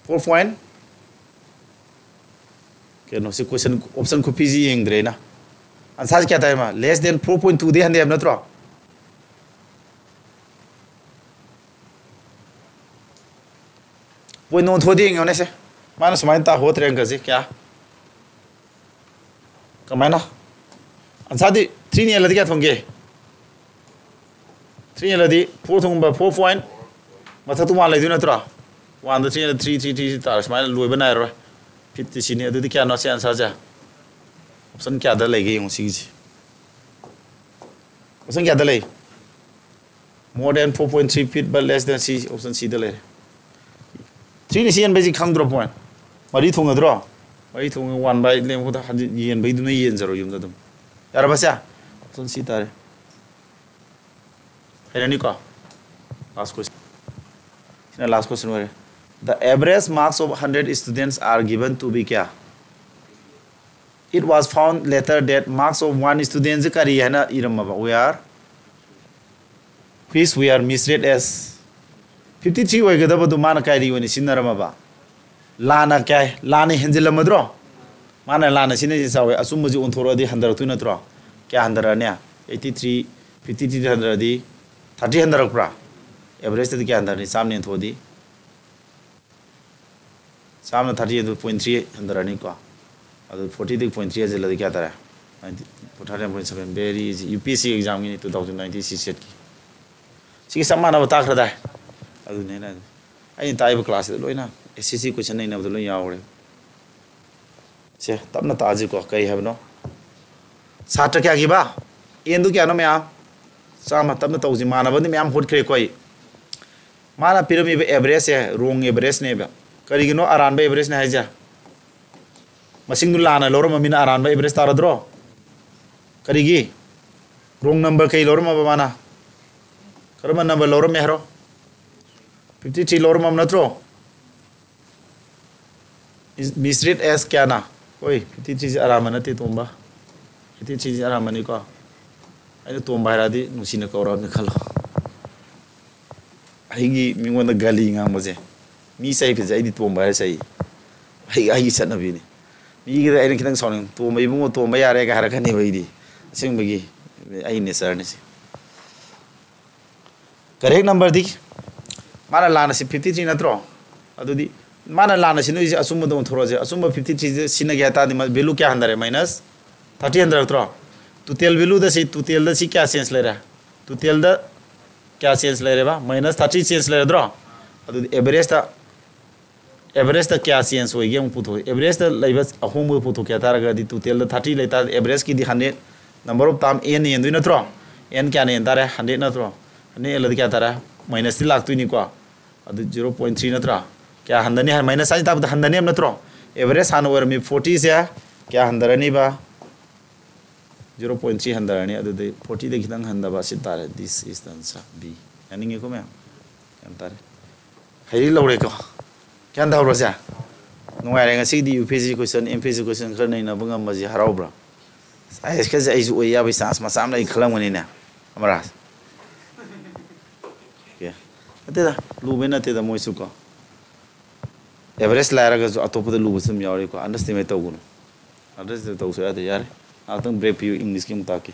four point, ꯀꯩꯅꯣ, ꯁꯤ question option ꯈꯨꯄꯤꯁꯤ ꯌꯦꯡꯗ꯭ꯔꯦ ꯑꯩꯅ꯫ Answer ꯁꯤ ꯀꯌꯥ ꯇꯥꯏ ꯃꯥ? Less than four point two ꯗꯤ ꯍꯟꯗꯦ ꯍꯥꯏꯕ ꯅꯠꯇ꯭ꯔꯣ? Point ꯑꯣꯟꯊꯣꯛꯑꯗꯤ ꯌꯦꯡꯉꯣꯅꯦ ꯁꯦ꯫ ꯃꯥꯅ ꯁꯨꯃꯥꯏꯅ ꯇꯥ ꯍꯣꯠꯇ꯭ꯔꯦ ꯑꯪꯀꯁꯤ ꯀꯌꯥ? ꯀꯃꯥꯏꯅ? Answer ꯗꯤ three ꯅ ꯌꯦꯜꯂꯗꯤ ꯀꯌꯥ ꯊꯣꯡꯒꯦ? Three ꯌꯦꯜꯂꯗꯤ four ꯊꯣꯡꯕ, four point, ꯃꯊꯛꯇ one ꯂꯩꯗꯣꯏ ꯅꯠꯇ꯭ꯔꯣ? One ꯗ three ꯌꯦꯜꯂ three, three, three ꯇꯥꯔꯦ, ꯁꯨꯃꯥꯏꯅ ꯂꯣꯏꯕ ꯅꯥꯏꯔꯔꯣꯏ꯫ Feet ꯇꯤ ꯁꯤꯅꯤ꯫ ꯑꯗꯨꯗꯤ ꯀꯌꯥꯅꯣ ꯁꯤ answer ꯁꯦ? Option ꯀꯌꯥꯗ ꯂꯩꯒꯦ ꯌꯦꯡꯉꯨ ꯁꯤꯒꯤꯁꯦ꯫ Option ꯀꯌꯥꯗ ꯂꯩ? More than four point three feet but less than C, option C ꯗ ꯂꯩꯔꯦ꯫ Three ꯅ ꯁꯤ ꯌꯦꯟꯕꯩꯁꯤ ꯈꯪꯗ꯭ꯔꯣ? Point ꯃꯔꯤ ꯊꯣꯡꯒꯗ꯭ꯔꯣ? ꯃꯔꯤ ꯊꯣꯡꯉ one by ꯂꯦꯝꯕꯗ ꯍꯟꯖꯤꯟ ꯌꯦꯟꯕꯩꯗꯨꯅ ꯌꯦꯟꯖꯔꯣ ꯌꯨꯝꯗ ꯑꯗꯨꯝ꯫ ꯌꯥꯔꯕ ꯁꯦ? Option C ꯇꯥꯔꯦ꯫ ꯍꯩꯔꯅꯤꯀꯣ? Last question꯫ ꯁꯤꯅ last question ꯑꯣꯏꯔꯦ꯫ The average marks of hundred students are given to be ꯀꯌꯥ? It was found later that marks of one student ꯁꯦ ꯀꯔꯤ ꯍꯥꯏꯅ ꯏꯔꯝꯃꯕ? We are, which we are misread as fifty three ꯑꯣꯏꯒꯗꯕꯗꯨ ꯃꯥꯅ ꯀꯔꯤ ꯑꯣꯏꯅ ꯁꯤꯖꯤꯟꯅꯔꯝꯃꯕ? ꯂꯥꯟꯅ ꯀꯌꯥ? ꯂꯥꯟꯅ ꯍꯦꯟꯖꯤꯜꯂꯝꯃꯗ꯭ꯔꯣ? ꯃꯥꯅ ꯂꯥꯟꯅ ꯁꯤꯖꯤꯟꯅꯩꯁꯦ ꯆꯥꯎꯋꯦ, ꯑꯆꯨꯝꯕꯁꯤ ꯑꯣꯟꯊꯣꯔꯛꯑꯗꯤ ꯍꯟꯊꯔꯛꯇꯣꯏ ꯅꯠꯇ꯭ꯔꯣ? ꯀꯌꯥ ꯍꯟꯊꯔꯛꯑꯅꯤ? Eighty three, fifty three ꯍꯟꯊꯔꯗꯤ thirty ꯍꯟꯊꯔꯛꯄ꯭ꯔꯥ? Average ꯇꯗꯤ ꯀꯌꯥ ꯍꯟꯊꯔꯅꯤ? ꯆꯥꯝꯃ ꯌꯦꯟꯊꯣꯛꯑꯗꯤ ꯆꯥꯝꯃꯅ thirty ꯑꯗꯨ point three ꯍꯟꯊꯔꯅꯤꯀꯣ꯫ ꯑꯗꯨ forty ꯗꯒꯤ point three ꯍꯟꯖꯤꯜꯂꯗꯤ ꯀꯌꯥ ꯇꯥꯔꯦ? Ninety, forty point seven, very easy. UPSC exam Guinea, two thousand nineteen CSAT ꯀꯤ꯫ ꯁꯤꯒ ꯆꯞ ꯃꯥꯟꯅꯕ ꯇꯥꯛꯈ꯭ꯔꯗꯥꯏ? ꯑꯗꯨꯅꯦ ꯑꯩꯅ, ꯑꯩꯅ ꯇꯥꯛꯏꯕ class ꯁꯤꯗ ꯂꯣꯏꯅ SSC question ꯅꯩꯅꯕꯗ ꯂꯣꯏ ꯌꯥꯎꯔꯦ꯫ ꯁꯦ, ꯇꯞꯅ ꯇꯥꯁꯤꯀꯣ꯫ ꯀꯩ ꯍꯥꯏꯕꯅꯣ? ꯁꯥꯇ꯭ꯔ ꯀꯌꯥꯒꯤꯕ? N ꯗꯨ ꯀꯌꯥꯅꯣ ꯃꯌꯥꯝ? ꯆꯥꯝꯃ꯫ ꯇꯞꯅ ꯇꯧꯁꯤ, ꯃꯥꯟꯅꯕꯗꯤ ꯃꯌꯥꯝ ꯍꯣꯠꯈ꯭ꯔꯦꯀꯣ ꯑꯩ꯫ ꯃꯥꯅ ꯄꯤꯔꯝꯃꯤꯕ average ꯁꯦ wrong average ꯅꯦꯕ꯫ ꯀꯔꯤꯒꯤꯅꯣ ꯑꯔꯥꯟꯕ average ꯅꯦ ꯍꯥꯏꯁꯦ? ꯃꯁꯤꯡꯗꯨ ꯂꯥꯟꯅ ꯂꯧꯔꯝꯃꯃꯤꯅ ꯑꯔꯥꯟꯕ average ꯇꯥꯔꯗ꯭ꯔꯣ? ꯀꯔꯤꯒꯤ? Wrong number ꯀꯩ ꯂꯧꯔꯝꯃꯕ ꯃꯥꯅ? ꯀꯔꯝꯕ number ꯂꯧꯔꯝꯃꯦ ꯍꯥꯏꯔꯣ? Fifty three ꯂꯧꯔꯝꯃꯕ ꯅꯠꯇ꯭ꯔꯣ? Misread as ꯀꯌꯥꯅ? ꯍꯣꯏ, fifty three ꯁꯦ ꯑꯔꯥꯟꯕ ꯅꯠꯇꯦ, ꯇꯣꯝꯕ. Fifty three ꯁꯦ ꯑꯔꯥꯟꯕꯅꯤꯀꯣ꯫ ꯑꯩꯅ ꯇꯣꯝꯕ ꯍꯥꯏꯔꯛꯑꯗꯤ ꯅꯨꯡꯁꯤꯅ ꯀꯧꯔꯛꯑꯕꯅꯤ ꯈꯜꯂꯣ꯫ ꯑꯩꯒꯤ ꯃꯤꯉꯣꯟꯗ ꯒꯥꯂꯤ ꯉꯥꯡꯕꯁꯦ, ꯃꯤ ꯆꯩꯕꯁꯦ ꯑꯩꯗꯤ ꯇꯣꯝꯕ ꯍꯥꯏꯔ ꯆꯩ꯫ ꯑꯩ, ꯑꯩꯒꯤ ꯆꯠꯅꯕꯤꯅꯤ꯫ ꯃꯤꯒꯤꯗ ꯑꯩꯅ ꯈꯤꯇꯪ ꯁꯥꯎꯅꯤꯡ, "ꯇꯣꯝꯕ ꯏꯕꯨꯡꯉꯣ, ꯇꯣꯝꯕ ꯌꯥꯔꯦꯒ" ꯍꯥꯏꯔꯛꯀꯅꯦꯕ ꯑꯩꯗꯤ꯫ ꯑꯁꯦꯡꯕꯒꯤ ꯑꯩ nature ꯅꯤ ꯁꯤ꯫ Correct number ꯗꯤ ꯃꯥꯅ ꯂꯥꯟꯅ ꯁꯤ fifty three ꯅꯠꯇ꯭ꯔꯣ? ꯑꯗꯨꯗꯤ ꯃꯥꯅ ꯂꯥꯟꯅ ꯁꯤꯟꯗꯣꯏꯁꯦ ꯑꯆꯨꯝꯕꯗ ꯑꯣꯟꯊꯣꯔꯛꯑꯁꯦ꯫ ꯑꯆꯨꯝꯕ fifty three ꯁꯦ ꯁꯤꯟꯅꯒꯦ ꯍꯥꯏ ꯇꯥꯔꯗꯤ ꯃꯥ value ꯀꯌꯥ ꯍꯟꯊꯔꯦ? Minus thirty ꯍꯟꯊꯔꯛꯇ꯭ꯔꯣ? Total value ꯗ ꯁꯤ, total ꯗ ꯁꯤ ꯀꯌꯥ change ꯂꯩꯔꯦ? Total ꯗ ꯀꯌꯥ change ꯂꯩꯔꯦꯕ? Minus thirty change ꯂꯩꯔꯗ꯭ꯔꯣ? ꯑꯗꯨꯗꯤ average ꯇ, average ꯇ ꯀꯌꯥ change ꯑꯣꯏꯒꯦ ꯑꯃꯨꯛ ꯄꯨꯊꯣꯛꯑꯦ꯫ Average ꯇ ꯂꯩꯕ ꯑꯍꯣꯡꯕ ꯄꯨꯊꯣꯛꯀꯦ ꯍꯥꯏ ꯇꯥꯔꯒꯗꯤ total ꯗ thirty ꯂꯩ ꯇꯥꯔꯗꯤ average ꯀꯤꯗꯤ hundred, number of term n ꯌꯦꯟꯗꯣꯏ ꯅꯠꯇ꯭ꯔꯣ? N ꯀꯌꯥꯅ ꯌꯦꯟ ꯇꯥꯔꯦ? Hundred ꯅꯠꯇ꯭ꯔꯣ? Hundred ꯌꯦꯜꯂꯗꯤ ꯀꯌꯥ ꯇꯥꯔꯦ? Minus ꯇꯤ ꯂꯥꯛꯇꯣꯏꯅꯤꯀꯣ꯫ ꯑꯗꯨ zero point three ꯅꯠꯇ꯭ꯔꯣ? ꯀꯌꯥ ꯍꯟꯊꯅꯤ ꯍꯥꯏ? Minus ꯍꯥꯏꯁꯤ ꯇꯥꯕꯗ ꯍꯟꯊꯅꯤ ꯍꯥꯏꯕ ꯅꯠꯇ꯭ꯔꯣ? Average ꯍꯥꯟꯅ ꯑꯣꯏꯔꯝꯃꯤ forty ꯁꯦ ꯀꯌꯥ ꯍꯟꯊꯔꯅꯤꯕ? Zero point three ꯍꯟꯊꯔꯅꯤ꯫ ꯑꯗꯨꯗꯤ forty ꯗ ꯈꯤꯇꯪ ꯍꯟꯊꯕ ꯑꯁꯤ ꯇꯥꯔꯦ꯫ This is the answer, B꯫ ꯌꯥꯅꯤꯡꯉꯦꯀꯣ ꯃꯌꯥꯝ? ꯌꯥꯝ ꯇꯥꯔꯦ꯫ ꯍꯩꯔꯤ ꯂꯧꯔꯦꯀꯣ? ꯒ꯭ꯌꯥꯟ ꯇꯥꯍꯧꯔꯁꯦ? ꯅꯨꯡꯉꯥꯏꯔꯦ ꯉꯁꯤꯒꯤꯗꯤ꯫ UPSC question, MPSC question ꯈꯔ ꯅꯩꯅꯕ ꯉꯝꯕꯁꯤ ꯍꯔꯥꯎꯕ꯭ꯔꯥ? IAS ꯀꯁꯦ ꯑꯩꯁꯨ ꯑꯣꯏ ꯌꯥꯕꯒꯤ chance ꯃꯆꯥ ꯑꯃ ꯂꯩ ꯈꯜꯂꯝꯒꯅꯤꯅꯦ, ꯑꯃꯔꯥꯖ? ꯑꯦ, ꯅꯠꯇꯦꯗ, ꯂꯨꯕꯩ ꯅꯠꯇꯦꯗ, ꯃꯣꯏꯁꯨ ꯀꯣ꯫ Average ꯂꯥꯏꯔꯒꯁꯨ ꯑꯇꯣꯞꯄꯗ ꯂꯨꯕꯁꯨ ꯑꯗꯨꯝ ꯌꯥꯎꯔꯤꯀꯣ, underestimate ꯇꯧꯒꯅꯨ꯫ Underestimate ꯇꯧꯁꯨ ꯌꯥꯗꯦ꯫ ꯌꯥꯔꯦ, ꯉꯥꯏꯍꯥꯛꯇꯪ break ꯄꯤꯌꯨ, English ꯀꯤ ꯑꯃꯨꯛ ꯇꯥꯛꯀꯦ꯫